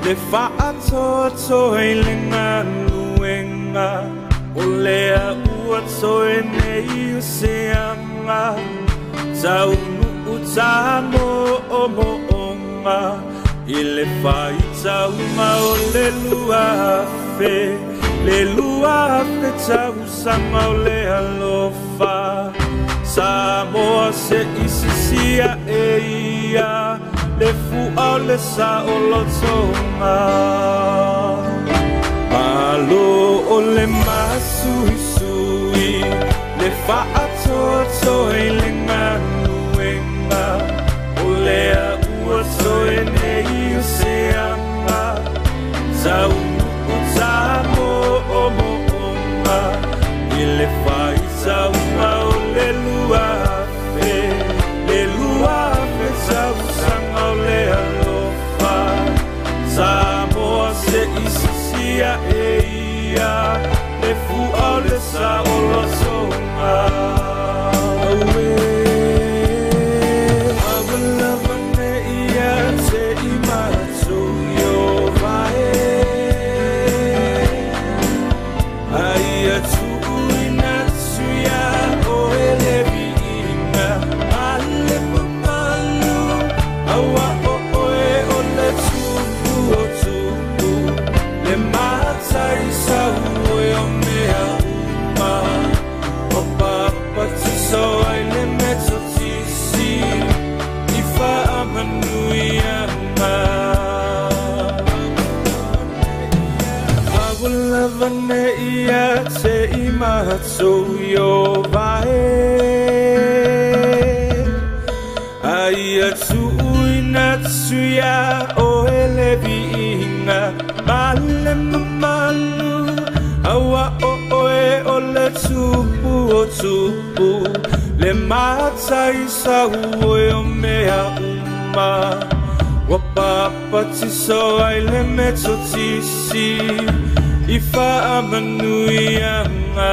Le faatoatoa i le galuega O lea ua toe nei o seaga Taunuu tamoomooga I le faitauga o le 2000 Le 2000 tausaga o le alofa Samoa se i sisia e ia Le fua o le saolotoga Malo o le masuisui Le faatoatoa i le galuega O lea ua toe nei o seaga Taunuu tamoomooga I le faitauga o le 2000 Le 2000 tausaga o le alofa Samoa se i sisia e ia Le fua o le saolotoga Aue Aua lava ne i ia te i matou i o vae A ia tuuina atu iā oe le viiga ma le mamalu Auā o oe o le Tupu o tupu Le Mataisau o mea uma Ua papatiso ai le Metotisi I faamanuiaga Aua lava ne i ia te i matou i o vae A ia tuuina atu iā oe le viiga ma le mamalu Auā o oe o le Tupu o tupu Le Mataisau o mea uma Ua papatiso ai le Metotisi I faamanuiaga.